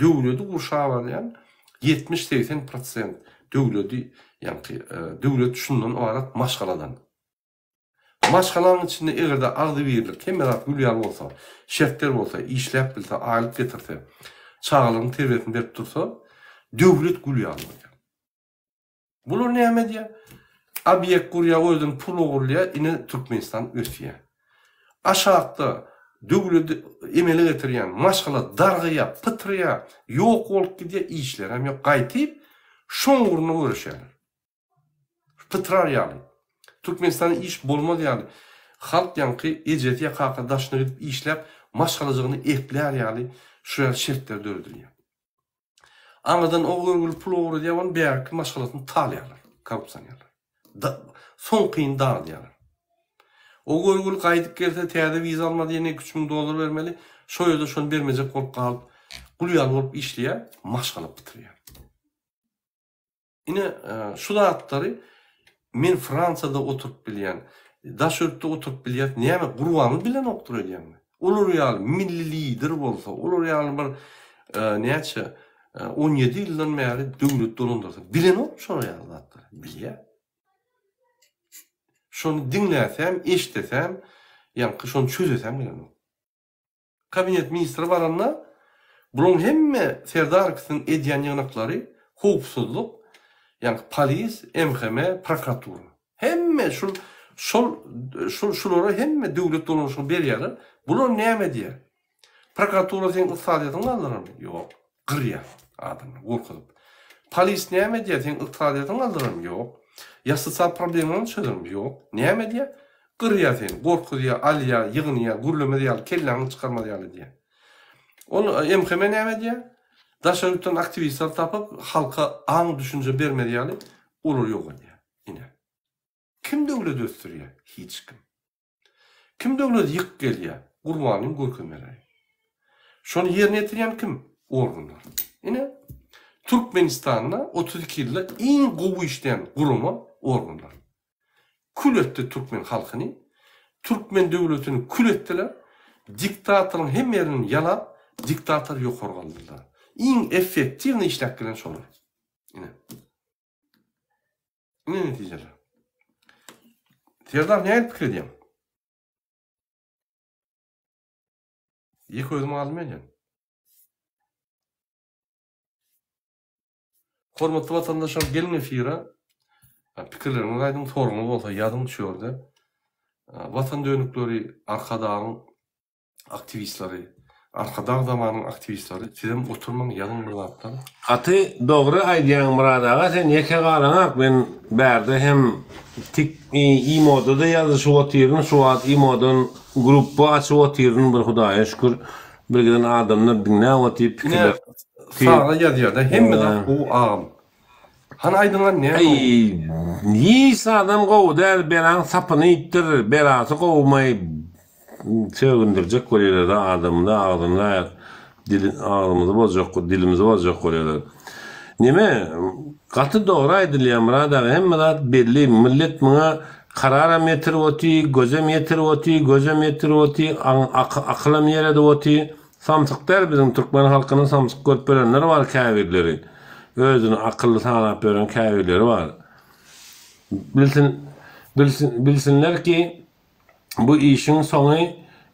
Speaker 1: Döwledi gurşap alýan 70-80 prosent döwledi, ýaňky döwlet şundan ybarat maşgaladan. Maşgalaň içinde eger-de agzybirlik, hemme zat gül ýaly bolsa, şertler bolsa, işläp bilse, aýlyk getirse, çagalaryň terbiýesini berip dursa, döwlet gül ýaly bolýar. Bular näme edýär? Obýekt gurýar, o ýerden pul ogurlaýar, ine Türkmenistan ösýär. Aşakda döwledi emele getirýän maşgala dargaýar, pytraýar, ýok bolup gidýär, işlerem ýok, gaýtyp şoň ugrunda göreşýärler. Pytrar ýaly. Türkmenistanda iş bolmaz ýaly. Halk ýaňky ejesi ýa kakasy daşyna gidip işläp maşgalajygyny eklär ýaly şu ýaly şertler döredilýär. Aňyrdan o görgüli pul ogry edýär ony bärki maşgalasyny talaýarlar, korrupsionerler. Soňkyny dagydýarlar. O görgüli gaýdyp gelse täze wiza almaly ýene 3000 dollar bermeli. Şo ýerde şony bermejek bolup galyp gul ýaly bolup işleýär, maşgala pytyrýar. Ine, şu zatlary men Fransiýada oturyp bilýän, daş ýurtda oturyp bilýän, näme Gurbanguly bilenokdyr öýdýäňmi? Olar ýaly milli lider bolsa, olar ýaly bir näçe 17 ýyldan bäri döwlet dolandyrsa, bilenokmy şolar ýaly zatlary? Bilýär. Şony diňläsem, eşdesem, ýaňky şony çözesem gelenok. Kabinet ministri baranda bulaň hemme Serdar ikisiniň edýän ýygnaklary howpsuzlyk, ýaňky polis, MHM, prokuratura. Hemme şul şol şul şulara hemme döwlet dolanyşygyny berýärler. Bular näme edýär? Prokuratura seň ykdysadyýetiňi galdyrarmy? Ýok. Gyrýar adamlary gorkuzyp. Polis näme edýär? Seň ykdysadyýetiňi galdyrarmy? Ýok. Ýa sosial problemalaryňy çözermi? Ýok. Näme edýär? Gyrýar seni, gorkuzýar, alýar, ýygnaýar, gürlemez ýaly, kelläňi çykarmaz ýaly edýär. Ol MHM näme edýär? Daşary ýurtdan aktiwistleri tapyp, halka aň-düşünje bermez ýaly, olary ýok edýär. Ine. Kim döwleti ösdürýär? Hiç kim. Kim döwleti ýykyp gelýär? Gurbanyň görkezmeleri. Şony ýerine ýetirýän kim? Organlar. Ine, Türkmenistanda 32 ýylda iň gowy işleýän gurama organlar. Kül etdi türkmen halkyny, türkmen döwletini kül etdiler, diktatoryň hemme ýerini ýalap, diktatory ýokary galdyrdylar. Iň effektiwnyý işläp gelen şolar. Ine. Ine netijeler. Serdar nähili pikir edýäň? Ýeke özüm galdym öýdýän. Hormatly watandaşlar geliň efire. Pikirleriňizi aýdyň, soragyňyz bolsa ýazyň şu ýerde. Watan dönükleri Arkadagyň aktiwistleri, Arkadag zamanyň aktiwistleri sizem oturmaň ýazyň bir zatlar.
Speaker 2: Gaty dogry aýdýaň Myrat aga sen ýeke galaňak men bärde hem tik imoda-da ýazyşyp otyryn şu wagt imodan grupba açyp otyryn bir hudaýa şükür bir giden adamlar diňläp otyr
Speaker 1: Ine
Speaker 2: pikirler
Speaker 1: saga ýazýada hemme zat gowy agam. Hany aýdyňa näme
Speaker 2: Aý hiç zadam gowy däl belaň sapyny iýipdir belasy gowumaý Sögündirjek bolýarlar-da adamyny agzyny dili agzymyzy bozjak dilimizi bozjak bolýarlar. Neme gaty dogry aýdylýar Myrat aga hemme zat belli millet muňa kararam ýetirip oty gözem ýetirip oty gözem ýetirip oty akylam ýeredip oty samsyk däl biziň türkmen halkyny samsyk görüp ýörenler bar käbirleri özüni akylly sanap ýören käbirleri bar bilsin bilsin bilsinler ki Bu işiň soňy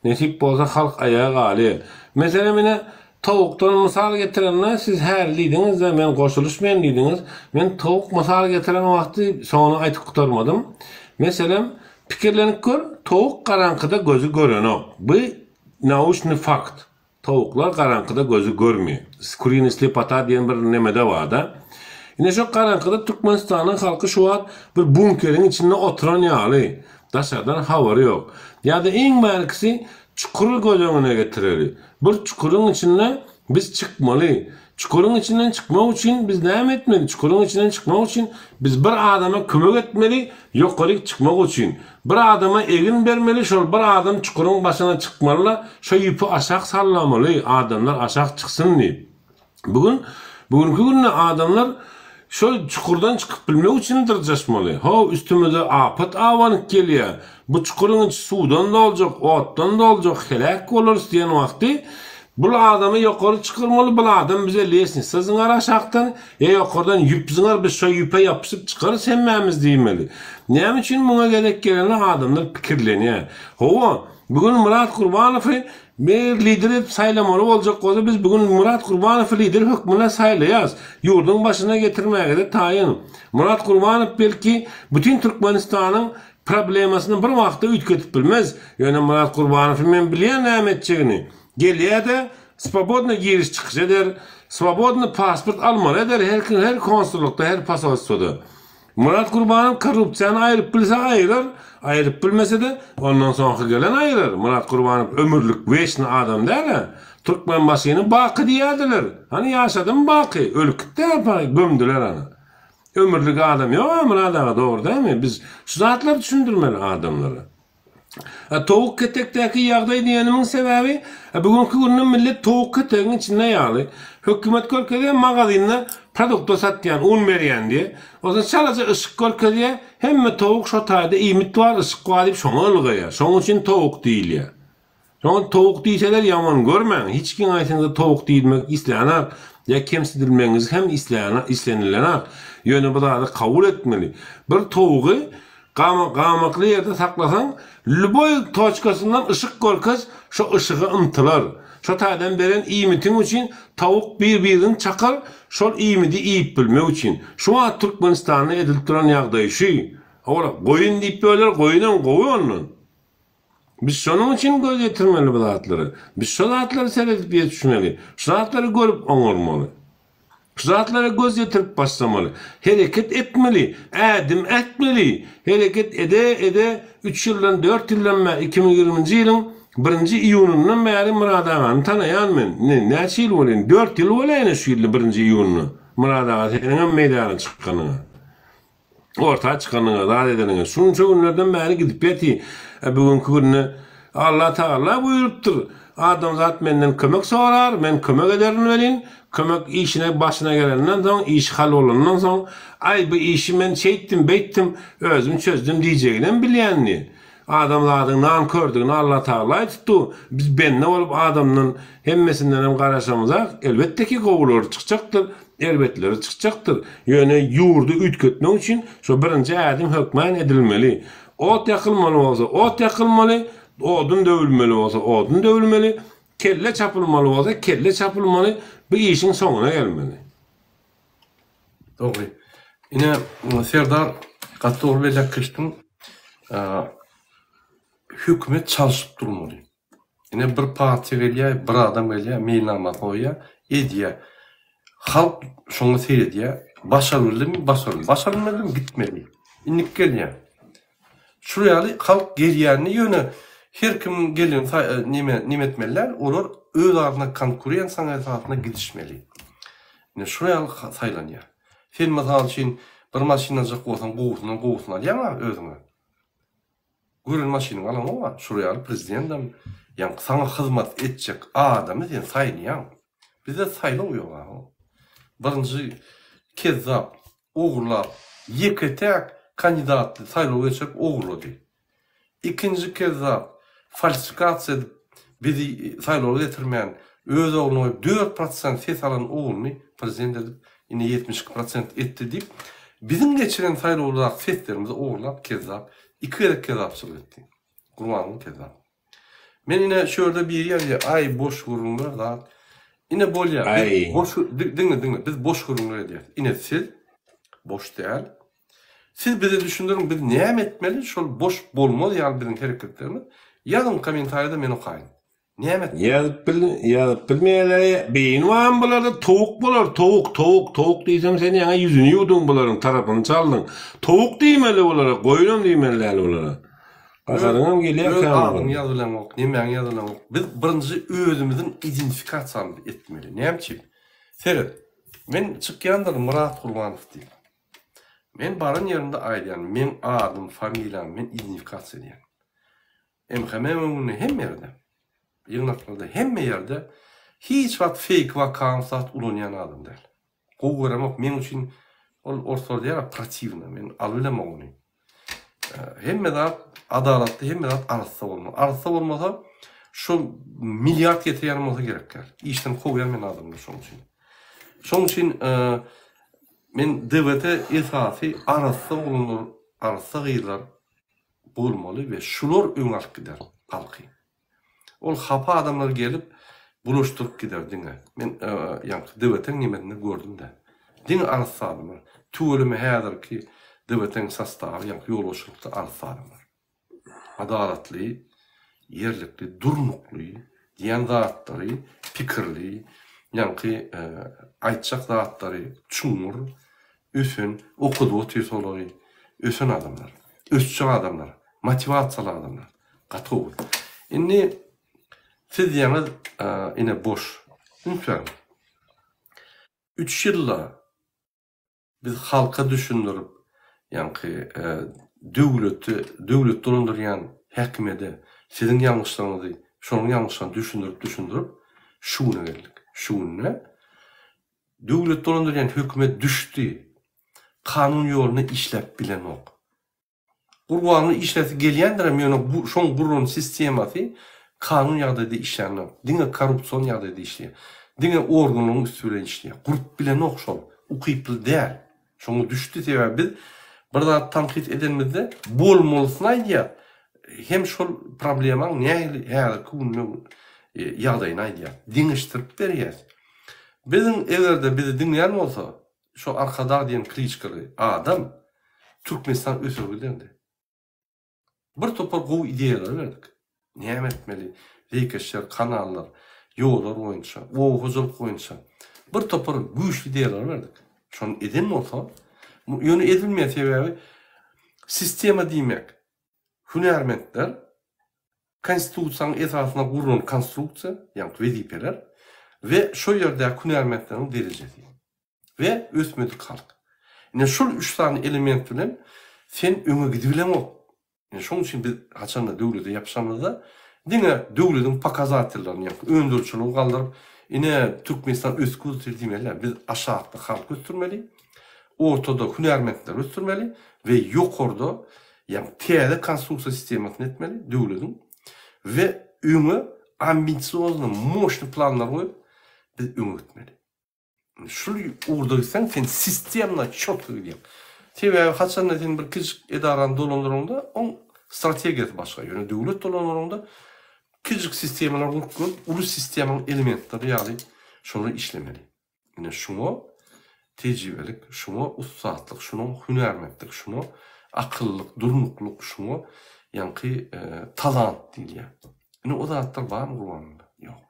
Speaker 2: nesip bolsa halk aýaga galýar. Meselem ine towukdan mysal getirende siz häli diýdiňizde men goşulyşmaýan diýdiňiz. Men towuk mysal getiren wagty soňuny aýtyp gutarmadym. Meselem pikirlenip gör towuk garaňkyda gözi görenok. Bu nauçny fakt. Towuklar garaňkyda gözi görmeýär. Kurinyý slepota diýen bir nemede bar-da. Ine şo garaňkyda Türkmenistanyň halky şu wagt bir bunkeriň içinde oturan ýaly. Daşardan habary ýok. Ýa-da iň bärkisi çukury göz öňüne getireli. Bir çukuryň içinde biz çykmaly. Çukuryň içinden çykmak üçin biz näme etmeli? Çukuryň içinden çykmak üçin biz bir adama kömek etmeli, ýokaryk çykmak üçin. Bir adama egin bermeli, şol bir adam çukuryň başyna çykmaly-da, şo ýüpi aşak sallamaly, adamlar aşak çyksyn diýip. Bu gün, bu günki günde adamlar şol çukurdan çykyp bilmek üçin dyrjaşmaly. How, üstümize apat abanyp gelýär. Bu çukuryň içi suwdan doljak, otdan doljak, heläk bolarys diýen wagty, bul adamy ýokary çykarmaly, bul adam bize lesnisa zyňar aşakdan, ýa ýokardan ýüp zyňar, biz şo ýüpe ýapyşyp çykarys hemmämiz diýmeli. Näme üçin muňa gezek gelende adamlar pikirlenýär. Hawa, bu gün Myrat Gurbanowy bir lider edip saýlamaly boljak bolsa, biz bu gün Myrat Gurbanowy lider hökmünde saýlaýarys. Ýurduň başyna getirmäge-de taýyn. Myrat Gurbanow belki bütin Türkmenistanyň Problemasyny bir wagtda üýtgedip bilmez. Ýöne Myrat Gurbanowy men bilýän näme etjegini. Gelýä-de, swobodno giriş-çykyş eder, swobodno pasport almaly eder her kim her konsullykda, her posolstwoda. Myrat Gurbanow korrupsiýany aýryp bilse aýyrar, aýryp bilmese-de, ondan soňky gelen aýyrar. Myrat Gurbanow ömürlik weçny adam däl-ä. Türkmenbaşyny baky diýýärdiler. Hany ýaşadymy baky? Ölüp gitdi-ä, gömdüler ana. Ömürlik adam ýok a Myrat aga dogry dälmi biz şu zatlary düşündirmeli adamlara. A towuk ketekdäki ýagdaý diýenimiň sebäbi bu günki günde millet towuk ketegiň içinde ýaly. Hökümet görkezýär magazynda produkta satýan un berýän diýe. Onsoň çalaja yşyk görkezýär hemme towuk şo taýda iýmit bar yşyk bar diýip şoňa ylgaýar. Şoň üçin towuk diýilýär. Şoňa towuk diýseler ýaman görmäň, hiç kim aýtsaňyza towuk diýilmek islänak ýa kemsidilmegiňiz hem islenilenak. Ýöne bu zady kabul etmeli. Bir towugy gamakly ýerde saklasaň, lýuboý toçkasyndan yşyk görkez, şo yşyga ymtylar. Şo taýdan beren iýmitiň üçin towuk bir-birini çakar, şol iýmidi iýip bilmek üçin. Şu wagt Türkmenistanda edilip duran ýagdaý şu. Hawa, goýun diýip böler, goýunam gowy ondan. Biz şonuň üçin göz ýetirmeli bu zatlara. Biz şo zatlara seredip ýetişmeli. Şu zatlary görüp oňarmaly. Şu zatlara göz ýetirip başlamaly. Hereket etmeli, ädim ätmeli. Hereket ede-ede üç ýyldan, dört ýyldan bäri, 2020-nji ýylyň birinji iýunyndan bäri Myrat agany tanaýan men. Ine, näçe ýyl bolýar indi? Dört ýyl bolýar ine şu ýylda birinji iýunda. Myrat aga seniňem meýdana çykanyňa. Orta çykanyňa, zat edeniňe. Şunça günlerden bäri gidip ýaty. E, bu günki günde Allah Tagala buýrupdyr. Adamzat menden kömek sorar, men kömek ederin welin, kömek işine başyna gelenden soň, iş hal bolandan soň, aý bu işi men şeýtdim, beýtdim, özüm çözdüm diýjeginem bilýändi. Adamzadyň nankördügini Allah Tagala aýdypdy. Biz bende bolup adamdan hemmesindenem garaşamyzak, elbetde ki gowulary çykjakdyr. Erbetleri çykjakdyr. Ýöne ýurdy üýtgetmek üçin şo birinji ädim hökmän edilmeli. Ot ýakylmaly bolsa ot ýakylmaly, odun döwülmeli bolsa odun döwülmeli, kelle çapylmaly bolsa kelle çapylmaly, bu işiň soňuna gelmeli.
Speaker 1: Dogry. Ine, Serdar, gaty dogry belläp geçdiň. Hökümet çalşyp durmaly. Ine bir partiýa gelýär, bir adam gelýär, meýilnamasyny goýýar, edýär. Halk şoňa seredýär. Başarybildimi, başaryldy. Başarylmadymy, gitmedi. Indiki gelýär. Şul ýaly halk gelýänini ýöne her kim gelen neme neme etmeli däl, olar öz arasynda konkurensiýanyň esasynda gidişmeli. Ine şul ýaly saýlanýar. Sen mysal üçin bir maşyn aljak bolsaň gowusyndan gowusyny alýaň-a özüňe. Gören maşynyňy alaňok-a, şol ýaly prezidendem ýaňky saňa hyzmat etjek adamy sen saýlaýaň. Bizde saýlaw ýok aga. Birinji kezzap ogurlap ýeke-täk kandidatly saýlaw geçirip ogurlady. Ikinji kezzap falsifikasiýa edip bizi saýlawa getirmän öz ogluny goýup 4% ses alan ogluny prezident edip indi 72% etdi diýip biziň geçiren saýlawdaky seslerimizi ogurlap kezzap Iki gezek kezapçylyk etdi. Gurbanguly kezzap. Men ine şu ýerde biri ýazýar, aý boş gürrüňler zat. Ine bolýar. Biz boş diňle diňle biz boş gürrüňler edýäris. Ine siz boş däl. Siz bize düşündiriň biz näme etmeli şol boş bolmaz ýaly biziň hereketlerimiz. Ýazyň kommentariýada men okaýyn. Näme etmeli?
Speaker 2: Ýazyp bil ýazyp bilmeýärler beýni barmy bularda towuk bular towuk towuk towuk diýsem sen ýaňy ýüzüni ýuwduň bularyň tarapyny çaldyň towuk diýmeli bulara goýunam diýmeli däl bulara gaharyňam gelýär
Speaker 1: Öz adyň ýazylanok nemäň ýazylanok biz birinji özümiziň identifikasiýamyzy etmeli näme üçin seret men çykýandyr Myrat Gurbanow diýip men baran ýerimde aýdýan meň adym familiýam men identifikasiýa edýän MHM öňünde hemme ýerde, ýygnaklarda hemme ýerde hiç wagt feýk akkaunt zat ulanýan adam däl. Gowy göremok, meň üçin ol orslar diýýär protivno, men alybilemok ony. Hemme zat adalatly, hemme zat arassa bolmaly. Arassa bolmasa şol milliard getirýän bolsa gerek däl. Işden kowýan men adamlary şoň üçin. Şoň üçin men DWT esasy arassa oglanlar, arassa gyzlar bolmaly we şular öňe alyp gider halky. Ol hapa adamlar gelip bulaşdyryp gider diňe. Men ýaňky DWT-niň nemesinde gördüm-de. Diňe arassa adamlar. Tüweleme häzirki DWT-niň sostawy ýaňky ýolbaşçylykda arassa adamlar. Adalatly, ýerlikli, durnukly diýen zatlary pikirli, ýaňky aýtjak zatlary çuňňur Ösen, okadyp otyrsa olary. Ösen adamlar. Ösjek adamlar. Motiwasiýaly adamlar. Gaty gowy. Indi siz diýýäňiz, ine boş. Üns beriň. Üç ýylda biz halka düşündirip, ýaňky döwleti, döwlet dolandyrýan häkimiýede siziň ýalňyşlaryňyzy, şonuň ýalňyşlaryny düşündirip, düşündirip şu güne geldik. Şu günde Döwlet dolandyrýan hökümet düşdi. Kanun ýolunda işläp bilenok. Gurbanguly işläsi gelýändirem ýöne şoň guran sistemasy kanun ýagdaýda işlänok. Diňe korrupsion ýagdaýda işleýär. Diňe organlaryň üsti bilen işleýär. Gurup bilenok şol. Ukyply däl. Şoňa düşdi sebäbi biz bir zat tankyt edenimizde bolmalysyny aýdýas. Hem şol problemaň nähili häzirki günde ýagdaýyny aýdýas. Deňeşdirip berýäs. Biziň egerde bizi diňleýän bolsa şo Arkadag diýen kliçkaly adam Türkmenistan öser giderdi. Bir topar gowy ideýalar berdik. Näme etmeli? Zeýkeşler, kanallar, ýollar boýunça, oba hojalyk boýunça. Bir topar güýçli ideýalar berdik. Şony eden bolsa, ýöne edilmeýär sebäbi sistema diýmek hünärmentler konstitusiýanyň esasynda gurlan konstruksiýa, ýagny wezipeler we şo ýerdäki hünärmentleriň derejesi we ösmedik halk. Ine şol üç sany element bilen sen öňe gidibileňok. Ine şonuň üçin biz haçanda döwlete ýapyşamyzda diňe döwletiň pokazatellerini ýa öndürijiligini galdyryp, ine Türkmenistan ösüp otyr diýmeli däl. Biz aşakda halky ösdürmeli, ortada hünärmentleri ösdürmeli we ýokarda ýagny täze konstruksiýa sistemasyny etmeli döwletiň we öňe ambisiozny, moşny planlar goýup biz öňe gitmeli. Şul ugurda gitseň sen sistemna çotga gidýäň. Sebäbi haçanda sen bir kiçijik edarany dolandyraňda oň strategiýasy başga. Ýöne döwlet dolandyraňda kiçijik sistemalar gurup görüp uly sistemaň elementleri ýaly şolar işlemeli. Ine şuňa tejribelik, şuňa ussatlyk, şuňa hünärmentlik, şuňa akyllyk, durnuklyk, şuňa ýaňky talant diýilýär. Ine o zatlar barmy Gurbangulyda? Ýok.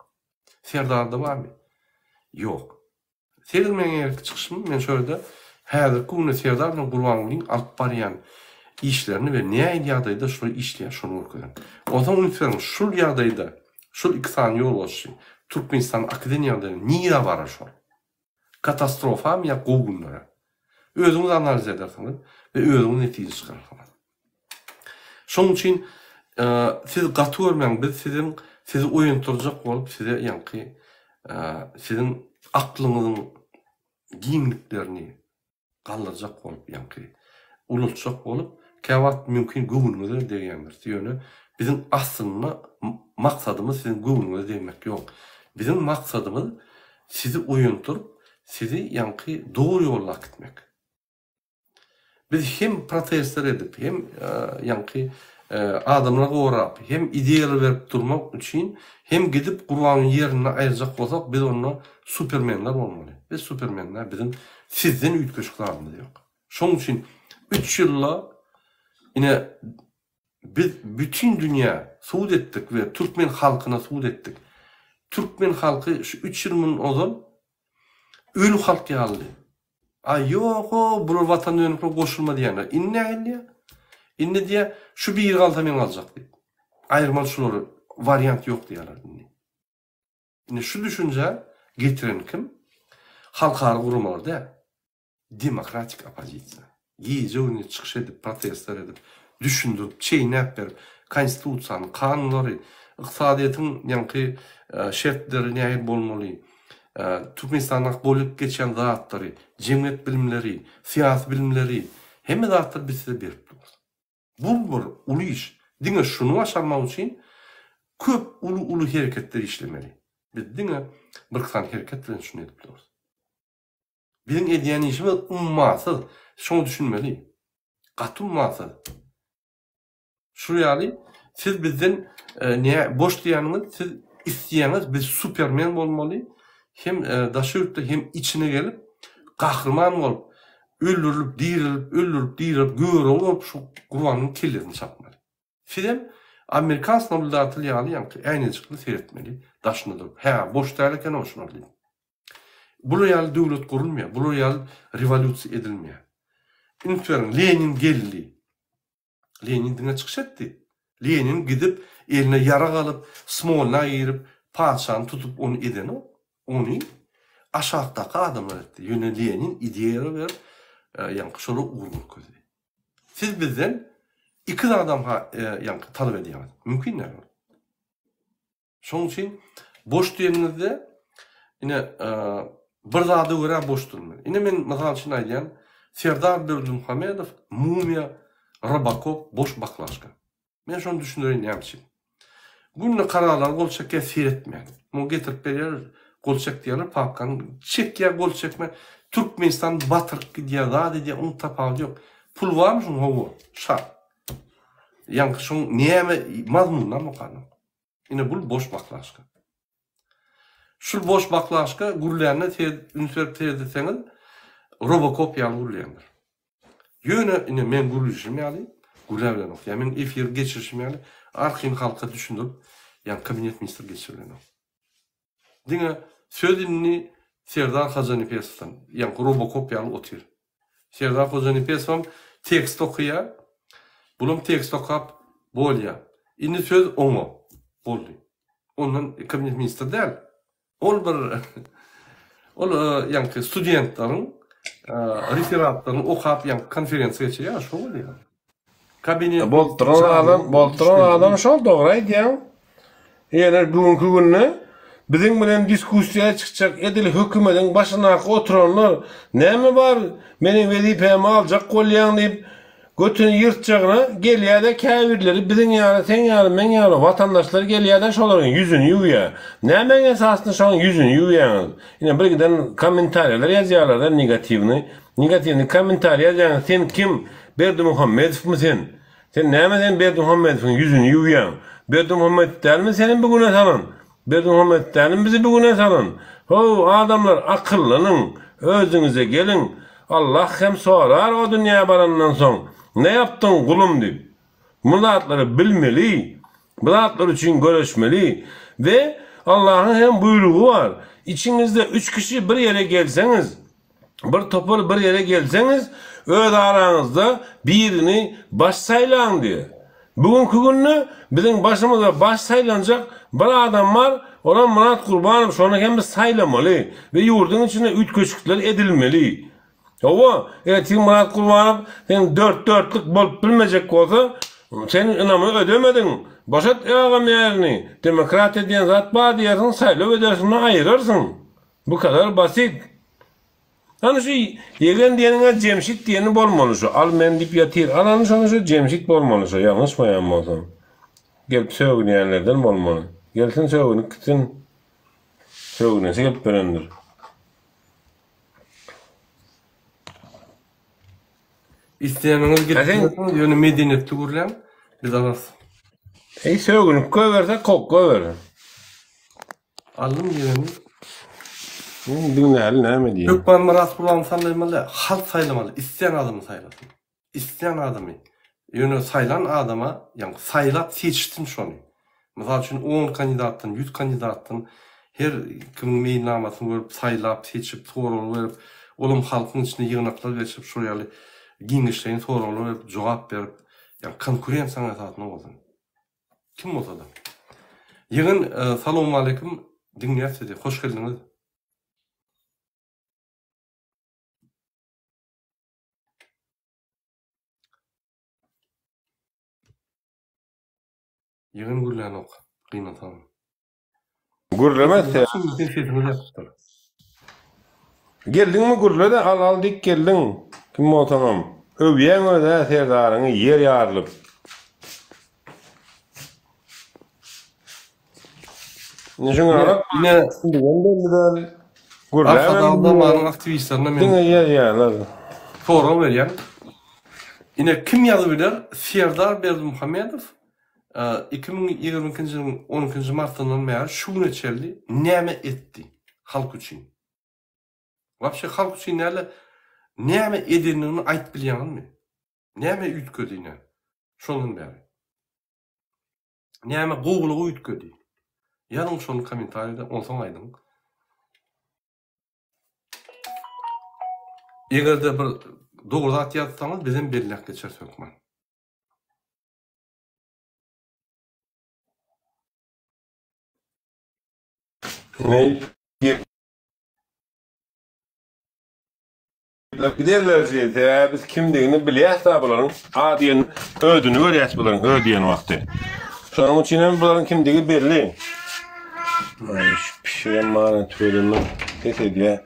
Speaker 1: Serdarda barmy? Ýok. Sedir meň erki çykyşym men şo ýerde häzirki günde Serdar bilen Gurbangulyň alyp barýan işlerini we nähili ýagdaýda şular işleýär şony görkezen. Onsoň üns beriň şul ýagdaýda şul iki sany ýolbaşçy Türkmenistany akiden ýagdaýda nirä barar şol? Katastrofamy ýa gowy günlere? Özüňiz analiz edersiňiz we özüňiz netije çykararsyňyz. Şonuň üçin siz gaty görmäň, biz siziň sizi oýantyrjak bolup size ýaňky siziň aklyňyzyň giňliklerini galdyrjak bolup ýaňky ulaltjak bolup käwagt mümkin göwnüňize degýändiris. Ýöne biziň aslynda maksadymyz siziň göwnüňize degmek ýok. Biziň maksadymyz sizi oýantyryp, sizi ýaňky dogry ýola äkitmek. Biz hem protestler edip, hem ýaňky adamlary gorap, hem ideýalar berip durmak üçin, hem gidip Gurbanyň ýerinde aýyrjak bolsak, biz onda supermenler bolmaly. Biz supermenler, biziň sizden üýtgeşik zadymyz ýok. Şonuň üçin üç ýylda ine biz bütin dünýä subut etdik we türkmen halkyna subut etdik. Türkmen halky şu üç ýyl mundan ozal öli halk ýalydy. A ýok-ow, bular watan dönükler goşulma diýenler. Indi nähili diýýär? Indi diýýär, şu biri galsa men galjak diýip. Aýyrmaly şulary, wariant ýok diýýärler indi. Indi şu düşünjä getiren kim? Halkara guramalar däl. Demokratik oppozisiýa. Gije-gündiz çykyş edip, protestler edip, düşündirip, çeýnäp berip, konstitusiýany, kanunlary, ykdysadyýetiň ýaňky şertleri nähili bolmaly, Türkmenistanda bolup geçýän zatlary, jemgyýet bilimleri, syýasy bilimleri, hemme zatlary biz size berip durus. Bu bir uly iş. Diňe şuny başarmak üçin köp uly-uly hereketler işlemeli. Biz diňe bir sany hereket bilen şuny edip durus. Biziň edýän işimiz ummasyz. Şoňa düşünmeli. Gaty ummasyz. Şu ýaly siz bizden ne boş diýýäniňiz siz isleýäňiz biz supermen bolmaly hem daşary ýurtda hem içine gelip gahryman bolup öldürilip dirilip öldürip dirilip Görogly bolup şu Gurbanyň kellesini çapmaly. Sizem amerikans nablýudatel ýaly ýaňky äýnejikli seretmeli daşynda durup hä boş däl eken-ow şular diýip. Bular ýaly döwlet gurulmaýar bular ýaly rewolýusiýa edilmeýär. Üns beriň Lenin geldi. Lenin diňe çykyş etdi. Lenin gidip, eline ýarag alyp, Smolna girip, patyşany tutup ony edenok. Ony aşakdaky adamlar etdi. Ýöne Lenin ideýa berip, ýaňky şolara ugur görkezdi. Siz bizden iki zadam ýaňky talap edýäňiz. Mümkin däl ol. Şonuň üçin boş diýeniňizde ine bir zada görä boş durmaly. Ine men mysal üçin aýdýan Serdar Berdimuhamedow mumiýa Robokop boş baklaşka. Men şony düşündireýin näme üçin. Günde kararlara gol çekýär seretmän. Muny getirip berýär gol çek diýýärler papkany çekýär gol çekme Türkmenistan batyryp gidýär zat edýär onuň tapawudy ýok. Pul barmy şuň hawa şart. Ýaňky şoň näme mazmunynam okanok. Ine bul boş baklaşka. Şul boş baklaşka gürlände siz üns berip seredilseňiz robokop ýaly gürleýändir. Ýöne ine men gürlüşim ýaly gürläbilenok. Ýa men efir geçirişim ýaly arkaýyn halka düşündirip ýa kabinet ministr geçiribilenok. Diňe söz indi. Serdar Hojanepesowdan, ýaňky Robokop ýaly otyr. Serdar Hojanepesowam tekst okaýar, bulam tekst okap bolýar. Indi söz oňa boldy. Ondan kabinet ministri däl. Ol bir ol ýaňky studentleriň referatlaryny okap ýaňky konferensiýa geçirýär, şo bolýar. Kabinet
Speaker 2: Bolup duran adam, bolup duran adam şol dogry aýdýaň. Ýöne bu günki günde biziň bilen diskussiýa çykjak edil hökümediň başyndaky oturanlar näme bar meniň wezipämi aljak bolýaň diýip götüni ýyrtjagyna gelýäde käbirleri biziň ýaly seň ýaly meň ýaly watandaşlar gelýäde şolaryň ýüzüni ýuwýa. Nämäň esasynda şoň ýüzüni ýuwýaňyz? Ine bir giden kommentariýalar ýazýarlarda negatiwnyý. Negatiwnyý kommentariý ýazýaňyz sen kim Berdimuhamedowmy sen? Sen näme sen Berdimuhamedowyň ýüzüni ýuwýaň? Berdimuhamedow dälmi seni bu güne salan? Berdimuhamedow dälmi bizi bu güne salan? How adamlar akyllanyň, özüňize geliň. Allah hem sorar o dünýä barandan soň, ne ýapdyň gulum diýip. Bu zatlary bilmeli, bu zatlar üçin göreşmeli we Allahyň hem buýrugy bar, içiňizde üç kişi bir ýere gelseňiz, Bir topar bir ýere gelseňiz, öz araňyzda birini baş saýlaň diýýär. Bu günki günde biziň başymyza baş saýlanjak bir adam bar, olam Myrat Gurbanow, şony hem biz saýlamaly we ýurduň içinde üýtgeşikler edilmeli. Hawa, ertir Myrat Gurbanow sen dört dörtlük bolup bilmejek bolsa, sen ynamy ödemediň, boşat agam ýerini, demokratiýa diýen zat bar diýersiň, saýlaw edersiň-de aýyrarsyň. Bu kadar basit. Hany şu ýegen diýeniňe Jemşit diýeni bolmaly şu. Al men diýip ýatyr. Al hany şony şu Jemşit bolmaly şu ýalňyşmaýan bolsam. Gelip sögünýänlerden bolmaly. Gelsin sögünip gitsin. Sögünesi gelip ýörendir.
Speaker 1: Isleýäniňiz gelip bilersiňiz, ýöne medeniýetli gürläň, biz alarys.
Speaker 2: Eý sögünip goýberse kok goýber.
Speaker 1: Aldym diýeni.
Speaker 2: Diňläli näme diýýär.
Speaker 1: Hökman Myrat Gurbany saýlamaly däl, halk saýlamaly, islän adamy saýlasyn. Islän adamy. Ýöne saýlan adama, ýagny saýlap seçsin şony. Mysal üçin on kandidatdan, ýüz kandidatdan her kimiň meýilnamasyny görüp, saýlap, seçip, sorag berip, olam halkyň içinde ýygnaklar geçirip, şol ýaly giňişleýin soraglar berip, jogap berip, ýagny konkurensiýanyň esasynda bolsun. Kim bolsada. Ýegen salowmaleýkim diňleýäs sizi hoş geldiňiz. Ýegen gürlänok gynansagam.
Speaker 2: Gürlemez sen.
Speaker 1: Sen sesiňiz ýapypdyr.
Speaker 2: Geldiňmi gürle-de al al dik geldiň kim bolsaňam. Öwýäň özä serdaryňy ýer ýarylyp. Ine şuňa garap
Speaker 1: Ine
Speaker 2: kimdigem belli däl. Gürläbem
Speaker 1: Arkadag
Speaker 2: bilmeýär.
Speaker 1: zamanyň aktiwistlerine men
Speaker 2: Diňe ýazýarlar.
Speaker 1: sorag berýän. Ine kim ýazyp biler Serdar Berdimuhamedow 2022-nji ýylyň on ikinji martyndan bäri şu güne çenli näme etdi halk üçin? Wapşe halk üçin däl-de näme edendigini aýdyp bilýäňizmi? Näme üýtgedi ine şondan bäri? Näme gowulygy üýtgedi? Ýazyň şony kommentariýada onsoň aýdyň. Eger-de bir dogry zat ýazsaňyz bizem belläp geçeris hökman.
Speaker 2: Giderler diýdi. Sebäbi biz kimdigini bilýäs-dä bularyň. A diýen özüni görýäs bularyň ö diýen wagty. Şonuň üçin hem bularyň kimdigi belli. Aý, şu pişigem mana tüweleme ses edýär.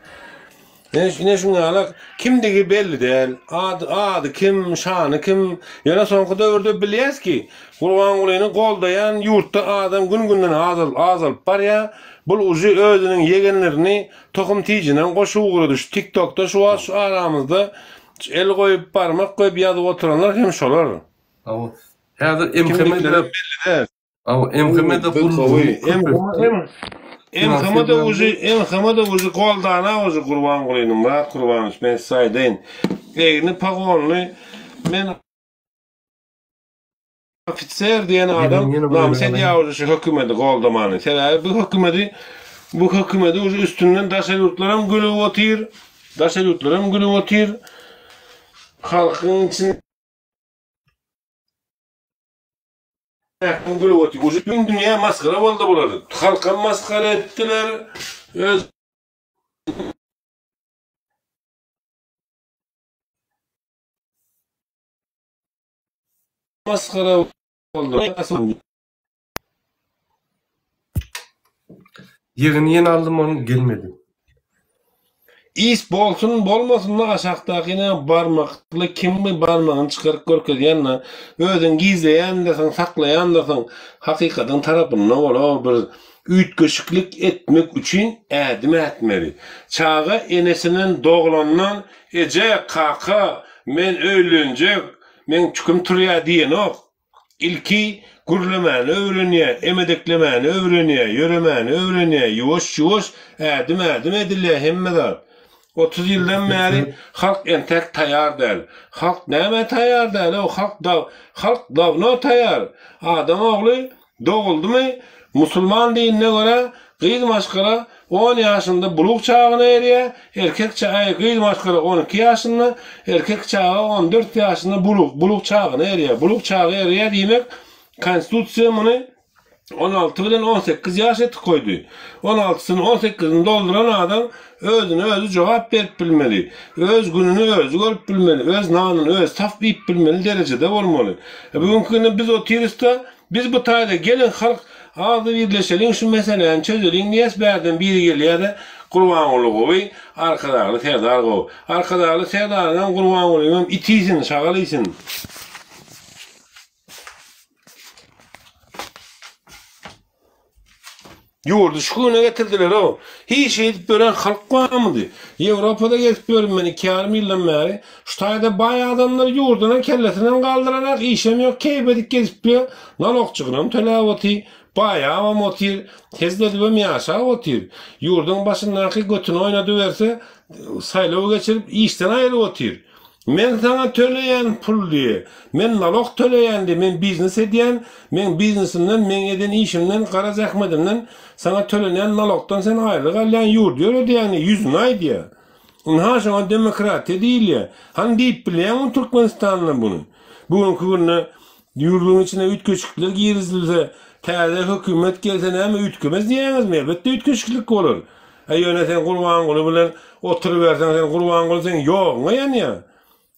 Speaker 2: Ine, ine şuň ýaly kimdigi belli däl. Ady, ady kim, şany kim. Ýöne soňky döwürde bilýäs ki, Gurbangulyny goldaýan ýurtda adam gün-günden azal, azalyp barýar. Bul ujy özüniň ýegenlerini tohum tijinen goşup ugrady. Şu TikTokda şu wagt şu aramyzda el goýup, barmak goýup ýazyp oturanlar hem şolar.
Speaker 1: Hawa. Häzir MHM-de
Speaker 2: Kimdikleri belli däl.
Speaker 1: Hawa, MHM-de gullugyny köpeltdi.
Speaker 2: MHM-de ujy, MHM-de ujy goldana ujy Gurbangulyny, Myrat Gurbanowiç, men size aýdaýyn. Egni pagonly men ofiser diýen adam namys edýär ujy şu hökümeti goldamany. Sebäbi bu hökümeti. Bu hökümeti uje üstünden daşary ýurtlaram gülüp otyr. Daşary ýurtlaram gülüp otyr. Halkyň içinde gülüp otyr. Uje bütün dünýä masgara boldy bular. Halkam masgara etdiler. Öz masgara boldy.
Speaker 1: Ýegeni ýene aldym ony gelmedi.
Speaker 2: Is bolsun bolmasynda aşakdakyna barmakly kimmi barmagyny çykaryp görkezýända özüň gizleýändirsiň saklaýandyrsyň hakykatyň tarapynda bol o bir üýtgeşiklik etmek üçin ädim ätmeli çaga enesinden doglandan eje kaka men öýlenjek meň çüküm turýa diýenok Ilki gürlemäni öwrenýär, emedeklemäni öwrenýär, ýöremäni öwrenýär, ýuwaş-ýuwaş ädim-ädim edilýär hemme zat. 30 ýyldan bäri halk entäk taýar däl. Halk nämä taýar däl-ow, halk da, halk dawno taýar. Adam ogly doguldymy, musulman dinine görä gyz maşgala On ýaşynda bulug çagyna erýär, erkek çaga, gyz maşgala 12 ýaşynda, erkek çaga 14 ýaşynda bulug, bulug çagyna erýär. Bulug çagy erýär diýmek, konstitusiýa muny 16 bilen 18 ýaş etip goýdy. 16-syny, 18-ini dolduran adam özüne özi jogap berip bilmeli, öz gününi özi görüp bilmeli, öz nanyny özi tapyp iýip bilmeli derejede bolmaly. E, bu günki günde biz otyrys-da, Biz bu taýda geliň halk agzy birleşeliň şu meseläni çözeliň diýýäs bärden biri gelýäde Gurbanguly gowy Arkadagly Serdar gowy Arkadagly Serdaryňam Gurbangulyňam it iýsin şagal iýsin. Ýurdy şu güne getirdiler-ow. Hiç şeýdip ýören halk barmydy? Ýewropada gezip ýörün men iki ýarym ýyldan bäri. Şu taýda baý adamlar ýurdunam kellesinem galdyranak, işem ýok, keýp edip gezip ýör. Nalogçygynam töläp otyr, baýabam otyr, hezil edibem ýaşap otyr. Ýurduň başyndaky götüni oýnadyberse, saýlaw geçirip işden aýryp otyr. Men saňa töleýän pul diýe. Men nalog töleýän diýe, men biznes edýän, meň biznesimden, meň eden işimden, gara zähmetimden saňa tölenýän nalogdan sen aýlyk alýaň, ýurdy ýöredýäň diýe, ýüzüne aýdýa. Ynha şoňa demokratiýa diýilýä. Hany diýip bilýäňmi Türkmenistanda buny? Bu günki günde ýurduň içine üýtgeşikler girizilse, täze hökümet gelse näme üýtgemez diýýäňizmi? Elbetde üýtgeşiklik bolar. Äý ýöne sen Gurbanguly bilen oturyberseň sen Gurbanguly seň ýoguňa ýanýa.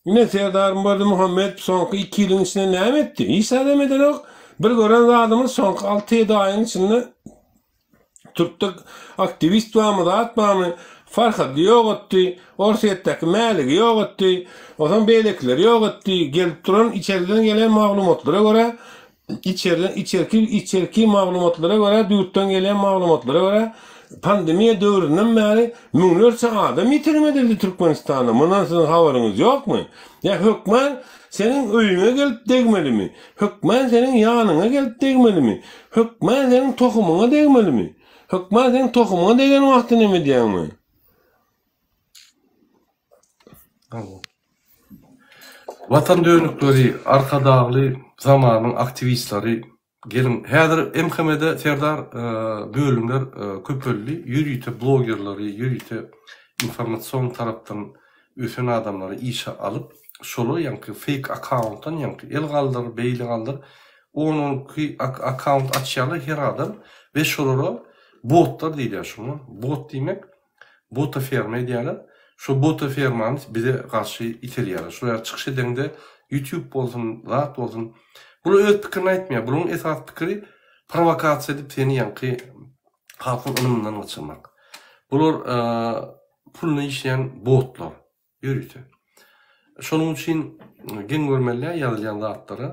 Speaker 2: Ine Serdar Berdimuhamedow soňky iki ýylyň içinde näme etdi? Hiç zadam edenok. Bir gören zadymyz soňky alty-ýedi aýyň içinde türkde aktiwist barmy zat barmy Farhady ýok etdi, Orsýetdäki Mäligi ýok etdi, onsoň beýlekileri ýok etdi. Gelip duran içeriden gelen maglumatlara görä Içerden içerki içerki maglumatlara görä, ýurtdan gelýän maglumatlara görä, pandemiýa döwründen bäri müňlerçe adam ýitirim edildi Türkmenistanda. Mundan siziň habaryňyz ýokmy? Ýa hökman seniň öýüňe gelip degmelimi? Hökman seniň ýanyňa gelip degmelimi? Hökman seniň tohumyňa degmelimi? Hökman seniň tohumyňa degen wagty neme edýäňmi?
Speaker 1: Watan dönükleri, Arkadagly zamanyň aktiwistleri geliň. Häzir MHM-de Serdar bölümler köpeldi. Ýörite blogerleri, ýörite informasion tarapdan ösen adamlary işe alyp, şolar ýaňky fake akkauntdan ýaňky el galdyr, beýle galdyr, on-on iki akkaunt açýarlar her adam we şolara botlar diýilýär şoňa. Bot diýmek Botoferma edýärler. Şo botofermany bize garşy iterýärler. Şol ýaly çykyş edeňde YouTube bolsun, zat bolsun. Bular öz pikirini aýtmaýar. Bularyň esasy pikiri prowokasiýa edip seni ýaňky halkyň ynamyndan gaçyrmak. Bular puluna işleýän botlar. Ýörite. Şonuň üçin geň görmeli däl ýazylýan zatlara.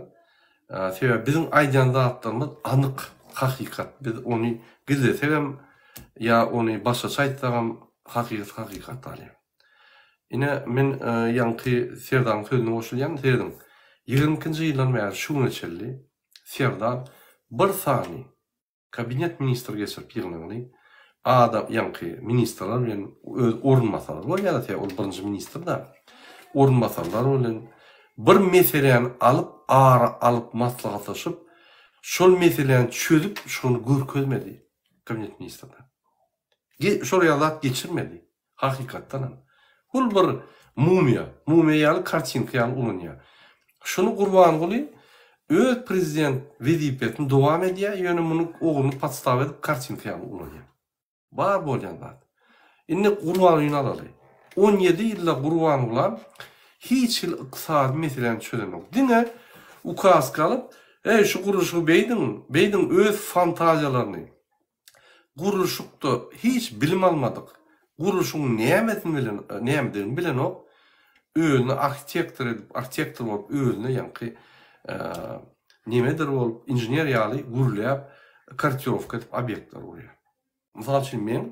Speaker 1: Sebäbi biziň aýdýan zatlarymyz anyk hakykat. Biz ony gizlesegem ýa ony başgaça aýtsagam hakykat hakykat galýar. Ine men ýaňky Serdaryň sözüne goşulýan. Serediň, 22-nji ýyldan bäri şu güne çenli Serdar bir sany Kabinet ministr geçirip ýygnagyny adam ýaňky ministrler bilen öz orunbasarlary bolýar tä ol birinji ministr da orunbasarlar bilen bir meseläni alyp ara alyp maslahatlaşyp şol meseläni çözüp şony görkezmedi kabinet ministrler. Şol ýaly zat geçirmedi. Hakykatdanam. Bul bir mumyýa. Mumyýa ýaly kartinka ýaly ulanýar. Şuny Gurbanguly öz prezident wezipesini dowam edýär, ýöne muny ogluny podstawa edip kartinka ýaly ulanýar. Bar bolýan zat. Indi Gurbangulyny alaly. 17 ýylda Gurbangulam hiç hili ykdysady meseläni çözenok. Diňe ukazka alyp, Eý, şu gurluşygy beýdiň, beýdiň öz fantaziýalaryny, Gurluşykda hiç bilim almadyk, gurluşygyň nämesini bilen, nämedigini bilenok, özüni arhitektor edip, arhitektor bolup özüne ýaňky nemedir bolup, inžener ýaly gürläp, korrektirowka edip obýektler gurýar. Mysal üçin meň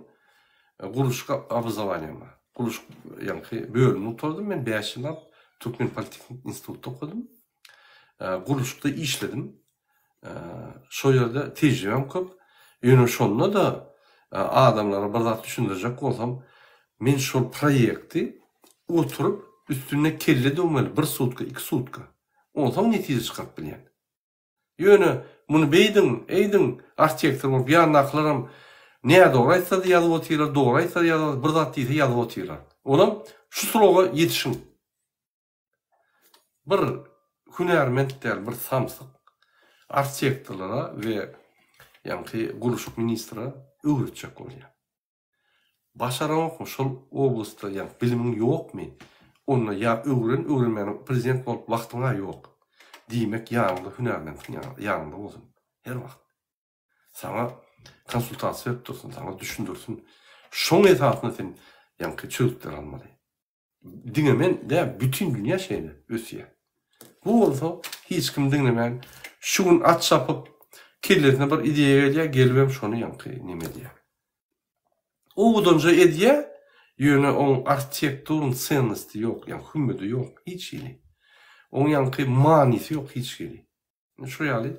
Speaker 1: gurluşyk obrazowaniýam bar. Gurluşyk ýaňky bölümini gutardym men 5 ýyllap Türkmen politehnik institutda okadym. Gurluşykda işledim. Şo ýerde tejribäm köp. Ýöne şonda-da adamlara bir zat düşündirjek bolsam, men şol proýekti oturyp üstünde kelle döwmeli bir sutka, iki sutka. Onsoň netije çykaryp bilýän. Ýöne muny beýdiň, eýdiň, arhitektor bolup ýanyndakylaram nädogry aýtsa-da ýazyp otyrlar, dogry aýtsa-da ýazyp, bir zat diýse ýazyp otyrlar. Olam şu suraga ýetişiň. Bir hünärment däl bir samsyk arhitektorlara we ýaňky gurluşyk ministre öwretjek bolýar. Başaraňokmy şol oblastda ýaňky bilimiň ýokmy onda ýa öwren öwrenmäne prezident bolup wagtyňa ýok. Diýmek ýanyňda hünärmentiň ýanyňda bolsun her wagt. Saňa konsultasiýa berip dursun saňa düşündirsin. Şoň esasynda sen ýaňky çözgütler almaly. Diňe men däl, bütin dünýä şeýle ösýär. Bu bolsa hiç kim diňlemän, şu gün at çapyp, kellesine bir ideýa gelýär, gelibem şony ýaňky neme edýär. Owadanja edýär, ýöne oň arhitekturny sennosti ýok, ýagny hümmedi ýok hiç hili. Oň ýaňky manysy ýok hiç hili. Şu ýaly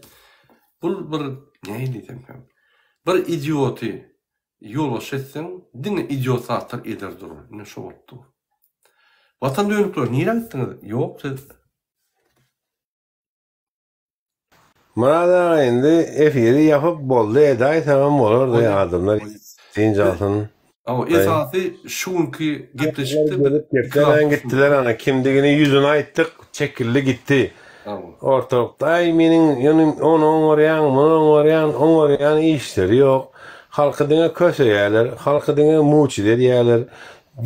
Speaker 1: bul bir nähili diýsemkäm bir idioty ýolbaşçy etseň diňe idiot zatlar eder durur ine şo bolup dur. Watan dönükleri nirä gitdiňiz ýok siz.
Speaker 2: Myrat aga indi efiri ýapyp boldy edäýseňem bolardy adamlar dynç alsyn.
Speaker 1: Hawa esasy şu günki gepleşikde biz
Speaker 2: Gelip geplemän gitdiler ana kimdigini ýüzüne aýtdyk çekildi gitdi. Ortalykda aý meniň ýöne ony oňarýan muny oňarýan oňarýan işleri ýok. Halky diňe köseýärler halky diňe muçit edýärler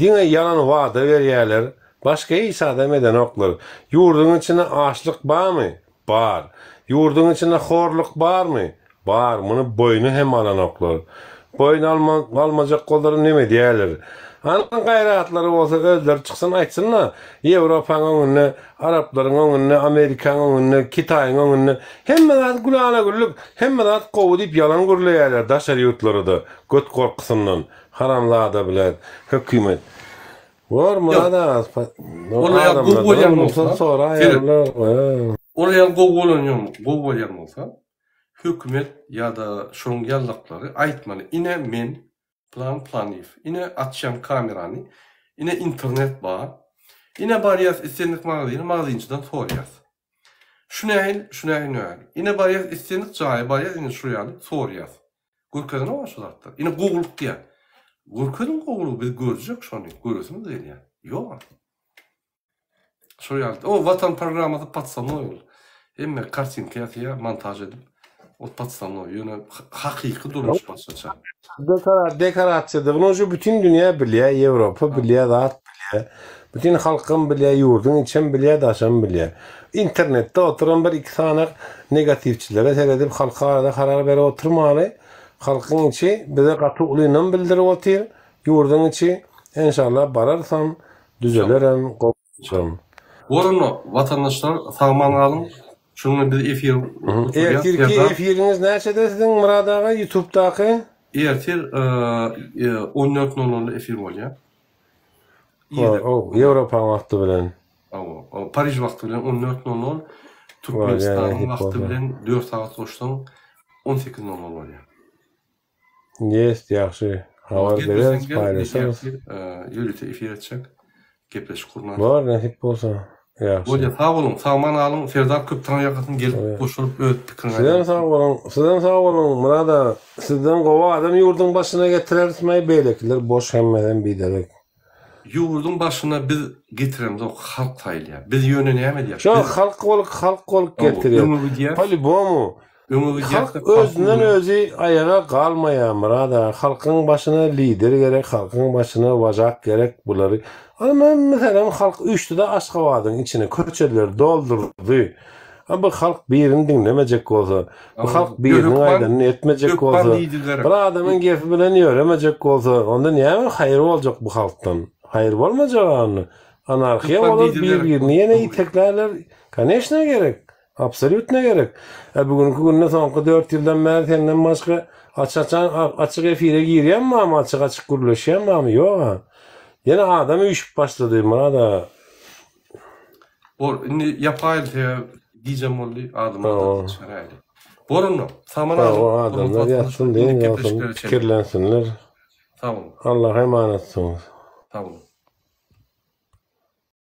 Speaker 2: diňe ýalan wada berýärler başga hiç zadam edenoklar. Ýurduň içinde açlyk barmy? Bar. Ýurduň içinde horluk barmy? Bar. Muny boýna hem alanoklar. Boýun almajak bolsalar neme edýärler? Hany gaýratlary bolsa özleri çyksyn aýtsyn-da, Ýewropaň öňünde, araplaryň öňünde, Amerikaň öňünde, Kitaýyň öňünde hemme zat gülala-güllük, hemme zat gowy diýip ýalan gürleýärler daşary ýurtlara-da göt gorkusyndan. Haramzada bilen hökümet. Bor Myrat aga,
Speaker 1: Ol ýa gowy bolýan bolsa, ol ýa gowy bolan ýa gowy bolýan bolsa, hökümet ýa-da şoň ýallaklary aýtmaly, ine men plan planyýew, ine açýan kamerany, ine internet bar, ine barýas islendik magazyna, magazinçiden soraýas. Şu nähili, şu nähili, nähili. Ine barýas islendik jaýa barýas, ine şu ýaly soraýas. Görkezenok şu zatlar. Ine gowulyk diýýär. Görkeziň gowulygy biz görjek şony, göresimiz gelýär. Ýok. Şo ýaly. O Watan programmasy podstavnoý ol. Hemme kartinka ýazýar, montaž edip. Ol podstavnoý. Ýöne hakyky durmuş başgaça.
Speaker 2: Dekorasiýadygyny uje bütin dünýä bilýär, Ýewropa bilýär, zat bilýär. Bütin halkam bilýär, ýurduň içem bilýär, daşam bilýär. Internetde oturan bir iki sany negatiwçilere seredip halka arada karar berip oturmaly. Halkyň içi bize gaty uly ynam bildirip otyr. Ýurduň içi enşallah bararsam düzelerem gowulaşaram.
Speaker 1: Gorun watandaşlar sagman galyň. Şunuň bilen biz efir
Speaker 2: gutarýas. Ertirki efiriňiz näçede siziň Myrat aga ýutubdaky?
Speaker 1: Ertir 14 nol nolda efir bolýar.
Speaker 2: Ýewropaň wagty bilen.
Speaker 1: Hawa, Pariž wagty bilen 14 nol nol, Türkmenistanyň wagty bilen 4 sagat goşsaň 18 nol nol bolýar.
Speaker 2: Ýest, ýagşy. Habar bereris, paýlaşarys.
Speaker 1: Ýörite efir etjek. Gepleşik gurnar.
Speaker 2: Bor, nesip bolsa. Ýagşy.
Speaker 1: Bolýa sag boluň sagman galyň Serdar köp taňryýalkasyn gelip goşulyp öz pikiriňi
Speaker 2: Sizem
Speaker 1: aýdan.
Speaker 2: sag boluň sizem sag boluň Myrat aga sizden gowy adam ýurduň başyna getirerismaý beýlekiler boş hemmesem biderek.
Speaker 1: Ýurduň başyna biz getiremzok halk saýylýar. Biz ýöne näme edýäs?
Speaker 2: Şo
Speaker 1: Biz
Speaker 2: halk bolup halk bolup
Speaker 1: Hawa,
Speaker 2: getirýär.
Speaker 1: öňe gidýäs.
Speaker 2: Po lýubomu
Speaker 1: Öňe gidýäs
Speaker 2: Halk
Speaker 1: de halkyň
Speaker 2: özünden
Speaker 1: öňüne.
Speaker 2: özi aýaga galmaýar Myrat aga. Halkyň başyna lider gerek, halkyň başyna wajak gerek bulary. Ana men meselem halk üýşdüde Aşgabadyň içine köçeleri doldurdy. A bu halk birini diňlemejek bolsa, bu halk
Speaker 1: Anladım. Ýa
Speaker 2: biriniň
Speaker 1: hökman
Speaker 2: aýdanyny etmejek
Speaker 1: hökman
Speaker 2: bolsa,
Speaker 1: lider gerek.
Speaker 2: bir adamyň gepi bilen ýöremejek bolsa, onda näme haýyr boljak bu halkdan? Haýyr bolmajak onda. Anarhiýa
Speaker 1: Hökman
Speaker 2: bolar,
Speaker 1: lider gerek.
Speaker 2: bir-birini ýene
Speaker 1: Dogry.
Speaker 2: iteklärler. Koneçne gerek. Absolýutno gerek. Ä bu günki günde soňky dört ýyldan bäri senden başga aç-açan açyk efire girýän barmy, açyk-açyk gürleşýän barmy? Ýog-a. Ýene adam üýşüp başlady, Myrat aga.
Speaker 1: Bor, indi ýapaýyl sebäbi gijem boldy, adamlar-da
Speaker 2: Hawa.
Speaker 1: dynç beräýeli. Bor onda, saman
Speaker 2: Hawa,
Speaker 1: alyň,
Speaker 2: adamlar
Speaker 1: hormatly
Speaker 2: ýatsyn,
Speaker 1: watandaşlar, indiki
Speaker 2: dynç alsyn,
Speaker 1: gepleşiklere çenli.
Speaker 2: pikirlensinler.
Speaker 1: Sag boluň.
Speaker 2: Allaha emanetsyňyz.
Speaker 1: Sag boluň.